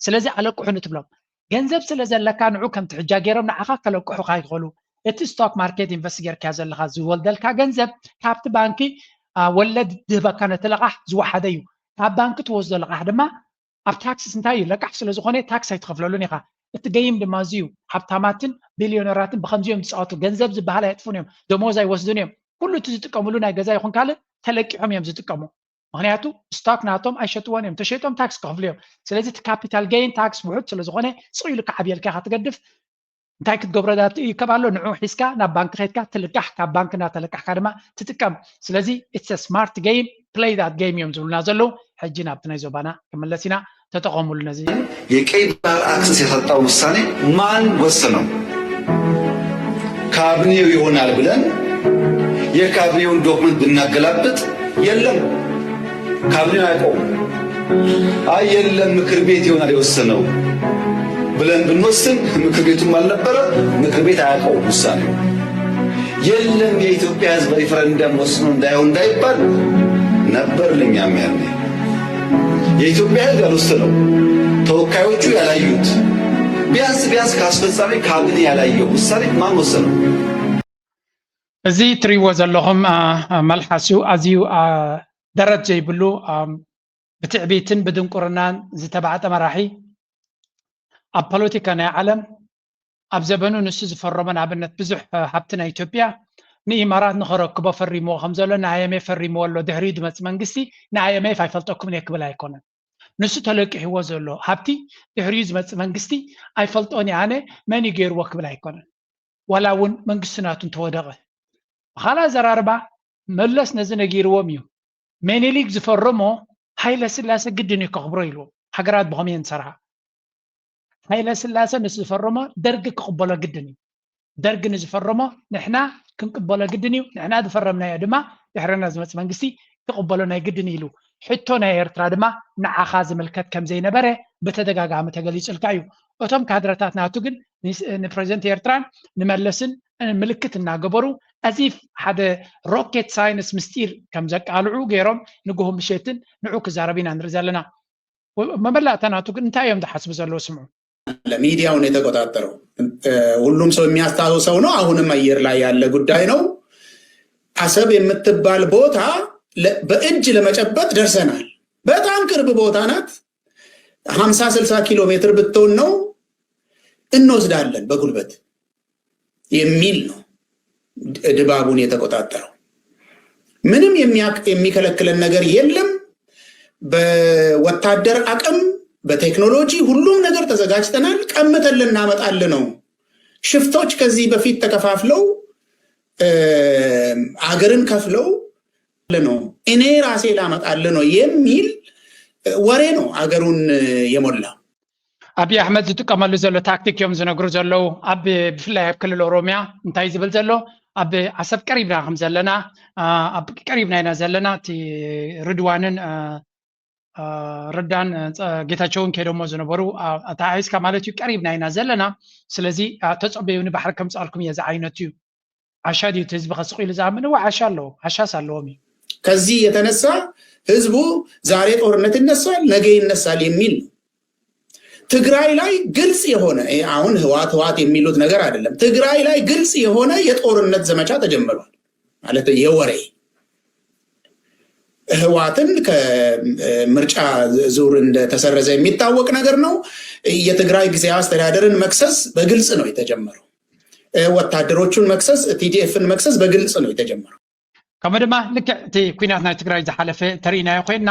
ስለዚ ኣለቅሑኒ ትብሎም። ገንዘብ ስለ ዘለካ ንዑ ከም ትሕጃ ገይሮም ንዓኻ ከለቅሑኻ ይኽእሉ። እቲ ስቶክ ማርኬት ኢንቨስት ጌርካዮ ዘለኻ ዝወልደልካ ገንዘብ ካብቲ ባንኪ፣ አ፣ ወለድ ዝህበካ ነቲ ለቓሕ ዝወሓደ እዩ። ካብ ባንኪ ትወስዶ ለቓሕ ድማ ኣብ ታክስስ እንታይ እዩ? ለቃሕ ስለ ዝኾነ ታክስ ኣይትኸፍለሉን ኢኻ። እቲ ገይም ድማ እዚ እዩ። ሃብታማትን ቢልዮነራትን ብኸምዚ እዮም ዝጻወቱ። ገንዘብ ዝበሃል ኣየጥፉን እዮም። ደሞዝ ኣይወስዱን እዮም። ኩሉ እቲ ዝጥቀምሉ ናይ ገዛ ይኹን ካልእ ተለቂሖም እዮም ዝጥቀሙ። ምኽንያቱ ስቶክ ናቶም ኣይሸጥዎን እዮም። ተሸይጦም ታክስ ክኸፍሉ እዮም። ስለዚ እቲ ካፒታል ገይን ታክስ ውሑድ ስለ ዝኾነ ስቕ ኢሉ ክዓብየልካ ኢኻ ትገድፍ። እንታይ ክትገብሮ ዳ ይከብ ኣሎ? ንዑ ሒዝካ ናብ ባንክ ከይድካ ትልቃሕ፣ ካብ ባንክ እናተለቃሕካ ድማ ትጥቀም። ስለዚ it's a smart game፣ play that game እዮም ዝብሉና ዘለዉ። ሕጂ ናብቲ ናይ ዞባና ክምለስ ኢና። ተጠቐሙሉ ነዚ። የቀይ ባህር አክሰስ የሰጠው ውሳኔ ማን ወሰነው? ካቢኔው ይሆናል ብለን የካቢኔውን ዶክመንት ብናገላብጥ የለም፣ ካቢኔው አያውቀውም። አይ የለም ምክር ቤት ይሆናል የወሰነው ብለን ብንወስን ምክር ቤቱም አልነበረ፣ ምክር ቤት አያውቀውም ውሳኔው። የለም የኢትዮጵያ ሕዝብ ሪፈረንደም ወስኖ እንዳይሆን እንዳይባል ነበር። ለኛም ያኔ የኢትዮጵያ ሕዝብ ያልወሰነው፣ ተወካዮቹ ያላዩት፣ ቢያንስ ቢያንስ ከአስፈጻሚ ካቢኔ ያላየው ውሳኔ ማን ወሰነው? እዚ ትሪእዎ ዘለኹም፣ አ፣ አ፣ መልሓሱ ኣዝዩ፣ አ፣ ደረት ዘይብሉ፣ አ፣ ብትዕቢትን ብድንቁርናን ዝተባዕጠ መራሒ፣ ኣብ ፖለቲካ ናይ ዓለም ኣብ ዘበኑ ንሱ ዝፈረሞ፣ ንኣብነት ብዙሕ፣ አ፣ ሃብቲ ናይ ኢትዮጵያ ንኢማራት ንኸረክቦ ፈሪምዎ ከም ዘሎ፣ ንኣይ ኤም ኤፍ ፈሪምዎ ኣሎ። ድሕሪኡ ዝመጽእ መንግስቲ ንኣይ ኤም ኤፍ ኣይፈልጠኩምን እየ ክብል ኣይኮነን። ንሱ ተለቂሕዎ ዘሎ ሃብቲ ድሕሪኡ ዝመጽእ መንግስቲ ኣይፈልጦን እየ ኣነ፣ መን እዩ ገይርዎ ክብል ኣይኮነን። ዋላ እውን መንግስቲ ናቱ እንተወደቐ። ብኻልእ ኣዘራርባ መለስ ነዚ ነጊርዎም እዩ። ሜኒሊክ ዝፈረሞ ሃይለ ስላሴ ግድን እዩ ከኽብሮ ኢልዎም። ሃገራት ብኸመይ እየን ዝሰርሓ? ሃይለ ስላሴ ንሱ ዝፈረሞ ደርጊ ክቕበሎ ግድን እዩ። ደርጊ ንዝፈረሞ ንሕና ክንቅበሎ ግድን እዩ። ንሕና ዝፈረምናዮ ድማ ድሕረና ዝመጽእ መንግስቲ ክቕበሎ ናይ ግድን እዩ ኢሉ። ሕቶ ናይ ኤርትራ ድማ ንዓኻ ዝምልከት ከም ዘይነበረ ብተደጋጋሚ ተገሊጹልካ እዩ። እቶም ካድረታት ናቱ ግን ንስ-፣ ንፕረዚደንት ኤርትራን ንመለስን ምልክት እናገበሩ፣ as if ሓደ ሮኬት ሳይንስ ምስጢር ከም ዘቃልዑ ገይሮም ንግሆ ምሸትን ንዑ ክዛረቡ ኢና ንርኢ ዘለና። ወ-፣ መመላእታ ናቱ ግን እንታይ እዮም ዝሓስቡ ዘለዉ? ስምዑ። ለሚዲያውን የተቆጣጠረው፣ እ፣ ሁሉም ሰው የሚያስታውሰው ነው። አሁንም አየር ላይ ያለ ጉዳይ ነው። አሰብ የምትባል ቦታ ለ-፣ በእጅ ለመጨበጥ ደርሰናል። በጣም ቅርብ ቦታ ናት። ሀምሳ ስልሳ ኪሎ ሜትር ብትሆን ነው፣ እንወስዳለን በጉልበት የሚል ነው ድባቡን የተቆጣጠረው። ምንም የሚያቅ-፣ የሚከለክለን ነገር የለም። በወታደር አቅም፣ በቴክኖሎጂ ሁሉም ነገር ተዘጋጅተናል። ቀምተን ልናመጣልህ ነው። ሽፍቶች ከዚህ በፊት ተከፋፍለው፣ እ፣ አገርን ከፍለው ነው፣ እኔ ራሴ ላመጣልህ ነው የሚል ወሬ ነው አገሩን የሞላው። ኣብይ ኣሕመድ ዝጥቀመሉ ዘሎ ታክቲክ እዮም ዝነግሩ ዘለዉ። ኣብ፣ ብፍላይ ኣብ ክልል ኦሮሚያ እንታይ ዝብል ዘሎ፣ ኣብ ዓሰብ ቀሪብና ከም ዘለና፣ አ፣ ኣብ ቀሪብና ኢና ዘለና፣ እቲ ርድዋንን፣ አ፣ አ፣ ረዳን፣ አ፣ ጸ-፣ ጌታቸውን ከይዶሞ ዝነበሩ፣ አ፣ ኣተሓሒዝካ ማለት እዩ፣ ቀሪብና ኢና ዘለና። ስለዚ፣ አ፣ ተጸበዩኒ፣ ባሕሪ ከምጽኣልኩም እየ ዝዓይነቱ እዩ። ዓሻ ድዩ እቲ ህዝቢ ከስቕ ኢሉ ዝኣምን? እወ፣ ዓሻ ኣለዎ፣ ዓሻስ ኣለዎም እዩ። ከዚህ የተነሳ ህዝቡ ዛሬ ጦርነት ይነሳል፣ ነገ ይነሳል የሚል ነው። ትግራይ ላይ ግልጽ የሆነ፣ ይሄ አሁን ህወሓት ህወሓት የሚሉት ነገር አይደለም። ትግራይ ላይ ግልጽ የሆነ የጦርነት ዘመቻ ተጀምሯል። ማለት የወሬ ህወሓትን ከምርጫ ዙር እንደተሰረዘ የሚታወቅ ነገር ነው። የትግራይ ጊዜያዊ አስተዳደርን መክሰስ በግልጽ ነው የተጀመረው። እ፣ ወታደሮቹን መክሰስ፣ ቲ ዲ ኤፍን መክሰስ በግልጽ ነው የተጀመረው። ከምኡ ድማ ልክዕ እቲ ኲናት ናይ ትግራይ ዝሓለፈ ተሪኢናዮ ኮይንና፣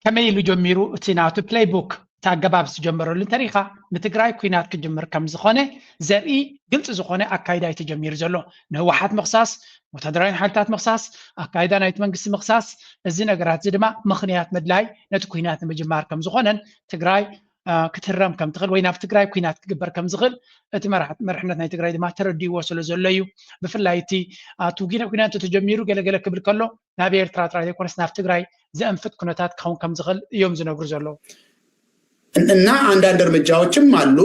ከመይ ኢሉ ጀሚሩ፣ እቲ ናቱ ፕሌይ ቡክ፣ እቲ ኣገባብ ዝጀመረሉ እንተሪኢኻ፣ ንትግራይ ኲናት ክጅምር ከም ዝኾነ ዘርኢ ግልፂ ዝኾነ ኣካይዳ እዩ ተጀሚሩ ዘሎ። ንህወሓት ምኽሳስ፣ ወታደራዊ ሓይልታት ምኽሳስ፣ ኣካይዳ ናይቲ መንግስቲ ምኽሳስ፣ እዚ ነገራት እዚ ድማ ምኽንያት ምድላይ ነቲ ኲናት ንምጅማር ከም ዝኾነን ትግራይ ክትህረም ከም ትኽእል ወይ ናብ ትግራይ ኩናት ክግበር ከም ዝኽእል እቲ መርሕነት ናይ ትግራይ ድማ ተረዲእዎ ስለ ዘሎ እዩ። ብፍላይ እቲ እቲ ጊነ ኩናት ተጀሚሩ ገለገለ ክብል ከሎ ናብ ኤርትራ ጥራይ ዘይኮነስ ናብ ትግራይ ዘእንፍት ኩነታት ክኸውን ከም ዝኽእል እዮም ዝነግሩ ዘለዉ። እና አንዳንድ እርምጃዎችም አሉ።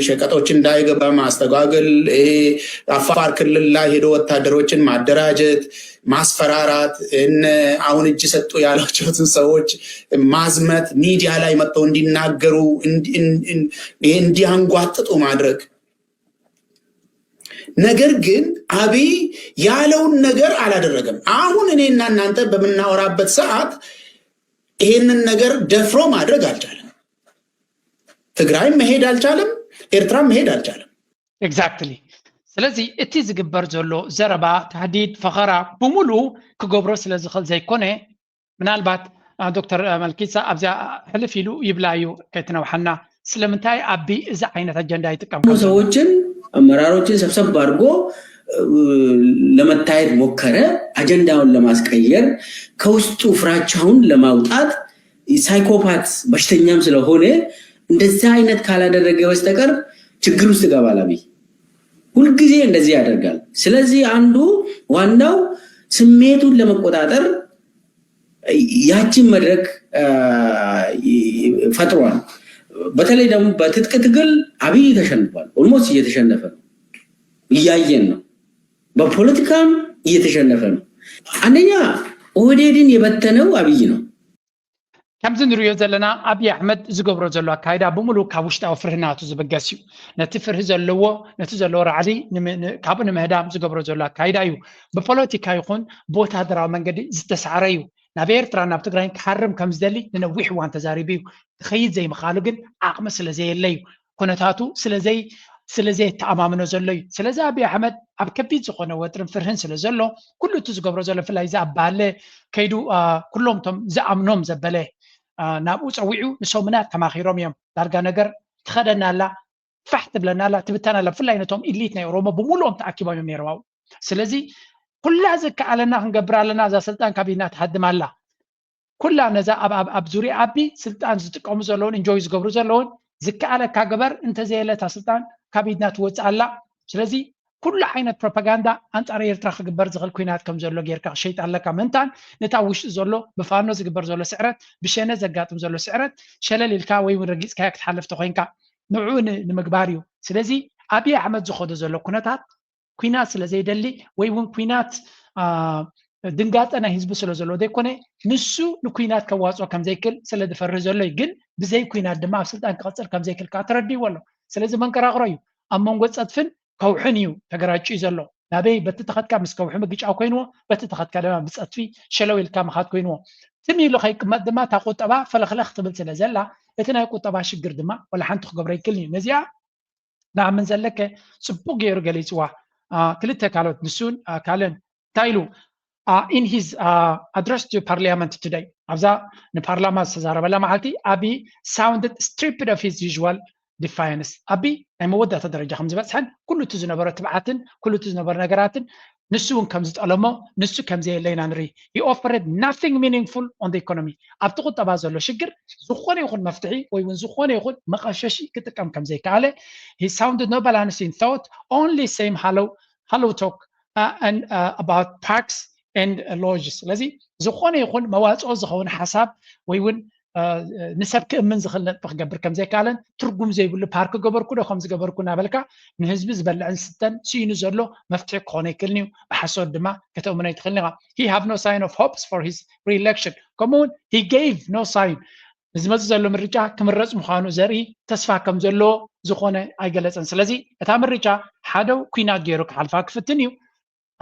ሸቀጦች እንዳይገባ ማስተጓገል፣ አፋር ክልል ላይ ሄዶ ወታደሮችን ማደራጀት፣ ማስፈራራት፣ አሁን እጅ ሰጡ ያሏቸውን ሰዎች ማዝመት፣ ሚዲያ ላይ መጥተው እንዲናገሩ እንዲያንጓጥጡ ማድረግ። ነገር ግን አብይ ያለውን ነገር አላደረገም። አሁን እኔና እናንተ በምናወራበት ሰዓት ይሄንን ነገር ደፍሮ ማድረግ አልቻለም። ትግራይም መሄድ አልቻለም፣ ኤርትራም መሄድ አልቻለም። Exactly። ስለዚ እቲ ዝግበር ዘሎ ዘረባ፣ ታህዲድ፣ ፈኸራ ብሙሉ ክገብሮ ስለ ዝኽእል ዘይኮነ፣ ምናልባት ዶክተር መልኪሳ ኣብዚኣ ሕልፍ ኢሉ ይብላ እዩ ከይትነውሓና። ስለምንታይ ኣቢ እዚ ዓይነት ኣጀንዳ ይጥቀም? ሰዎችን አመራሮችን ሰብሰብ አድርጎ ለመታየት ሞከረ። አጀንዳውን ለማስቀየር ከውስጡ ፍራቻውን ለማውጣት ሳይኮፓት በሽተኛም ስለሆነ እንደዚህ አይነት ካላደረገ በስተቀር ችግር ውስጥ ይገባል አብይ። ሁልጊዜ እንደዚህ ያደርጋል። ስለዚህ አንዱ ዋናው ስሜቱን ለመቆጣጠር ያችን መድረክ ፈጥሯል። በተለይ ደግሞ በትጥቅ ትግል አብይ ተሸንፏል። ኦልሞስት እየተሸነፈ ነው፣ እያየን ነው። በፖለቲካም እየተሸነፈ ነው። አንደኛ ኦህዴድን የበተነው አብይ ነው። ከምዚ ንሪኦ ዘለና ኣብይ ኣሕመድ ዝገብሮ ዘሎ ኣካይዳ ብምሉእ ካብ ውሽጣዊ ፍርሂ ናቱ ዝብገስ እዩ። ነቲ ፍርሂ ዘለዎ ነቲ ዘለዎ ራዕዲ ካብኡ ንምህዳም ዝገብሮ ዘሎ ኣካይዳ እዩ። ብፖለቲካ ይኹን ብወታደራዊ መንገዲ ዝተሳዕረ እዩ። ናብ ኤርትራ ናብ ትግራይን ክሃርም ከም ዝደሊ ንነዊሕ እዋን ተዛሪቡ እዩ። ክኸይድ ዘይምኽኣሉ ግን ዓቕሚ ስለ ዘየለ እዩ። ኩነታቱ ስለዘይ ስለዘየተኣማምኖ ዘሎ እዩ። ስለዚ ኣብይ ኣሕመድ ኣብ ከቢድ ዝኾነ ወጥርን ፍርህን ስለ ዘሎ ኩሉ እቲ ዝገብሮ ዘሎ ብፍላይ እዚ ኣብ ባለ ከይዱ ኩሎም እቶም ዝኣምኖም ዘበለ ናብኡ ፀዊዑ ንሰሙናት ተማኺሮም እዮም። ዳርጋ ነገር ትኸደና ኣላ፣ ፋሕ ትብለና ኣላ፣ ትብተና ኣላ። ብፍላይ ነቶም ኢሊት ናይ ኦሮሞ ብምሉኦም ተኣኪቦም እዮም ነይሮም ኣብኡ። ስለዚ ኩላ ዝከኣለና ክንገብር ኣለና፣ እዛ ስልጣን ካብ ኢድና ትሃድም ኣላ። ኩላ ነዛ ኣብ ኣብ ኣብ ዙርያ ኣቢ ስልጣን ዝጥቀሙ ዘለውን ኢንጆይ ዝገብሩ ዘለውን ዝከኣለካ ግበር፣ እንተዘየለ እታ ስልጣን ካብ ኢድና ትወፅእ ኣላ። ስለዚ ኩሉ ዓይነት ፕሮፓጋንዳ ኣንፃር ኤርትራ ክግበር ዝኽእል ኩናት ከም ዘሎ ጌርካ ክሸይጥ ኣለካ ምእንታን ነታ ውሽጢ ዘሎ ብፋኖ ዝግበር ዘሎ ስዕረት ብሸነ ዘጋጥም ዘሎ ስዕረት ሸለል ኢልካ ወይ እውን ረጊፅካዮ ክትሓልፍ ተኮይንካ ንዕኡ ንምግባር እዩ። ስለዚ ኣብይ ኣሕመድ ዝኸዶ ዘሎ ኩነታት ኩናት ስለ ዘይደሊ ወይ እውን ኩናት ድንጋፀ ናይ ህዝቢ ስለ ዘለዎ ዘይኮነ ንሱ ንኩናት ከዋፅኦ ከም ዘይክእል ስለ ዝፈርህ ዘሎ እዩ። ግን ብዘይ ኩናት ድማ ኣብ ስልጣን ክቐፅል ከም ዘይክእል ከዓ ተረዲእዎ ኣሎ። ስለዚ መንቀራቕሮ እዩ። ኣብ መንጎ ፀጥፍን ከውሕን እዩ ተገራጭ ዘሎ። ናበይ በቲ ተኸድካ ምስ ከውሒ ምግጫው ኮይንዎ በቲ ተኸድካ ድማ ብፀጥፊ ሸለው ኢልካ ምኻድ ኮይንዎ። ትም ኢሉ ከይቅመጥ ድማ እታ ቁጠባ ፈለኽለኽ ትብል ስለ ዘላ እቲ ናይ ቁጠባ ሽግር ድማ ወላ ሓንቲ ክገብሮ ይክልን እዩ። ነዚኣ ንኣምን ዘለከ ፅቡቅ ገይሩ ገሊፅዋ። ክልተ ካልኦት ንሱን ካልእን እንታይ ኢሉ in his address to parliament today ኣብዛ ንፓርላማ ዝተዛረበላ መዓልቲ ኣቢ sounded stripped of his usual defiance ኣቢ ናይ መወዳእታ ደረጃ ከም ዝበፅሐን ኩሉ እቲ ዝነበረ ትብዓትን ኩሉ እቲ ዝነበረ ነገራትን ንሱ እውን ከም ዝጠለሞ ንሱ ከም ዘየለ ኢና ንርኢ። He offered nothing meaningful on the economy ኣብቲ ቁጠባ ዘሎ ሽግር ዝኾነ ይኹን መፍትሒ ወይ እውን ዝኾነ ይኹን መቐሸሺ ክጥቀም ከም ዘይከኣለ he sounded no balance in thought, only same hollow hollow talk and about parks and lodges። ስለዚ ዝኾነ ይኹን መዋፅኦ ዝኸውን ሓሳብ ወይ እውን ንሰብ ክእምን ዝኽእል ነጥቢ ክገብር ከም ዘይከኣለን ትርጉም ዘይብሉ ፓርክ ገበርኩ ዶ ከም ዝገበርኩ እናበልካ ንህዝቢ ዝበልዕን ዝስተን ስኢኑ ዘሎ መፍትሒ ክኾን ኣይክእልን እዩ። ብሓሶት ድማ ከተእምኖ ኣይትኽእልን ኢኻ። He have no sign of hopes for his re-election ከምኡ እውን he gave no sign ንዝመፅእ ዘሎ ምርጫ ክምረፅ ምዃኑ ዘርኢ ተስፋ ከም ዘለዎ ዝኾነ ኣይገለፀን። ስለዚ እታ ምርጫ ሓደው ኩናት ገይሩ ክሓልፋ ክፍትን እዩ።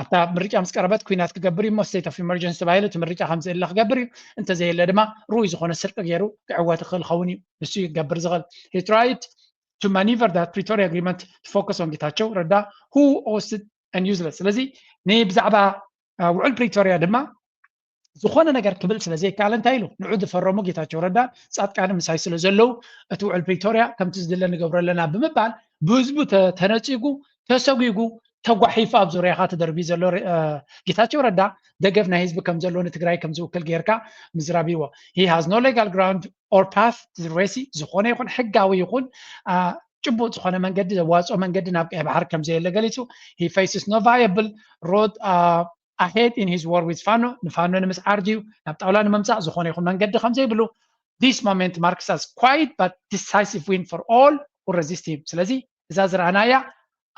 ኣብታ ምርጫ ምስ ቀረበት ኩናት ክገብር እዩ እሞ state of emergency ተባሂሉ እቲ ምርጫ ከም ዝእለ ክገብር እዩ። እንተዘየለ ድማ ርኡይ ዝኾነ ስርቂ ገይሩ ክዕወት ይኽእል ኸውን እዩ። ንሱ ይገብር ዝኽእል። He tried to maneuver that Pretoria agreement to focus on ጌታቸው ረዳ who hosted and useless። ስለዚ ንብዛዕባ ውዕል ፕሪቶሪያ ድማ ዝኾነ ነገር ክብል ስለ ዘይከኣለ እንታይ ኢሉ ንዑ ዝፈረሙ ጌታቸው ረዳ ፃድቃን ምሳይ ስለ ዘለዉ እቲ ውዕል ፕሪቶሪያ ከምቲ ዝድለ ንገብሮ ኣለና ብምባል ብህዝቡ ተነፂጉ ተሰጒጉ ተጓሒፉ ኣብ ዙርያኻ ተደርቢ ዘሎ ጌታቸው ረዳ ደገፍ ናይ ህዝቢ ከም ዘሎ ንትግራይ ከም ዝውክል ጌርካ ምዝራብ ይዎ። He has no legal ground or path to the race። ዝኾነ ይኹን ሕጋዊ ይኹን ጭቡጥ ዝኾነ መንገዲ ዘዋፅኦ መንገዲ ናብ ቀይ ባሕር ከም ዘየለ ገሊፁ። He faces no viable road ahead in his war with ፋኖ። ንፋኖ ንምስዓር ድዩ ናብ ጣውላ ንምምፃእ ዝኾነ ይኹን መንገዲ ከም ዘይብሉ። This moment marks as quiet but decisive win for all who resist him። ስለዚ እዛ ዝረኣናያ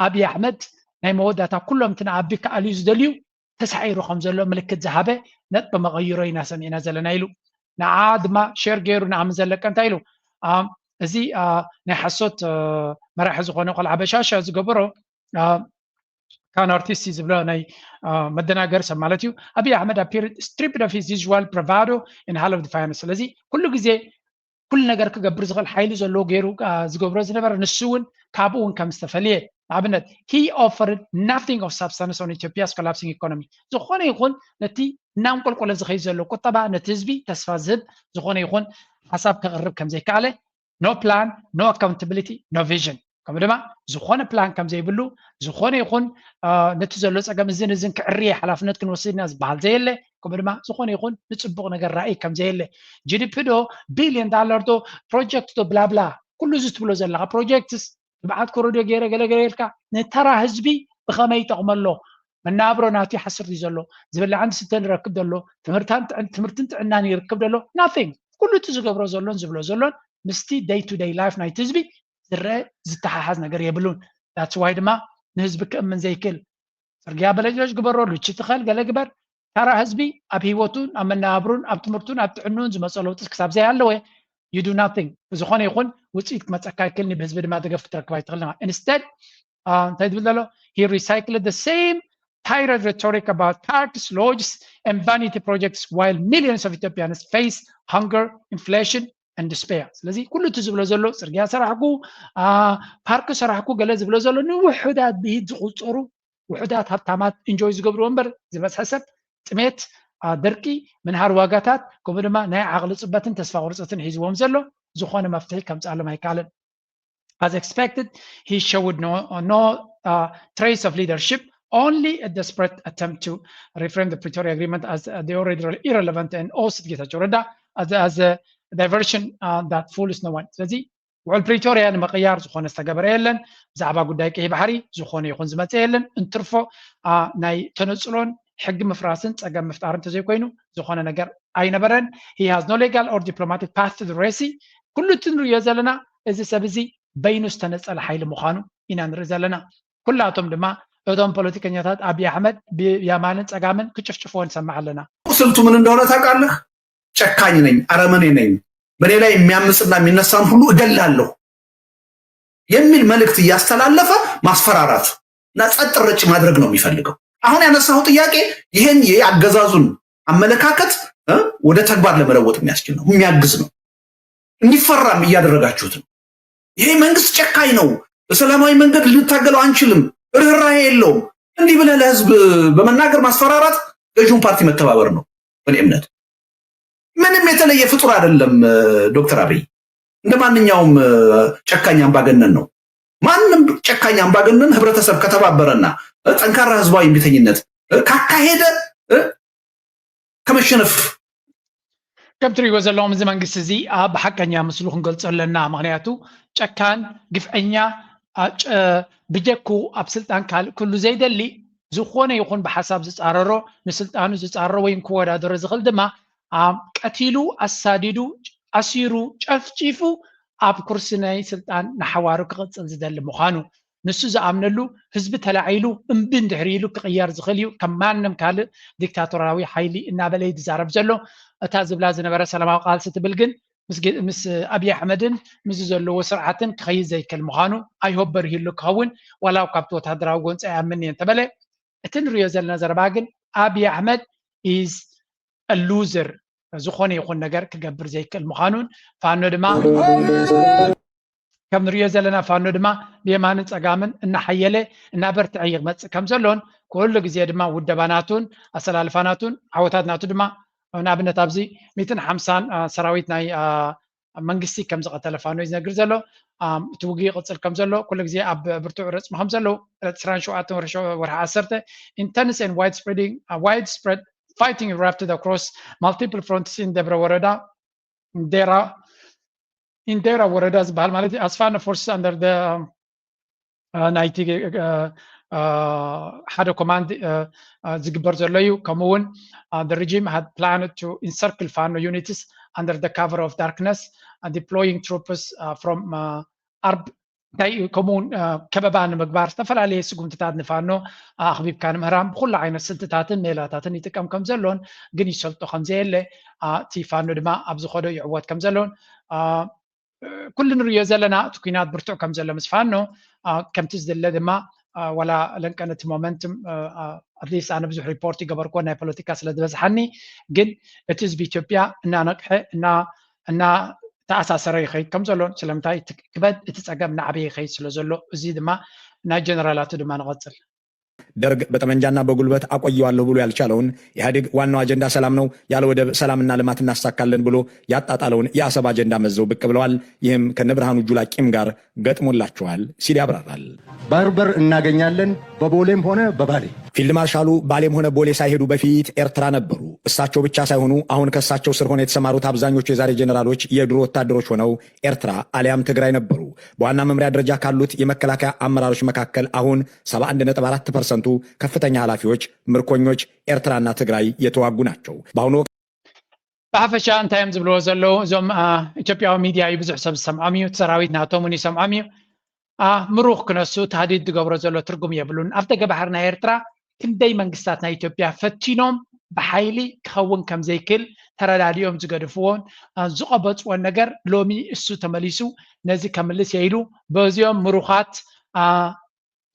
ኣብይ ኣሕመድ ናይ መወዳእታ ኩሎም እቲ ንኣቢ ክኣልዩ ዝደልዩ ተሳዒሩ ከም ዘሎ ምልክት ዝሃበ ነጥቢ መቐይሮ ኢና ሰሚዕና ዘለና ኢሉ። ንዓ ድማ ሸር ገይሩ ንኣምን ዘለቀ እንታይ ኢሉ? እዚ ናይ ሓሶት መራሒ ዝኾነ ቆልዓ በሻሻ ዝገበሮ ካን ኣርቲስት ዝብሎ ናይ መደናገር ሰብ ማለት እዩ። ኣብይ ኣሕመድ appeared stripped of his usual bravado in Hall of Defiance። ስለዚ ኩሉ ግዜ ኩሉ ነገር ክገብር ዝኽእል ሓይሊ ዘለዎ ገይሩ ዝገብሮ ዝነበረ ንሱ እውን ካብኡ እውን ከም ዝተፈልየ ንኣብነት he offered nothing of substance on Ethiopia's collapsing economy። ዝኾነ ይኹን ነቲ እናንቆልቆለ ዝኸይድ ዘሎ ቁጠባ ነቲ ህዝቢ ተስፋ ዝህብ ዝኾነ ይኹን ሓሳብ ከቕርብ ከም ዘይከኣለ no plan, no accountability, no vision። ከምኡ ድማ ዝኾነ ፕላን ከም ዘይብሉ ዝኾነ ይኹን ነቲ ዘሎ ፀገም እዝን እዝን ክዕርየ ሓላፍነት ክንወስድ ኢና ዝበሃል ዘየለ ከምኡ ድማ ዝኾነ ይኹን ንፅቡቕ ነገር ራእይ ከም ዘየለ ጂዲፒ ዶ ቢልዮን ዳላር ዶ ፕሮጀክት ዶ ብላብላ ኩሉ እዚ ትብሎ ዘለካ ፕሮጀክትስ ልምዓት ኮሪዶ ገይረ ገለ ገለ ኢልካ ንተራ ህዝቢ ብኸመይ ይጠቕሞ ኣሎ? መናብሮ ናቱ ይሓስር ድዩ ዘሎ? ዝብላዕን ዝስተን ይረክብ ደሎ? ትምህርትን ጥዕናን ይርክብ ደሎ? Nothing። ኩሉ እቲ ዝገብሮ ዘሎን ዝብሎ ዘሎን ምስቲ day to day life ናይቲ ህዝቢ ዝረአ ዝተሓሓዝ ነገር የብሉን። That's why ድማ ንህዝቢ ክእምን ዘይክእል። ፅርግያ በለጅለጅ ግበሮ፣ ሉቺ ትኸል፣ ገለ ግበር። ተራ ህዝቢ ኣብ ህይወቱን ኣብ መነባብሩን ኣብ ትምህርቱን ኣብ ጥዕንኡን ዝመፀ ለውጢ ክሳብ ዘይሃለወ you do nothing። ብዝኾነ ይኹን ውፅኢት ክመፀካ ይክእልኒ፣ ብህዝቢ ድማ ደገፍ ክትረክብ ኣይትኽእልን ኢኻ። Instead እንታይ ዝብል ዘሎ? He recycled the same tired rhetoric about parks, lodges and vanity projects while millions of Ethiopians face hunger, inflation and despair። ስለዚ ኩሉ እቲ ዝብሎ ዘሎ ፅርግያ ሰራሕኩ፣ ፓርክ ሰራሕኩ ገለ ዝብሎ ዘሎ ንውሑዳት ብኢድ ዝቁፀሩ ውሑዳት ሃብታማት ኢንጆይ ዝገብርዎ እምበር ዝበዝሐ ሰብ ጥሜት፣ ደርቂ፣ ምንሃር ዋጋታት ከምኡ ድማ ናይ ዓቕሊ ፅበትን ተስፋ ቁርፀትን ሒዝዎም ዘሎ ዝኾነ መፍትሒ ከምፅኣሎም ኣይከኣለን። As expected, he showed no, no uh, trace of leadership, only a desperate attempt to reframe the Pretoria Agreement as uh, the already irrelevant and ousted Getachew Reda as, as a diversion uh, that fools no one. ስለዚ ውዕል ፕሪቶርያ ንምቕያር ዝኾነ ዝተገበረ የለን። ብዛዕባ ጉዳይ ቀይ ባሕሪ ዝኾነ ይኹን ዝመፀ የለን። እንትርፎ ናይ ተነፅሎን ሕጊ ምፍራስን ፀገም ምፍጣር እንተዘይኮይኑ ዝኾነ ነገር ኣይነበረን። He has no legal or diplomatic path to the race። ኩሉ እቲ ንሪኦ ዘለና እዚ ሰብ እዚ በይኑ ዝተነፀለ ሓይሊ ምዃኑ ኢና ንርኢ ዘለና። ኩላቶም ድማ እቶም ፖለቲከኛታት ኣብይ ኣሕመድ ብየማንን ፀጋምን ክጭፍጭፍዎ ንሰምዕ ኣለና። ስልቱ ምን እንደሆነ ታውቃለህ? ጨካኝ ነኝ፣ አረመኔ ነኝ፣ በእኔ ላይ የሚያምፅና የሚነሳን ሁሉ እገላለሁ የሚል መልእክት እያስተላለፈ ማስፈራራት እና ጸጥ ረጭ ማድረግ ነው የሚፈልገው። አሁን ያነሳው ጥያቄ ይሄን የአገዛዙን አመለካከት ወደ ተግባር ለመለወጥ የሚያስችል ነው፣ የሚያግዝ ነው። እንዲፈራም እያደረጋችሁት ነው። ይሄ መንግስት ጨካኝ ነው፣ በሰላማዊ መንገድ ልንታገለው አንችልም፣ ርኅራኄ የለውም፣ እንዲህ ብለህ ለህዝብ በመናገር ማስፈራራት ገዥውን ፓርቲ መተባበር ነው በእኔ እምነት። ምንም የተለየ ፍጡር አይደለም ዶክተር አብይ። እንደ ማንኛውም ጨካኝ አምባገነን ነው። ማንም ጨካኝ አምባገነን ህብረተሰብ ከተባበረና ጠንካራ ህዝባዊ እምቢተኝነት ካካሄደ ከመሸነፍ ከም ትሪእዎ ዘለኹም እዚ መንግስቲ እዚ ኣብ ሓቀኛ ምስሉ ክንገልፆ ኣለና። ምክንያቱ ጨካን፣ ግፍዐኛ፣ ብጀኩ ኣብ ስልጣን ካልእ ክህሉ ዘይደሊ ዝኾነ ይኹን ብሓሳብ ዝፃረሮ ንስልጣኑ ዝፃረሮ ወይም ክወዳደሮ ዝኽእል ድማ ቀቲሉ፣ ኣሳዲዱ፣ ኣሲሩ፣ ጨፍጪፉ ኣብ ኩርሲ ናይ ስልጣን ንሓዋሩ ክቕፅል ዝደሊ ምዃኑ ንሱ ዝኣምነሉ ህዝቢ ተላዒሉ እምቢ እንድሕር ኢሉ ክቕየር ዝኽእል እዩ። ከም ማንም ካልእ ዲክታቶራዊ ሓይሊ እናበለ እዩ ዝዛረብ ዘሎ። እታ ዝብላ ዝነበረ ሰላማዊ ቃልሲ ትብል ግን ምስ ኣብይ ኣሕመድን ምስዚ ዘለዎ ስርዓትን ክኸይድ ዘይክእል ምዃኑ ኣይሆብ በሪህሉ ክኸውን ዋላ ካብቲ ወታደራዊ ጎንፂ ኣይኣምን እየ እንተበለ እቲ ንሪኦ ዘለና ዘረባ ግን ኣብይ ኣሕመድ is a loser ዝኾነ ይኹን ነገር ክገብር ዘይክእል ምዃኑን ፋኖ ድማ ከም ንሪኦ ዘለና ፋኖ ድማ ብየማንን ፀጋምን እናሓየለ እናበርትዐ ይመፅእ ከም ዘሎን ኩሉ ግዜ ድማ ውደባናቱን ኣሰላልፋናቱን ዓወታትናቱ ድማ ንኣብነት ኣብዚ ሚትን ሓምሳን ሰራዊት ናይ መንግስቲ ከም ዝቐተለ ፋኖ እዩ ዝነግር ዘሎ። እቲ ውግእ ይቕፅል ከም ዘሎ፣ ኩሉ ግዜ ኣብ ብርቱዕ ረፅሚ ከም ዘለዉ፣ ዕለት ዕስራን ሸውዓተን ወርሒ ዓሰርተ፣ intense and widespreading widespread fighting erupted across multiple fronts in ደብረ ወረዳ ኢንዴራ ኢንዴራ ወረዳ ዝበሃል ማለት ኣስፋነ forces under the ናይቲ ሓደ ኮማንድ ዝግበር ዘሎ እዩ። ከምኡ እውን the regime had planned to encircle Fano units under the cover of darkness, deploying troops from ኣርብ እንታይ ከምኡ እውን ከበባ ንምግባር ዝተፈላለየ ስጉምትታት ንፋኖ ኣኽቢብካ ንምህራም ብኩሉ ዓይነት ስልትታትን ሜላታትን ይጥቀም ከም ዘሎን ግን ይሰልጦ ከም ዘየለ እቲ ፋኖ ድማ ኣብ ዝኸዶ ይዕወት ከም ዘሎን ኩሉ ንሪኦ ዘለና እቲ ኩናት ብርቱዕ ከም ዘሎ ምስ ፋኖ ከምቲ ዝድለ ድማ ዋላ ለንቀን እቲ ሞመንትም ኣትሊስት ኣነ ብዙሕ ሪፖርት ይገበርኩ ናይ ፖለቲካ ስለ ዝበዝሓኒ ግን እቲ ህዝቢ ኢትዮጵያ እናነቅሐ እናተኣሳሰረ ይኸይድ ከም ዘሎን ስለምንታይ ክበድ እቲ ፀገም እናዓበየ ይኸይድ ስለ ዘሎ እዚ ድማ ናይ ጀነራላቱ ድማ ንቐፅል። ደርግ በጠመንጃና በጉልበት አቆየዋለሁ ብሎ ያልቻለውን ኢህአዴግ ዋናው አጀንዳ ሰላም ነው፣ ያለ ወደብ ሰላምና ልማት እናሳካለን ብሎ ያጣጣለውን የአሰብ አጀንዳ መዘው ብቅ ብለዋል። ይህም ከነ ብርሃኑ ጁላ ቂም ጋር ገጥሞላቸዋል ሲል ያብራራል። በርበር እናገኛለን በቦሌም ሆነ በባሌ። ፊልድ ማርሻሉ ባሌም ሆነ ቦሌ ሳይሄዱ በፊት ኤርትራ ነበሩ። እሳቸው ብቻ ሳይሆኑ አሁን ከእሳቸው ስር ሆነ የተሰማሩት አብዛኞቹ የዛሬ ጀነራሎች የድሮ ወታደሮች ሆነው ኤርትራ አሊያም ትግራይ ነበሩ። በዋና መምሪያ ደረጃ ካሉት የመከላከያ አመራሮች መካከል አሁን ሰባ አንድ ነጥብ አራት ፐርሰንቱ ከፍተኛ ኃላፊዎች፣ ምርኮኞች ኤርትራና ትግራይ የተዋጉ ናቸው። በአሁኑ ወቅት ብሓፈሻ እንታይ እዮም ዝብልዎ ዘለዉ እዞም ኢትዮጵያዊ ሚድያ እዩ ብዙሕ ሰብ ዝሰምዖም እዩ እቲ ሰራዊት ናቶም እውን ይሰምዖም እዩ ምሩኽ ክነሱ ታህዲድ ዝገብሮ ዘሎ ትርጉም የብሉን ኣብ ደገ ባሕሪ ናይ ኤርትራ ክንደይ መንግስታት ናይ ኢትዮጵያ ፈቲኖም ብሓይሊ ክኸውን ከም ዘይክል ተረዳዲኦም ዝገድፍዎን ዝቐበፅዎን ነገር ሎሚ እሱ ተመሊሱ ነዚ ከምልስ የኢሉ በዚኦም ምሩኻት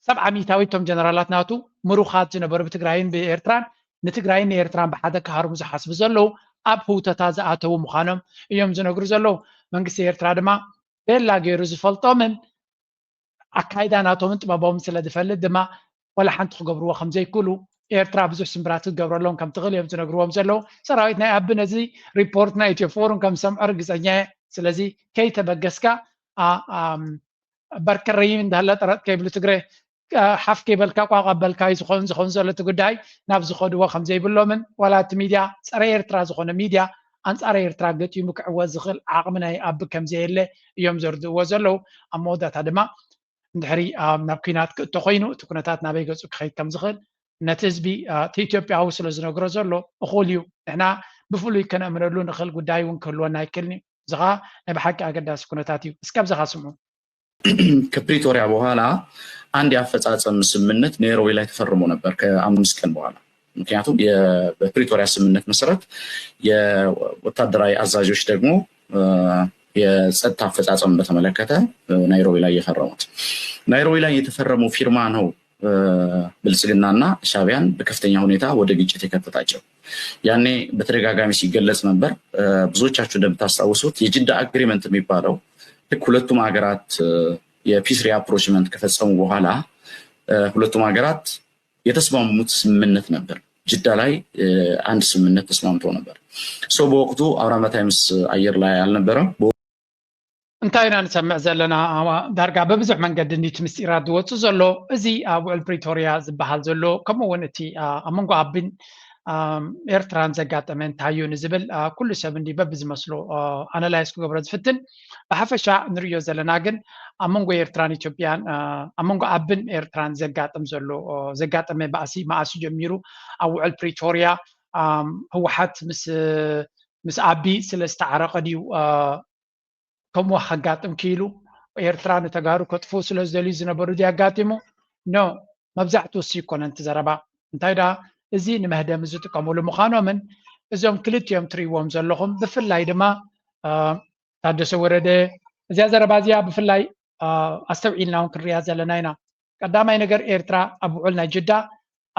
ሰብዓ ሚታዊት እቶም ጀነራላት ናቱ ምሩኻት ዝነበሩ ብትግራይን ብኤርትራን ንትግራይን ንኤርትራን ብሓደ ክሃርሙ ዝሓስቡ ዘለዉ ኣብ ህውተታ ዝኣተዉ ምዃኖም እዮም ዝነግሩ ዘለዉ መንግስቲ ኤርትራ ድማ ቤላ ገይሩ ዝፈልጦምን ኣካይዳ ናቶምን ጥበቦምን ስለ ዝፈልጥ ድማ ዋላ ሓንቲ ክገብርዎ ከም ዘይክእሉ ኤርትራ ብዙሕ ስምብራት ክትገብረሎም ከም ትኽእል እዮም ዝነግርዎም ዘለዉ ሰራዊት ናይ ኣቢ ነዚ ሪፖርት ናይ ኢትዮ ፎሩም ከም ዝሰምዖ ርግፀኛ እየ ስለዚ ከይተበገስካ በርከረይም እንዳለ ጠረጥ ከይብሉ ትግረ ሓፍ ከይበልካ ቋቋ በልካ እዩ ዝኾን ዝኾን ዘሎ እቲ ጉዳይ ናብ ዝኸድዎ ከም ዘይብሎምን ዋላ እቲ ሚድያ ፀረ ኤርትራ ዝኾነ ሚድያ ኣንፃር ኤርትራ ገጢሙ ክዕወት ዝኽእል ዓቕሚ ናይ ኣቢ ከም ዘየለ እዮም ዘርድእዎ ዘለዉ ኣብ መወዳእታ ድማ እንድሕሪ ናብ ኩናት ክእቶ ኮይኑ እቲ ኩነታት ናበይ ገፁ ክኸይድ ከም ዝኽእል ነቲ ህዝቢ እቲ ኢትዮጵያዊ ስለ ዝነግሮ ዘሎ እኹል እዩ ንሕና ብፍሉይ ከነእምነሉ ንኽእል ጉዳይ እውን ክህልወና ኣይክእልን እዩ እዚ ከዓ ናይ ብሓቂ ኣገዳሲ ኩነታት እዩ እስከ ኣብዚኻ ስምዑ ከፕሪቶሪያ በኋላ አንድ የአፈጻጸም ስምምነት ኔሮዌ ላይ ተፈርሞ ነበር ከአምስት ቀን በኋላ ምክንያቱም በፕሪቶሪያ ስምምነት መሰረት የወታደራዊ አዛዦች ደግሞ የጸጥታ አፈጻጸም በተመለከተ ናይሮቢ ላይ የፈረሙት ናይሮቢ ላይ የተፈረመው ፊርማ ነው ብልጽግናና ሻቢያን በከፍተኛ ሁኔታ ወደ ግጭት የከተታቸው ያኔ በተደጋጋሚ ሲገለጽ ነበር ብዙዎቻችሁ እንደምታስታውሱት የጅዳ አግሪመንት የሚባለው ልክ ሁለቱም ሀገራት የ peace rapprochement ከፈጸሙ በኋላ ሁለቱም ሀገራት የተስማሙት ስምምነት ነበር ጅዳ ላይ አንድ ስምምነት ተስማምተው ነበር so በወቅቱ አውራምባ ታይምስ አየር ላይ አልነበረም እንታይ ኢና ንሰምዕ ዘለና ዳርጋ ብብዙሕ መንገዲ እንዲቲ ምስጢራት ዝወፁ ዘሎ እዚ ኣብ ውዕል ፕሪቶርያ ዝበሃል ዘሎ ከምኡ እውን እቲ ኣብ መንጎ ኣቢን ኤርትራን ዘጋጠመ እንታይ እዩ ንዝብል ኩሉ ሰብ እንዲ በብዝመስሎ ኣናላይዝ ክገብሮ ዝፍትን ብሓፈሻ ንርእዮ ዘለና ግን ኣብ መንጎ ኤርትራን ኢትዮጵያን ኣብ መንጎ ኣብን ኤርትራን ዘጋጥም ዘሎ ዘጋጠመ ባእሲ መኣሱ ጀሚሩ ኣብ ውዕል ፕሪቶርያ ህወሓት ምስ ምስ ኣቢ ስለ ዝተዓረቐ ድዩ ከምኡ ከጋጥም ክኢሉ ኤርትራ ንተጋሩ ከጥፍኡ ስለ ዝደልዩ ዝነበሩ ድዩ ኣጋጢሙ ኖ መብዛሕትኡ እሱ ይኮነን እቲ ዘረባ እንታይ ደኣ እዚ ንመህደሚ ዝጥቀምሉ ምዃኖምን እዞም ክልቲኦም ትርእይዎም ዘለኹም ብፍላይ ድማ ታደሰ ወረደ እዚኣ ዘረባ እዚኣ ብፍላይ ኣስተውዒልና እውን ክንሪኣ ዘለና ኢና ቀዳማይ ነገር ኤርትራ ኣብ ውዕል ናይ ጅዳ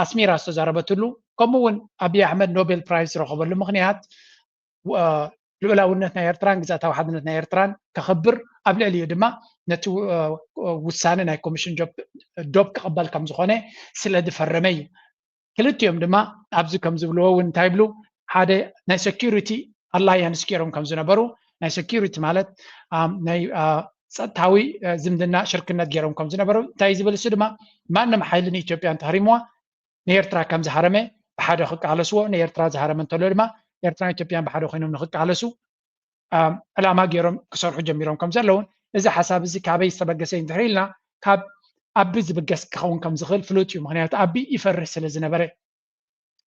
ኣስሚራ ዝተዛረበትሉ ከምኡ እውን ኣብይ ኣሕመድ ኖቤል ፕራይዝ ዝረኸበሉ ምኽንያት ልኡላውነት ናይ ኤርትራን ግዛታዊ ሓድነት ናይ ኤርትራን ከኽብር ኣብ ልዕሊኡ ድማ ነቲ ውሳነ ናይ ኮሚሽን ዶብ ክቕበል ከም ዝኾነ ስለ ዝፈረመ እዩ ክልቲኦም ድማ ኣብዚ ከም ዝብልዎ እውን እንታይ ይብሉ ሓደ ናይ security alliance ገይሮም ከም ዝነበሩ ናይ ሴኩሪቲ ማለት ናይ ጸጥታዊ ዝምድና ሽርክነት ገይሮም ከም ዝነበሩ እንታይ ዝብል እሱ ድማ ማንም ሓይሊ ንኢትዮጵያ እንተሃሪምዋ ንኤርትራ ከም ዝሃረመ ብሓደ ክቃለስዎ፣ ንኤርትራ ዝሃረመ እንተሎ ድማ ኤርትራን ኢትዮጵያን ብሓደ ኮይኖም ንክቃለሱ ዕላማ ገይሮም ክሰርሑ ጀሚሮም ከም ዘለውን እዚ ሓሳብ እዚ ካበይ ዝተበገሰ እንድሕር ኢልና ካብ ኣቢ ዝብገስ ክኸውን ከም ዝኽእል ፍሉጥ እዩ። ምክንያቱ ኣቢ ይፈርህ ስለ ዝነበረ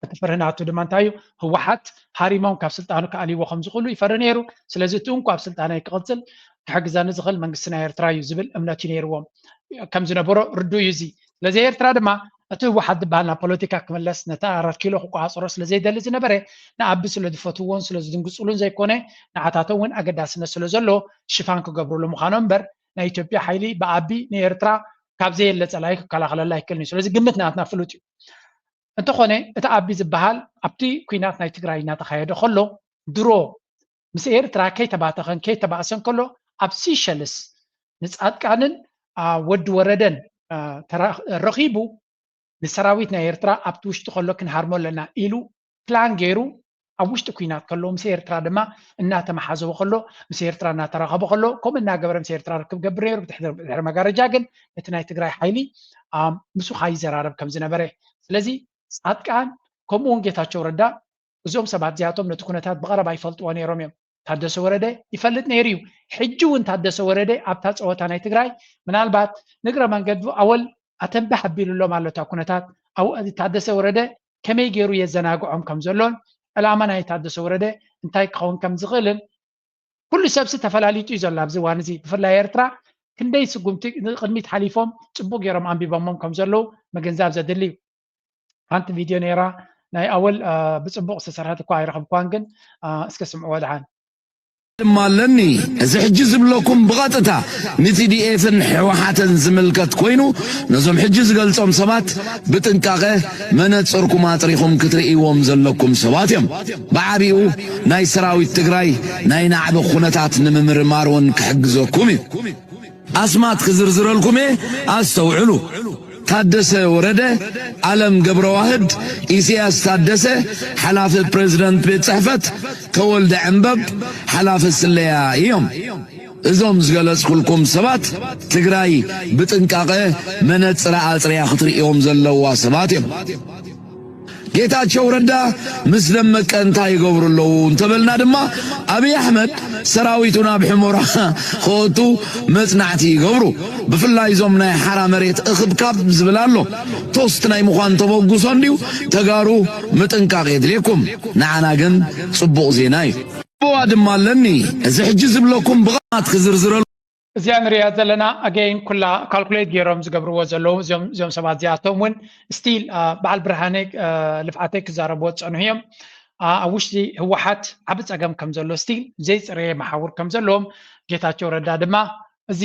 እቲ ፍርህ ናቱ ድማ እንታይ እዩ? ህወሓት ሃሪሞም ካብ ስልጣኑ ክኣልይዎ ከም ዝኽእሉ ይፈርህ ነይሩ። ስለዚ እቲ እንኳ ኣብ ስልጣነይ ክቕፅል ክሕግዘኒ ዝኽእል መንግስቲ ናይ ኤርትራ እዩ ዝብል እምነት እዩ ነይርዎም ከም ዝነበሮ ርዱእ እዩ። እዚ ስለዚ ኤርትራ ድማ እቲ ህወሓት ዝበሃል ናብ ፖለቲካ ክምለስ ነቲ ኣራት ኪሎ ክቆፃፀሮ ስለ ዘይደሊ ዝነበረ ንኣቢ ስለ ዝፈትውዎን ስለ ዝድንግፅሉን ዘይኮነ ንዓታቶም እውን ኣገዳስነት ስለ ዘለዎ ሽፋን ክገብሩሉ ምዃኖም እምበር ናይ ኢትዮጵያ ሓይሊ ብኣቢ ንኤርትራ ካብ ዘየለ ፀላኢ ክከላኸለላ ኣይክእልን እዩ። ስለዚ ግምት ናትና ፍሉጥ እዩ። እንተኾነ እቲ ኣቢ ዝበሃል ኣብቲ ኲናት ናይ ትግራይ እናተኻየደ ከሎ ድሮ ምስ ኤርትራ ከይተባተኸን ከይተባእሰን ከሎ ኣብ ሲሸልስ ንፃድቃንን ወዲ ወረደን ረኺቡ ንሰራዊት ናይ ኤርትራ ኣብቲ ውሽጢ ከሎ ክንሃርሞ ኣለና ኢሉ ፕላን ገይሩ ኣብ ውሽጢ ኲናት ከሎ ምስ ኤርትራ ድማ እናተመሓዘወ ከሎ ምስ ኤርትራ እናተራኸበ ከሎ ከምኡ እናገበረ ምስ ኤርትራ ርክብ ገብር ነይሩ። ብድሕሪ መጋረጃ ግን እቲ ናይ ትግራይ ሓይሊ ምስኡ ካይዘራረብ ከም ዝነበረ ስለዚ ፃድቃን ከምኡ እውን ጌታቸው ረዳ እዞም ሰባት እዚኣቶም ነቲ ኩነታት ብቐረባ ይፈልጥዎ ነይሮም እዮም። ታደሰ ወረደ ይፈልጥ ነይሩ እዩ። ሕጂ እውን ታደሰ ወረደ ኣብታ ፀወታ ናይ ትግራይ ምናልባት ንግረ መንገዱ ኣወል ኣተንባህ ኣቢሉሎም ኣሎ እታ ኩነታት። ታደሰ ወረደ ከመይ ገይሩ የዘናግዖም ከም ዘሎን ዕላማ ናይ ታደሰ ወረደ እንታይ ክኸውን ከም ዝኽእልን ኩሉ ሰብሲ ተፈላሊጡ እዩ ዘሎ ኣብዚ እዋን እዚ ብፍላይ ኤርትራ ክንደይ ስጉምቲ ንቅድሚት ሓሊፎም ፅቡቅ ገይሮም ኣንቢቦሞም ከም ዘለዉ ምግንዛብ ዘድሊ እዩ። ሓንቲ ቪድዮ ነይራ ናይ ኣወል ብፅቡቅ ዝተሰርሐት እኳ ኣይረኸብኳን ግን እስከ ስምዕዎ ደሓን። ድማ ኣለኒ። እዚ ሕጂ ዝብለኩም ብቐጥታ ንቲዲኤፍን ሕወሓትን ዝምልከት ኮይኑ ነዞም ሕጂ ዝገልጾም ሰባት ብጥንቃቐ መነጽርኩም ኣጥሪኹም ክትርእይዎም ዘለኩም ሰባት እዮም። ብዓቢኡ ናይ ሰራዊት ትግራይ ናይ ናዕቢ ኩነታት ንምምርማር እውን ክሕግዘኩም እዩ። ኣስማት ክዝርዝረልኩም እየ፣ ኣስተውዕሉ። ታደሰ ወረደ፣ ኣለም ገብረዋህድ፣ ኢሳያስ ታደሰ፣ ሓላፊ ፕሬዝደንት ቤት ጽሕፈት፣ ተወልደ ዕምበብ፣ ሓላፊ ስለያ እዮም። እዞም ዝገለጽኩልኩም ሰባት ትግራይ ብጥንቃቐ መነጽር ኣጽርያ ክትርእዮም ዘለዋ ሰባት እዮም። ጌታቸው ረዳ ምስ ደመቀ እንታይ ይገብሩ ኣለዉ እንተበልና ድማ ኣብይ ኣሕመድ ሰራዊቱ ናብ ሕሞራ ክወቱ መጽናዕቲ ይገብሩ። ብፍላይ እዞም ናይ ሓራ መሬት እኽብካብ ዝብል ኣሎ። ቶስት ናይ ምዃን ተበጉሶ እንድዩ። ተጋሩ ምጥንቃቕ የድልየኩም። ንዓና ግን ጽቡቕ ዜና እዩ። ኣበዋ ድማ ኣለኒ። እዚ ሕጂ ዝብለኩም ብቓላት ክዝርዝረሉ። እዚኣ ንሪኣ ዘለና ኣገይን ኩላ ካልኩሌት ገይሮም ዝገብርዎ ዘለዉ እዚኦም ሰባት እዚኣቶም እውን ስቲል በዓል ብርሃነ ልፍዓተይ ክዛረብዎ ዝፀንሑ እዮም ኣብ ውሽጢ ህወሓት ዓቢ ፀገም ከም ዘሎ ስቲል ዘይፅረየ መሓውር ከም ዘለዎም ጌታቸው ረዳ ድማ እዚ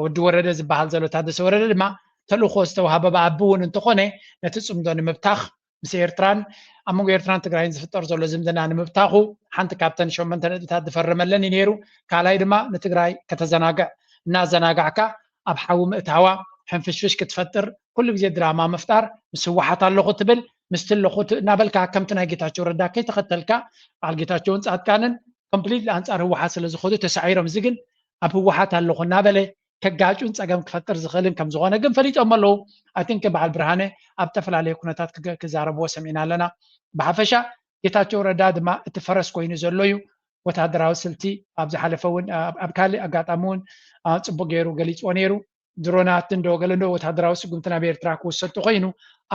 ወዲ ወረደ ዝበሃል ዘሎ ታደሰ ወረደ ድማ ተልእኮ ዝተዋሃበ ብኣቢ እውን እንተኾነ ነቲ ፅምዶ ንምብታኽ ምስ ኤርትራን ኣብ መንጎ ኤርትራን ትግራይን ዝፍጠር ዘሎ ዝምድና ንምብታኹ ሓንቲ ካብተን ሸመንተ ነጥብታት ዝፈረመለን እዩ ነይሩ። ካልኣይ ድማ ንትግራይ ከተዘናግዕ እናዘናጋዕካ ኣብ ሓዊ ምእታዋ ሕንፍሽፍሽ ክትፈጥር ኩሉ ግዜ ድራማ ምፍጣር ምስ ህወሓት ኣለኹ ትብል ምስቲ ኣለኹ እናበልካ ከምቲ ናይ ጌታቸው ረዳ ከይተኸተልካ በዓል ጌታቸውን ፃድቃንን ኮምፕሊትሊ ኣንፃር ህወሓት ስለ ዝኸዱ ተሳዒሮም። እዚ ግን ኣብ ህወሓት ኣለኹ እናበለ ከጋጩን ፀገም ክፈጥር ዝኽእልን ከም ዝኾነ ግን ፈሊጦም ኣለዉ። I think በዓል ብርሃነ ኣብ ዝተፈላለየ ኩነታት ክዛረብዎ ሰሚዕና ኣለና። ብሓፈሻ ጌታቸው ረዳ ድማ እቲ ፈረስ ኮይኑ ዘሎ እዩ። ወታደራዊ ስልቲ ኣብ ዝሓለፈ እውን ኣብ ካልእ ኣጋጣሚ እውን ፅቡቅ ገይሩ ገሊፅዎ ነይሩ። ድሮናት እንዶ ገለ እንዶ ወታደራዊ ስጉምቲ ናብ ኤርትራ ክውሰድ ተኮይኑ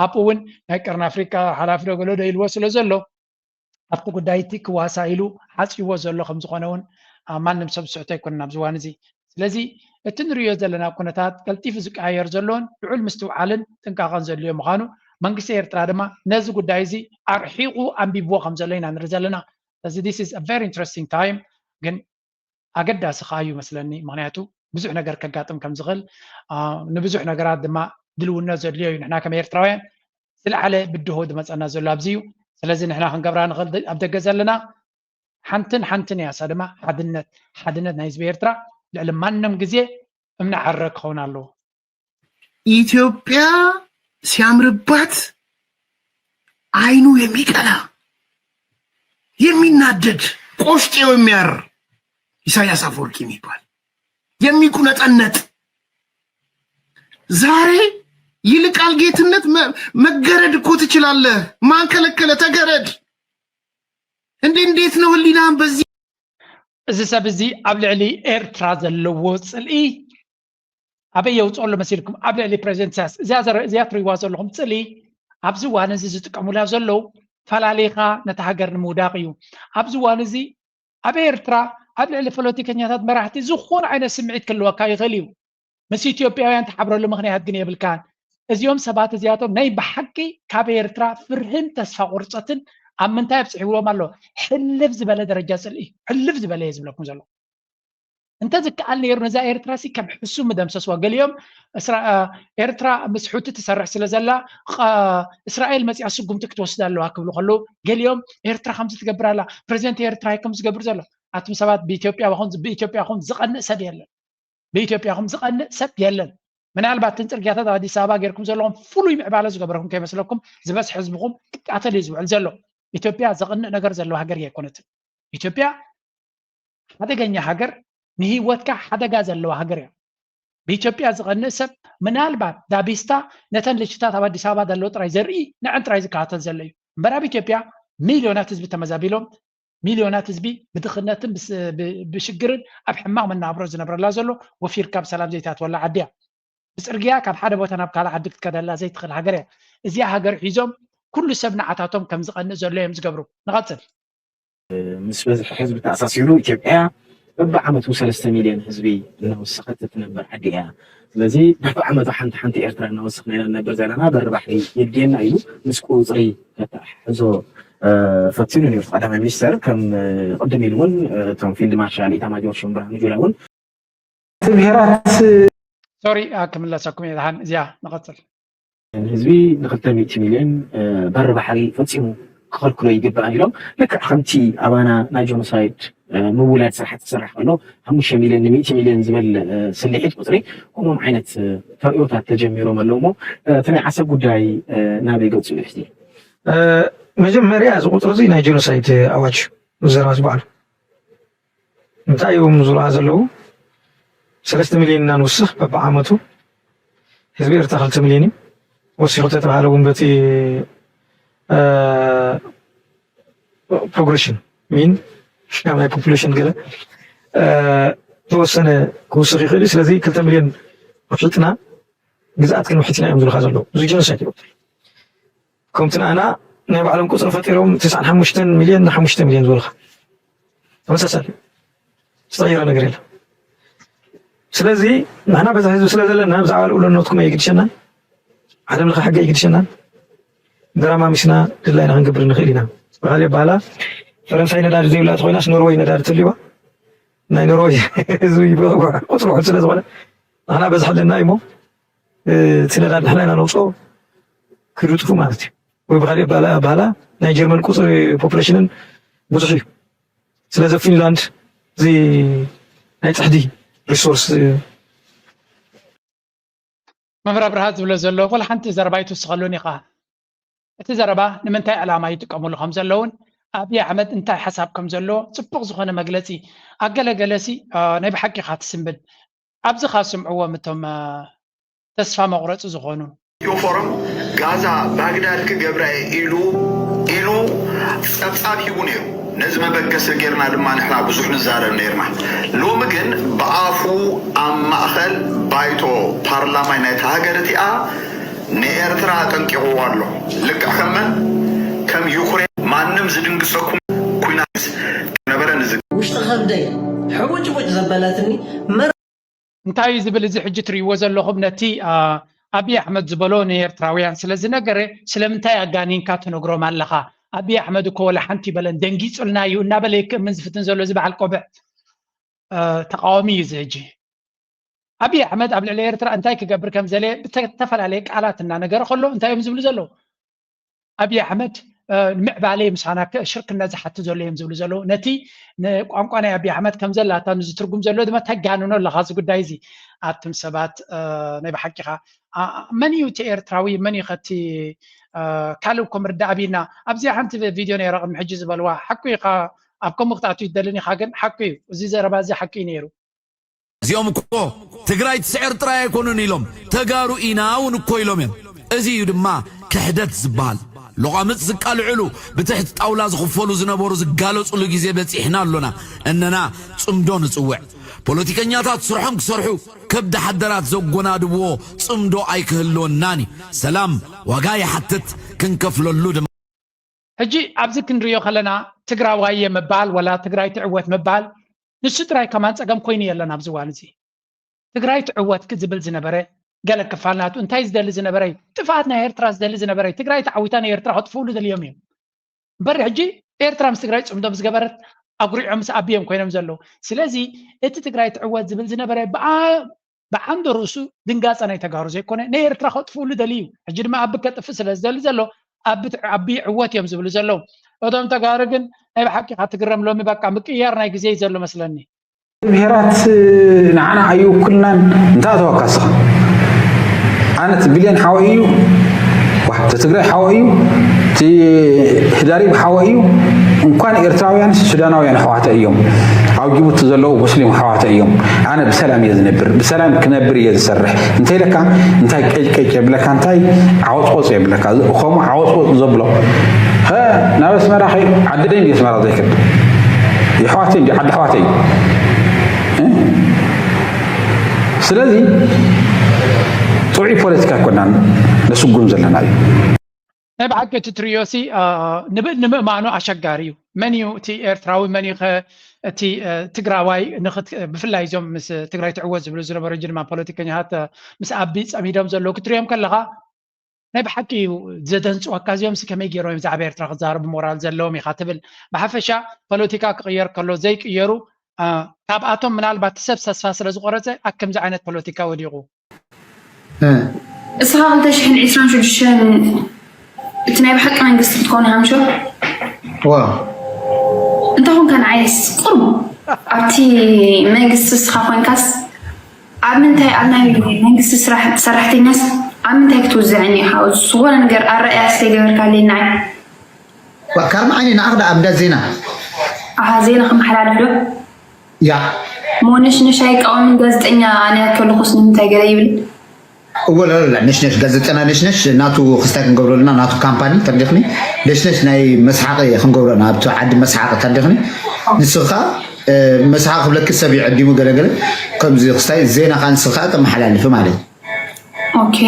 ኣብኡ እውን ናይ ቀርኒ ኣፍሪቃ ሓላፊ ዶ ገለ ዶ ኢልዎ ስለ ዘሎ ኣብቲ ጉዳይ እቲ ክዋሳ ኢሉ ሓፂዎ ዘሎ ከም ዝኾነ እውን ማንም ሰብ ዝስሕቶ ኣይኮነን ኣብዚ እዋን እዚ። ስለዚ እቲ ንሪኦ ዘለና ኩነታት ቀልጢፉ ዝቀያየር ዘሎን ልዑል ምስትውዓልን ጥንቃቐን ዘድልዮ ምዃኑ መንግስቲ ኤርትራ ድማ ነዚ ጉዳይ እዚ ኣርሒቑ ኣንቢብዎ ከም ዘሎ ኢና ንርኢ ዘለና። ስለዚ this is a very interesting time ግን ኣገዳሲ ከዓ እዩ መስለኒ ምክንያቱ ብዙሕ ነገር ከጋጥም ከም ዝኽእል ንብዙሕ ነገራት ድማ ድልውነት ዘድልዮ እዩ ንሕና ከም ኤርትራውያን ዝለዓለ ብድሆ ዝመፀና ዘሎ ኣብዚ እዩ። ስለዚ ንሕና ክንገብራ ንኽእል ኣብ ደገ ዘለና ሓንትን ሓንትን እያ እሳ ድማ ሓድነት ሓድነት ናይ ህዝቢ ኤርትራ ልዕሊ ማንም ግዜ እምኒ ዓረ ክኸውን ኣለዎ። ኢትዮጵያ ሲያምርባት አይኑ የሚቀላ የሚናደድ ቆሽጤው የሚያር ኢሳያስ አፈወርቂ የሚባል የሚቁነጠነጥ። ዛሬ ይልቃል ጌትነት መ- መገረድ እኮ ትችላለህ። ማን ከለከለ? ተገረድ እንዴ! እንዴት ነው ህሊናህን በዚህ እዚ ሰብ እዚ ኣብ ልዕሊ ኤርትራ ዘለዎ ፅልኢ ኣበይ የውፅኦ ኣሎ መሲልኩም? ኣብ ልዕሊ ፕሬዚደንት ኢሳያስ እዚኣ ዘረ- እዚኣ ትሪዋ ዘለኹም ፅልኢ ኣብዚ እዋን እዚ ዝጥቀሙላ ዘለዉ ፈላሊኻ ነታ ሃገር ንምውዳቕ እዩ። ኣብዚ እዋን እዚ ኣብ ኤርትራ ኣብ ልዕሊ ፖለቲከኛታት መራሕቲ ዝኾነ ዓይነት ስምዒት ክህልወካ ይኽእል እዩ። ምስ ኢትዮጵያውያን ትሓብረሉ ምኽንያት ግን የብልካን። እዚኦም ሰባት እዚኣቶም ናይ ብሓቂ ካብ ኤርትራ ፍርህን ተስፋ ቁርፀትን ኣብ ምንታይ ኣብፅሕዎም ኣሎ? ሕልፍ ዝበለ ደረጃ ፅልኢ፣ ሕልፍ ዝበለ እየ ዝብለኩም ዘሎ። እንተዝከኣል ነይሩ ነዛ ኤርትራ ሲ ከም ሕሱም ምደምሰስዋ። ገሊኦም እስራ- እ፣ ኤርትራ ምስ ሑቲ ትሰርሕ ስለ ዘላ ቐ- እስራኤል መፂኣ ስጉምቲ ክትወስድ ኣለዋ ክብሉ ከለዉ፣ ገሊኦም ኤርትራ ከምዚ ትገብር ኣላ፣ ፕሬዚደንት ኤርትራ እዩ ከምዚ ዝገብር ዘሎ። ኣቱም ሰባት ብኢትዮጵያ ኹም ብኢትዮጵያ ኹም ዝቐንእ ሰብ የለን። ብኢትዮጵያ ኹም ዝቐንእ ሰብ የለን። ምናልባት እተን ፅርግያታት ኣብ ኣዲስ ኣበባ ጌርኩም ዘለኹም ፍሉይ ምዕባለ ዝገበረኩም ከይመስለኩም፣ ዝበዝሕ ህዝብኹም ክቃተል እዩ ዝውዕል ዘሎ። ኢትዮጵያ ዘቐንእ ነገር ዘለዋ ሃገር ኣይኮነትን። ኢትዮጵያ ሓደገኛ ሃገር፣ ንህይወትካ ሓደጋ ዘለዋ ሃገር እያ። ብኢትዮጵያ ዝቐንእ ሰብ ምናልባት ዳቢስታ ነተን ልጅታት ኣብ ኣዲስ ኣበባ ዘለዎ ጥራይ ዘርኢ ንዐን ጥራይ ዝከታተል ዘሎ እዩ እምበር ኣብ ኢትዮጵያ ሚልዮናት ህዝቢ ተመዛቢሎም፣ ሚልዮናት ህዝቢ ብድኽነትን ብስ- ብ- ብሽግርን ኣብ ሕማቕ መናብሮ ዝነብረላ ዘሎ፣ ወፊርካ ብሰላም ዘይትኣትወላ ዓዲ እያ። ብፅርግያ ካብ ሓደ ቦታ ናብ ካልእ ዓዲ ክትከደላ ዘይትኽእል ሃገር እያ። እዚኣ ሃገር ሒዞም ኩሉ ሰብ ንዓታቶም ከም ዝቐንእ ዘሎ እዮም ዝገብሩ። ንቐፅል። ምስ በዝሒ ህዝቢ ተኣሳሲሩ ኢትዮጵያ በብዓመቱ ሰለስተ ሚልዮን ህዝቢ እናወሰኸት እትነብር ዓዲ እያ። ስለዚ በብዓመቱ ሓንቲ ሓንቲ ኤርትራ እናወሰኽና ኢና ንነብር ዘለና፣ በሪ ባሕሪ የድልየና ኢሉ ምስ ቁፅሪ ከተሓሕዞ ፈቲኑ ነይሩ ቀዳማይ ሚኒስተር። ከም ቅድም ኢሉ እውን እቶም ፊልድ ማርሻል ኢታማጆር ሹም ብርሃኑ ጁላ እውን እቲ ብሄራት ሶሪ ክምለሰኩም እየ። ደሓን እዚኣ ንቐፅል። ህዝቢ ንክልተ ሚእቲ ሚልዮን በሪ ባሕሪ ፈፂሙ ክኸልክሎ ይግባእ ኢሎም። ልክዕ ከምቲ ኣባና ናይ ጆኖሳይድ ምውላድ ስራሕቲ ክስራሕ ከሎ ሓሙሽተ ሚልዮን ንሚእቲ ሚልዮን ዝበል ስልሒት ቁፅሪ ከምኦም ዓይነት ተርእዮታት ተጀሚሮም ኣለዉ እሞ እቲ ናይ ዓሰብ ጉዳይ ናበይ ገፁ እዩ ሕዚ? መጀመርያ እዚ ቁፅሪ እዚ ናይ ጆኖሳይድ ኣዋጅ እዩ ዘረባ ዝበዓሉ እንታይ እዮም ዝብልዋ ዘለዉ? ሰለስተ ሚልዮን ኢና ንውስኽ በብዓመቱ። ህዝቢ ኤርትራ ክልተ ሚልዮን እዩ። ወሲኹ ተተባሃለ እውን በቲ ፕሮግሬሽን ሚን ካብ ናይ ፖፑሌሽን ገለ ዝተወሰነ ክውስኽ ይኽእል እዩ። ስለዚ ክልተ ሚልዮን ውሒጥና ግዝኣት ክንውሕጥ ኢና እዮም ዝብሉኻ ዘለዉ። እዚ ጀኖሳይድ እዩ። ከምቲ ንኣና ናይ ባዕሎም ቁፅሪ ፈጢሮም ትስዓን ሓሙሽተን ሚልዮን ንሓሙሽተ ሚልዮን ዝበሉኻ ተመሳሳሊ ዝተቐየረ ነገር የለን። ስለዚ ንሕና በዛ ህዝቢ ስለ ዘለና ብዛዕባ ልኡላውነትኩም ኣይግድሸናን፣ ዓለም ለኸ ሕጊ ኣይግድሸናን። ደራማሚስና ድላይና ክንገብር ንኽእል ኢና። ብኻሊእ ኣባህላ ፈረንሳይ ነዳዲ ዘይብላ ተኾይናስ ኖርወይ ነዳዲ ትልዋ ናይ ኖርወይ ህዝቢ ቁፅሪ ውሑድ ስለ ዝኾነ ንሕና በዝሒ ኣለና እሞ እቲ ነዳዲ ንሕና ኢና ነውፅኦ ክርጥፉ ማለት እዩ። ወይ ብካሊእ ኣባህላ ናይ ጀርመን ቁፅሪ ፖፑሌሽንን ብዙሕ እዩ። ስለዚ ፊንላንድ እዚ ናይ ፅሕዲ ሪሶርስ መምህር ኣብርሃ ዝብሎ ዘሎ ወላ ሓንቲ ዘረባ ኣይትውስኸሉን ኢኻ። እቲ ዘረባ ንምንታይ ዕላማ ይጥቀምሉ ከም ዘለውን ኣብይ ኣሕመድ እንታይ ሓሳብ ከም ዘለዎ ፅቡቕ ዝኾነ መግለፂ ኣገለገለሲ ናይ ብሓቂ ኢኻ ትስንብድ። ኣብዚ ኻብ ስምዕዎም እቶም ተስፋ መቑረፂ ዝኾኑ። ኢትዮ ፎረም ጋዛ ባግዳድ ክገብራ እየ ኢሉ ኢሉ ፀብፃብ ሂቡ ነይሩ። ነዚ መበገሲ ጌርና ድማ ንሕና ብዙሕ ንዛረብ ነይርና። ሎሚ ግን ብኣፉ ኣብ ማእኸል ባይቶ ፓርላማ ናይታ ሃገር እቲኣ ንኤርትራ ኣጠንቂቕዋ ኣሎ። ልክዕ ከም መን? ከም ዩክሬን። ማንም ዝድንግፀኩም ኲናት ከነበረ ንዝግ ውሽጢ ከብደይ ሕቡጭቡጭ ዘበለትኒ መር እንታይ እዩ ዝብል እዚ ሕጂ ትርእይዎ ዘለኹም ነቲ ኣብይ ኣሕመድ ዝበሎ ንኤርትራውያን ስለ ዝነገረ ስለምንታይ ኣጋኒንካ ትነግሮም ኣለኻ? ኣብይ ኣሕመድ እኮ ወላ ሓንቲ ይበለን ደንጊጹልና እዩ እናበለ ይክእምን ዝፍትን ዘሎ እዚ በዓል ቆብዕ ተቃዋሚ እዩ እዚ ሕጂ። ኣብይ ኣሕመድ ኣብ ልዕሊ ኤርትራ እንታይ ክገብር ከም ዘለ ብተፈላለየ ቃላት እናነገረ ከሎ እንታይ እዮም ዝብሉ ዘለዉ? ኣብይ ኣሕመድ ምዕባለ ምሳና ሽርክነት ዝሓቱ ዘሎ እዮም ዝብሉ ዘለዉ። ነቲ ንቋንቋ ናይ ኣብይ ኣሕመድ ከም ዘላታ ንዝትርጉም ዘሎ ድማ ተጋንኖ ኣለኻ እዚ ጉዳይ እዚ። ኣቱም ሰባት ናይ ብሓቂኻ መን እዩ እቲ ኤርትራዊ መን እዩ ከቲ ካልእ እኮ ምርዳእ ኣብይና ኣብዚኣ ሓንቲ ቪድዮ ነይራ ቅድሚ ሕጂ ዝበልዋ ሓቁ ኢኻ ኣብ ከምኡ ክትኣቱ ይደልን ኢኻ። ግን ሓቂ እዩ፣ እዚ ዘረባ እዚ ሓቂ እዩ ነይሩ። እዚኦም እኮ ትግራይ ትስዕር ጥራይ ኣይኮኑን ኢሎም፣ ተጋሩ ኢና እውን እኮ ኢሎም እዮም። እዚ እዩ ድማ ክሕደት ዝበሃል። ሎቓምጽ ዝቃልዕሉ፣ ብትሕቲ ጣውላ ዝኽፈሉ ዝነበሩ ዝጋለጹሉ ግዜ በጺሕና ኣሎና። እነና ጽምዶ ንጽውዕ። ፖለቲከኛታት ስርሖም ክሰርሑ፣ ከብዲ ሓደራት ዘጎናድብዎ ጽምዶ ኣይክህልወናን እዩ። ሰላም ዋጋ ይሓትት፣ ክንከፍለሉ ድማ። ሕጂ ኣብዚ ክንሪኦ ከለና ትግራዋይ እየ ምባል ወላ ትግራይ ትዕወት ምባል ንሱ ጥራይ ከማን ጸገም ኮይኑ የለን ኣብዚ እዋን እዚ። ትግራይ ትዕወት ዝብል ዝነበረ ገለ ክፋል ናቱ እንታይ ዝደሊ ዝነበረ እዩ? ጥፍኣት ናይ ኤርትራ ዝደሊ ዝነበረ እዩ። ትግራይ ተዓዊታ ንኤርትራ ከጥፍኡሉ ደልዮም እዮም። እምበር ሕጂ ኤርትራ ምስ ትግራይ ጽምዶ ዝገበረት ኣጉሪዖም ምስ ኣብዮም ኮይኖም ዘለዉ። ስለዚ እቲ ትግራይ ትዕወት ዝብል ዝነበረ ብዓ- ብዓንዶ ርእሱ ድንጋጸ ናይ ተጋሩ ዘይኮነ ንኤርትራ ከጥፍኡሉ ደሊ እዩ። ሕጂ ድማ ኣቢ ከጥፍእ ስለ ዝደሊ ዘሎ ኣቢ ትዕ- ኣቢ ይዕወት እዮም ዝብሉ ዘለዉ። እቶም ተጋሩ ግን ናይ ብሓቂ ኢኻ ትግረም። ሎሚ በቃ ምቅያር ናይ ግዜ እዩ ዘሎ መስለኒ። ብሄራት ንዓና ኣይውክልናን። እንታይ ኣተወካ እስኻ? ኣነ እቲ ቢልየን ሓወይ እዩ። ዋ፣ እቲ ትግራይ ሓወይ እዩ። እቲ ህዳሪብ ሓወይ እዩ። እንኳን ኤርትራውያን ሱዳናውያን ኣሕዋተ እዮም። ኣብ ጅቡቲ ዘለዉ ሙስሊም ኣሕዋተ እዮም። ኣነ ብሰላም እየ ዝነብር፣ ብሰላም ክነብር እየ ዝሰርሕ። እንታይ ኢለካ እንታይ ቀጭቀጭ የብለካ፣ እንታይ ዓወፅወፅ የብለካ። ከምኡ ዓወፅወፅ ዘብሎ ኸ ናብ ኣስመራ ኸይ ዓዲ ደይ ኣስመራ ዘይከድ የሕዋተይ እንዲ ዓዲ ኣሕዋተይ እዩ። እ? ስለዚ ጥዑይ ፖለቲካ ኣይኮናን ነስጉም ዘለና እዩ። ናይ ብሓቂ እቲ ትሪዮሲ ንምእማኑ ኣሸጋሪ እዩ። መን እዩ እቲ ኤርትራዊ፣ መን እዩ እቲ ትግራዋይ? ብፍላይ እዞም ምስ ትግራይ ትዕወት ዝብሉ ዝነበሩ ጅልማ ፖለቲከኛታት ምስ ኣቢ ፀሚዶም ዘለዉ ክትሪኦም ከለኻ ናይ ብሓቂ እዩ ዘደንፅወካ። እዚኦም ሲ ከመይ ገይሮም እዮም ብዛዕባ ኤርትራ ክዛረቡ ሞራል ዘለዎም ኢኻ ትብል። ብሓፈሻ ፖለቲካ ክቕየር ከሎ ዘይቅየሩ ካብኣቶም ምናልባት ሰብ ተስፋ ስለ ዝቆረፀ ኣብ ከምዚ ዓይነት ፖለቲካ ወዲቑ። እስኻ ክልተ ሽሕን ዕስራን ሽዱሽተን እቲ ናይ ብሓቂ መንግስቲ ክትኮን ሃምሾ ዋ እንተ ኮንካ ንዓይስ ቁሩብ ኣብቲ መንግስቲ እስኻ ኮንካስ ኣብ ምንታይ ኣብ ናይ መንግስቲ ስራሕ ሰራሕተኛስ ኣብ ምንታይ ክትውዝዐኒ ኢኻ ዝኾነ ነገር ኣረኣያ ስለ ገበርካለይ ንዓይ ዋ ካርማ ዓይኒ ንዓኽ ደኣ ኣብ እንዳ ዜና ኣሃ ዜና ከመሓላልፍ ዶ ያ ሞነሽነሽ ኣይቃወምን ጋዜጠኛ ኣነ ከለኹስ ንምንታይ ገለ ይብል እወ ለለለ ነሽነሽ ጋዜጠና ነሽነሽ ናቱ ክስታይ ክንገብረሉና ናቱ ካምፓኒ ተርዲኽኒ ነሽነሽ ናይ መስሓቂ ክንገብረና ኣብቲ ዓዲ መስሓቂ ተርዲኽኒ ንስኻ መስሓቂ ክብለኪ ሰብ ይዕዲሙ ገለገለ ከምዚ ክስታይ ዜና ካ ንስኻ ተመሓላልፊ ማለት ኦኬ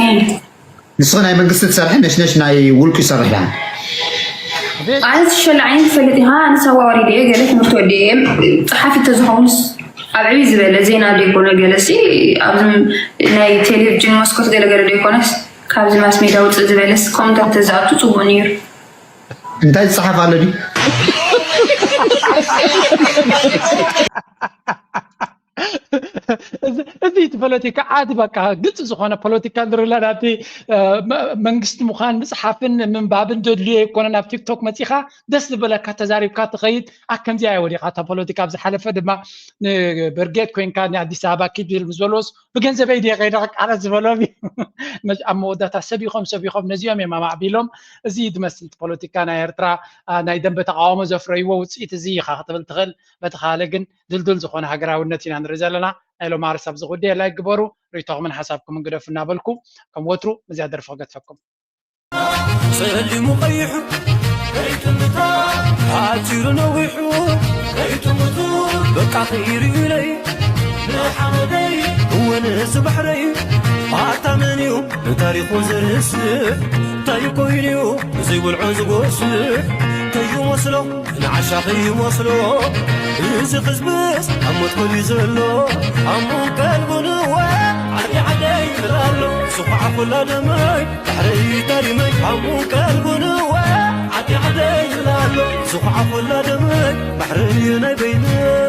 ንስኺ ናይ መንግስቲ ትሰርሒ ነሽነሽ ናይ ውልቁ ይሰርሕ ዳ ኣነ ትሸለ ዓይን ትፈልጥ ኢኻ ኣነ ሰዋዋሪ ድየ ገለ ትምህርቲ ወዲየ ጸሓፊ ተዝኸውንስ ኣብ ዕብይ ዝበለ ዜና ዘይኮነ ገለሲ ኣብዚ ናይ ቴሌቪዥን መስኮት ገለገለ ዘይኮነስ ካብዚ ማስ ሜዳ ውፅእ ዝበለስ ከምኡ እንተዝኣቱ ፅቡቅ ነይሩ እንታይ ዝፀሓፍ ኣሎ ድዩ እዚ እቲ ፖለቲካ ዓዲ በቃ ግልፂ ዝኾነ ፖለቲካ ንርላ ናብቲ መንግስቲ ምዃን ምፅሓፍን ምንባብን ዘድልዮ ኣይኮነን ኣብ ቲክቶክ መፂኻ ደስ ዝበለካ ተዛሪብካ ትኸይድ ኣከምዚ ኣየ ወዲኻ እታ ፖለቲካ ኣብ ዝሓለፈ ድማ ብርጌድ ኮይንካ ንኣዲስ ኣበባ ኪድ ዝብል ምስ በልዎስ ብገንዘበይ ድየ ከይደ ክቃለስ ዝበሎም እዩ ኣብ መወዳታ ሰብ ኢኾም ሰብ ኢኾም ነዚኦም እዮም ኣማዕቢሎም እዚ እዩ ዝመስል ፖለቲካ ናይ ኤርትራ ናይ ደንበ ተቃውሞ ዘፍረይዎ ውፅኢት እዚ ኢኻ ክትብል ትኽእል በቲ ካልእ ግን ድልዱል ዝኾነ ሃገራውነት ኢና ንርኢ ዘለና ናይ ሎማርስ ኣብዚ ጉዳይ ላይክ ግበሩ ርእይቶኹምን ሓሳብኩምን ግደፉ እናበልኩ ከም ወትሩ ነዚኣ ደርፊ ክገድፈኩም ጸሊሙ ቀይሑ ከይትምታ ሓጺሩ ነዊሑ ከይትምቱ በቃ ከይርዩለይ ንሓመደይ እውን እዚ ባሕረይ ኣታ መን እዩ ንታሪኹ ዘርስዕ እንታይ ኮይኑ እዩ ብዘይብልዑ ዝጎስዕ ከይመስሎ ንዓሻ ከይመስሎ እዚ ህዝብስ ኣብ ሞት ኮልዩ ዘሎ ኣሙን ቀልቡን እወ ዓዲ ዓደይ ይብል ኣሎ ዝኹዓ ኩላ ደመይ ባሕረይ ታሪመይ ኣሙን ቀልቡን እወ ዓዲ ዓደይ ይብል ኣሎ ዝኹዓ ኩላ ደመይ ባሕረይ ናይ በይነይ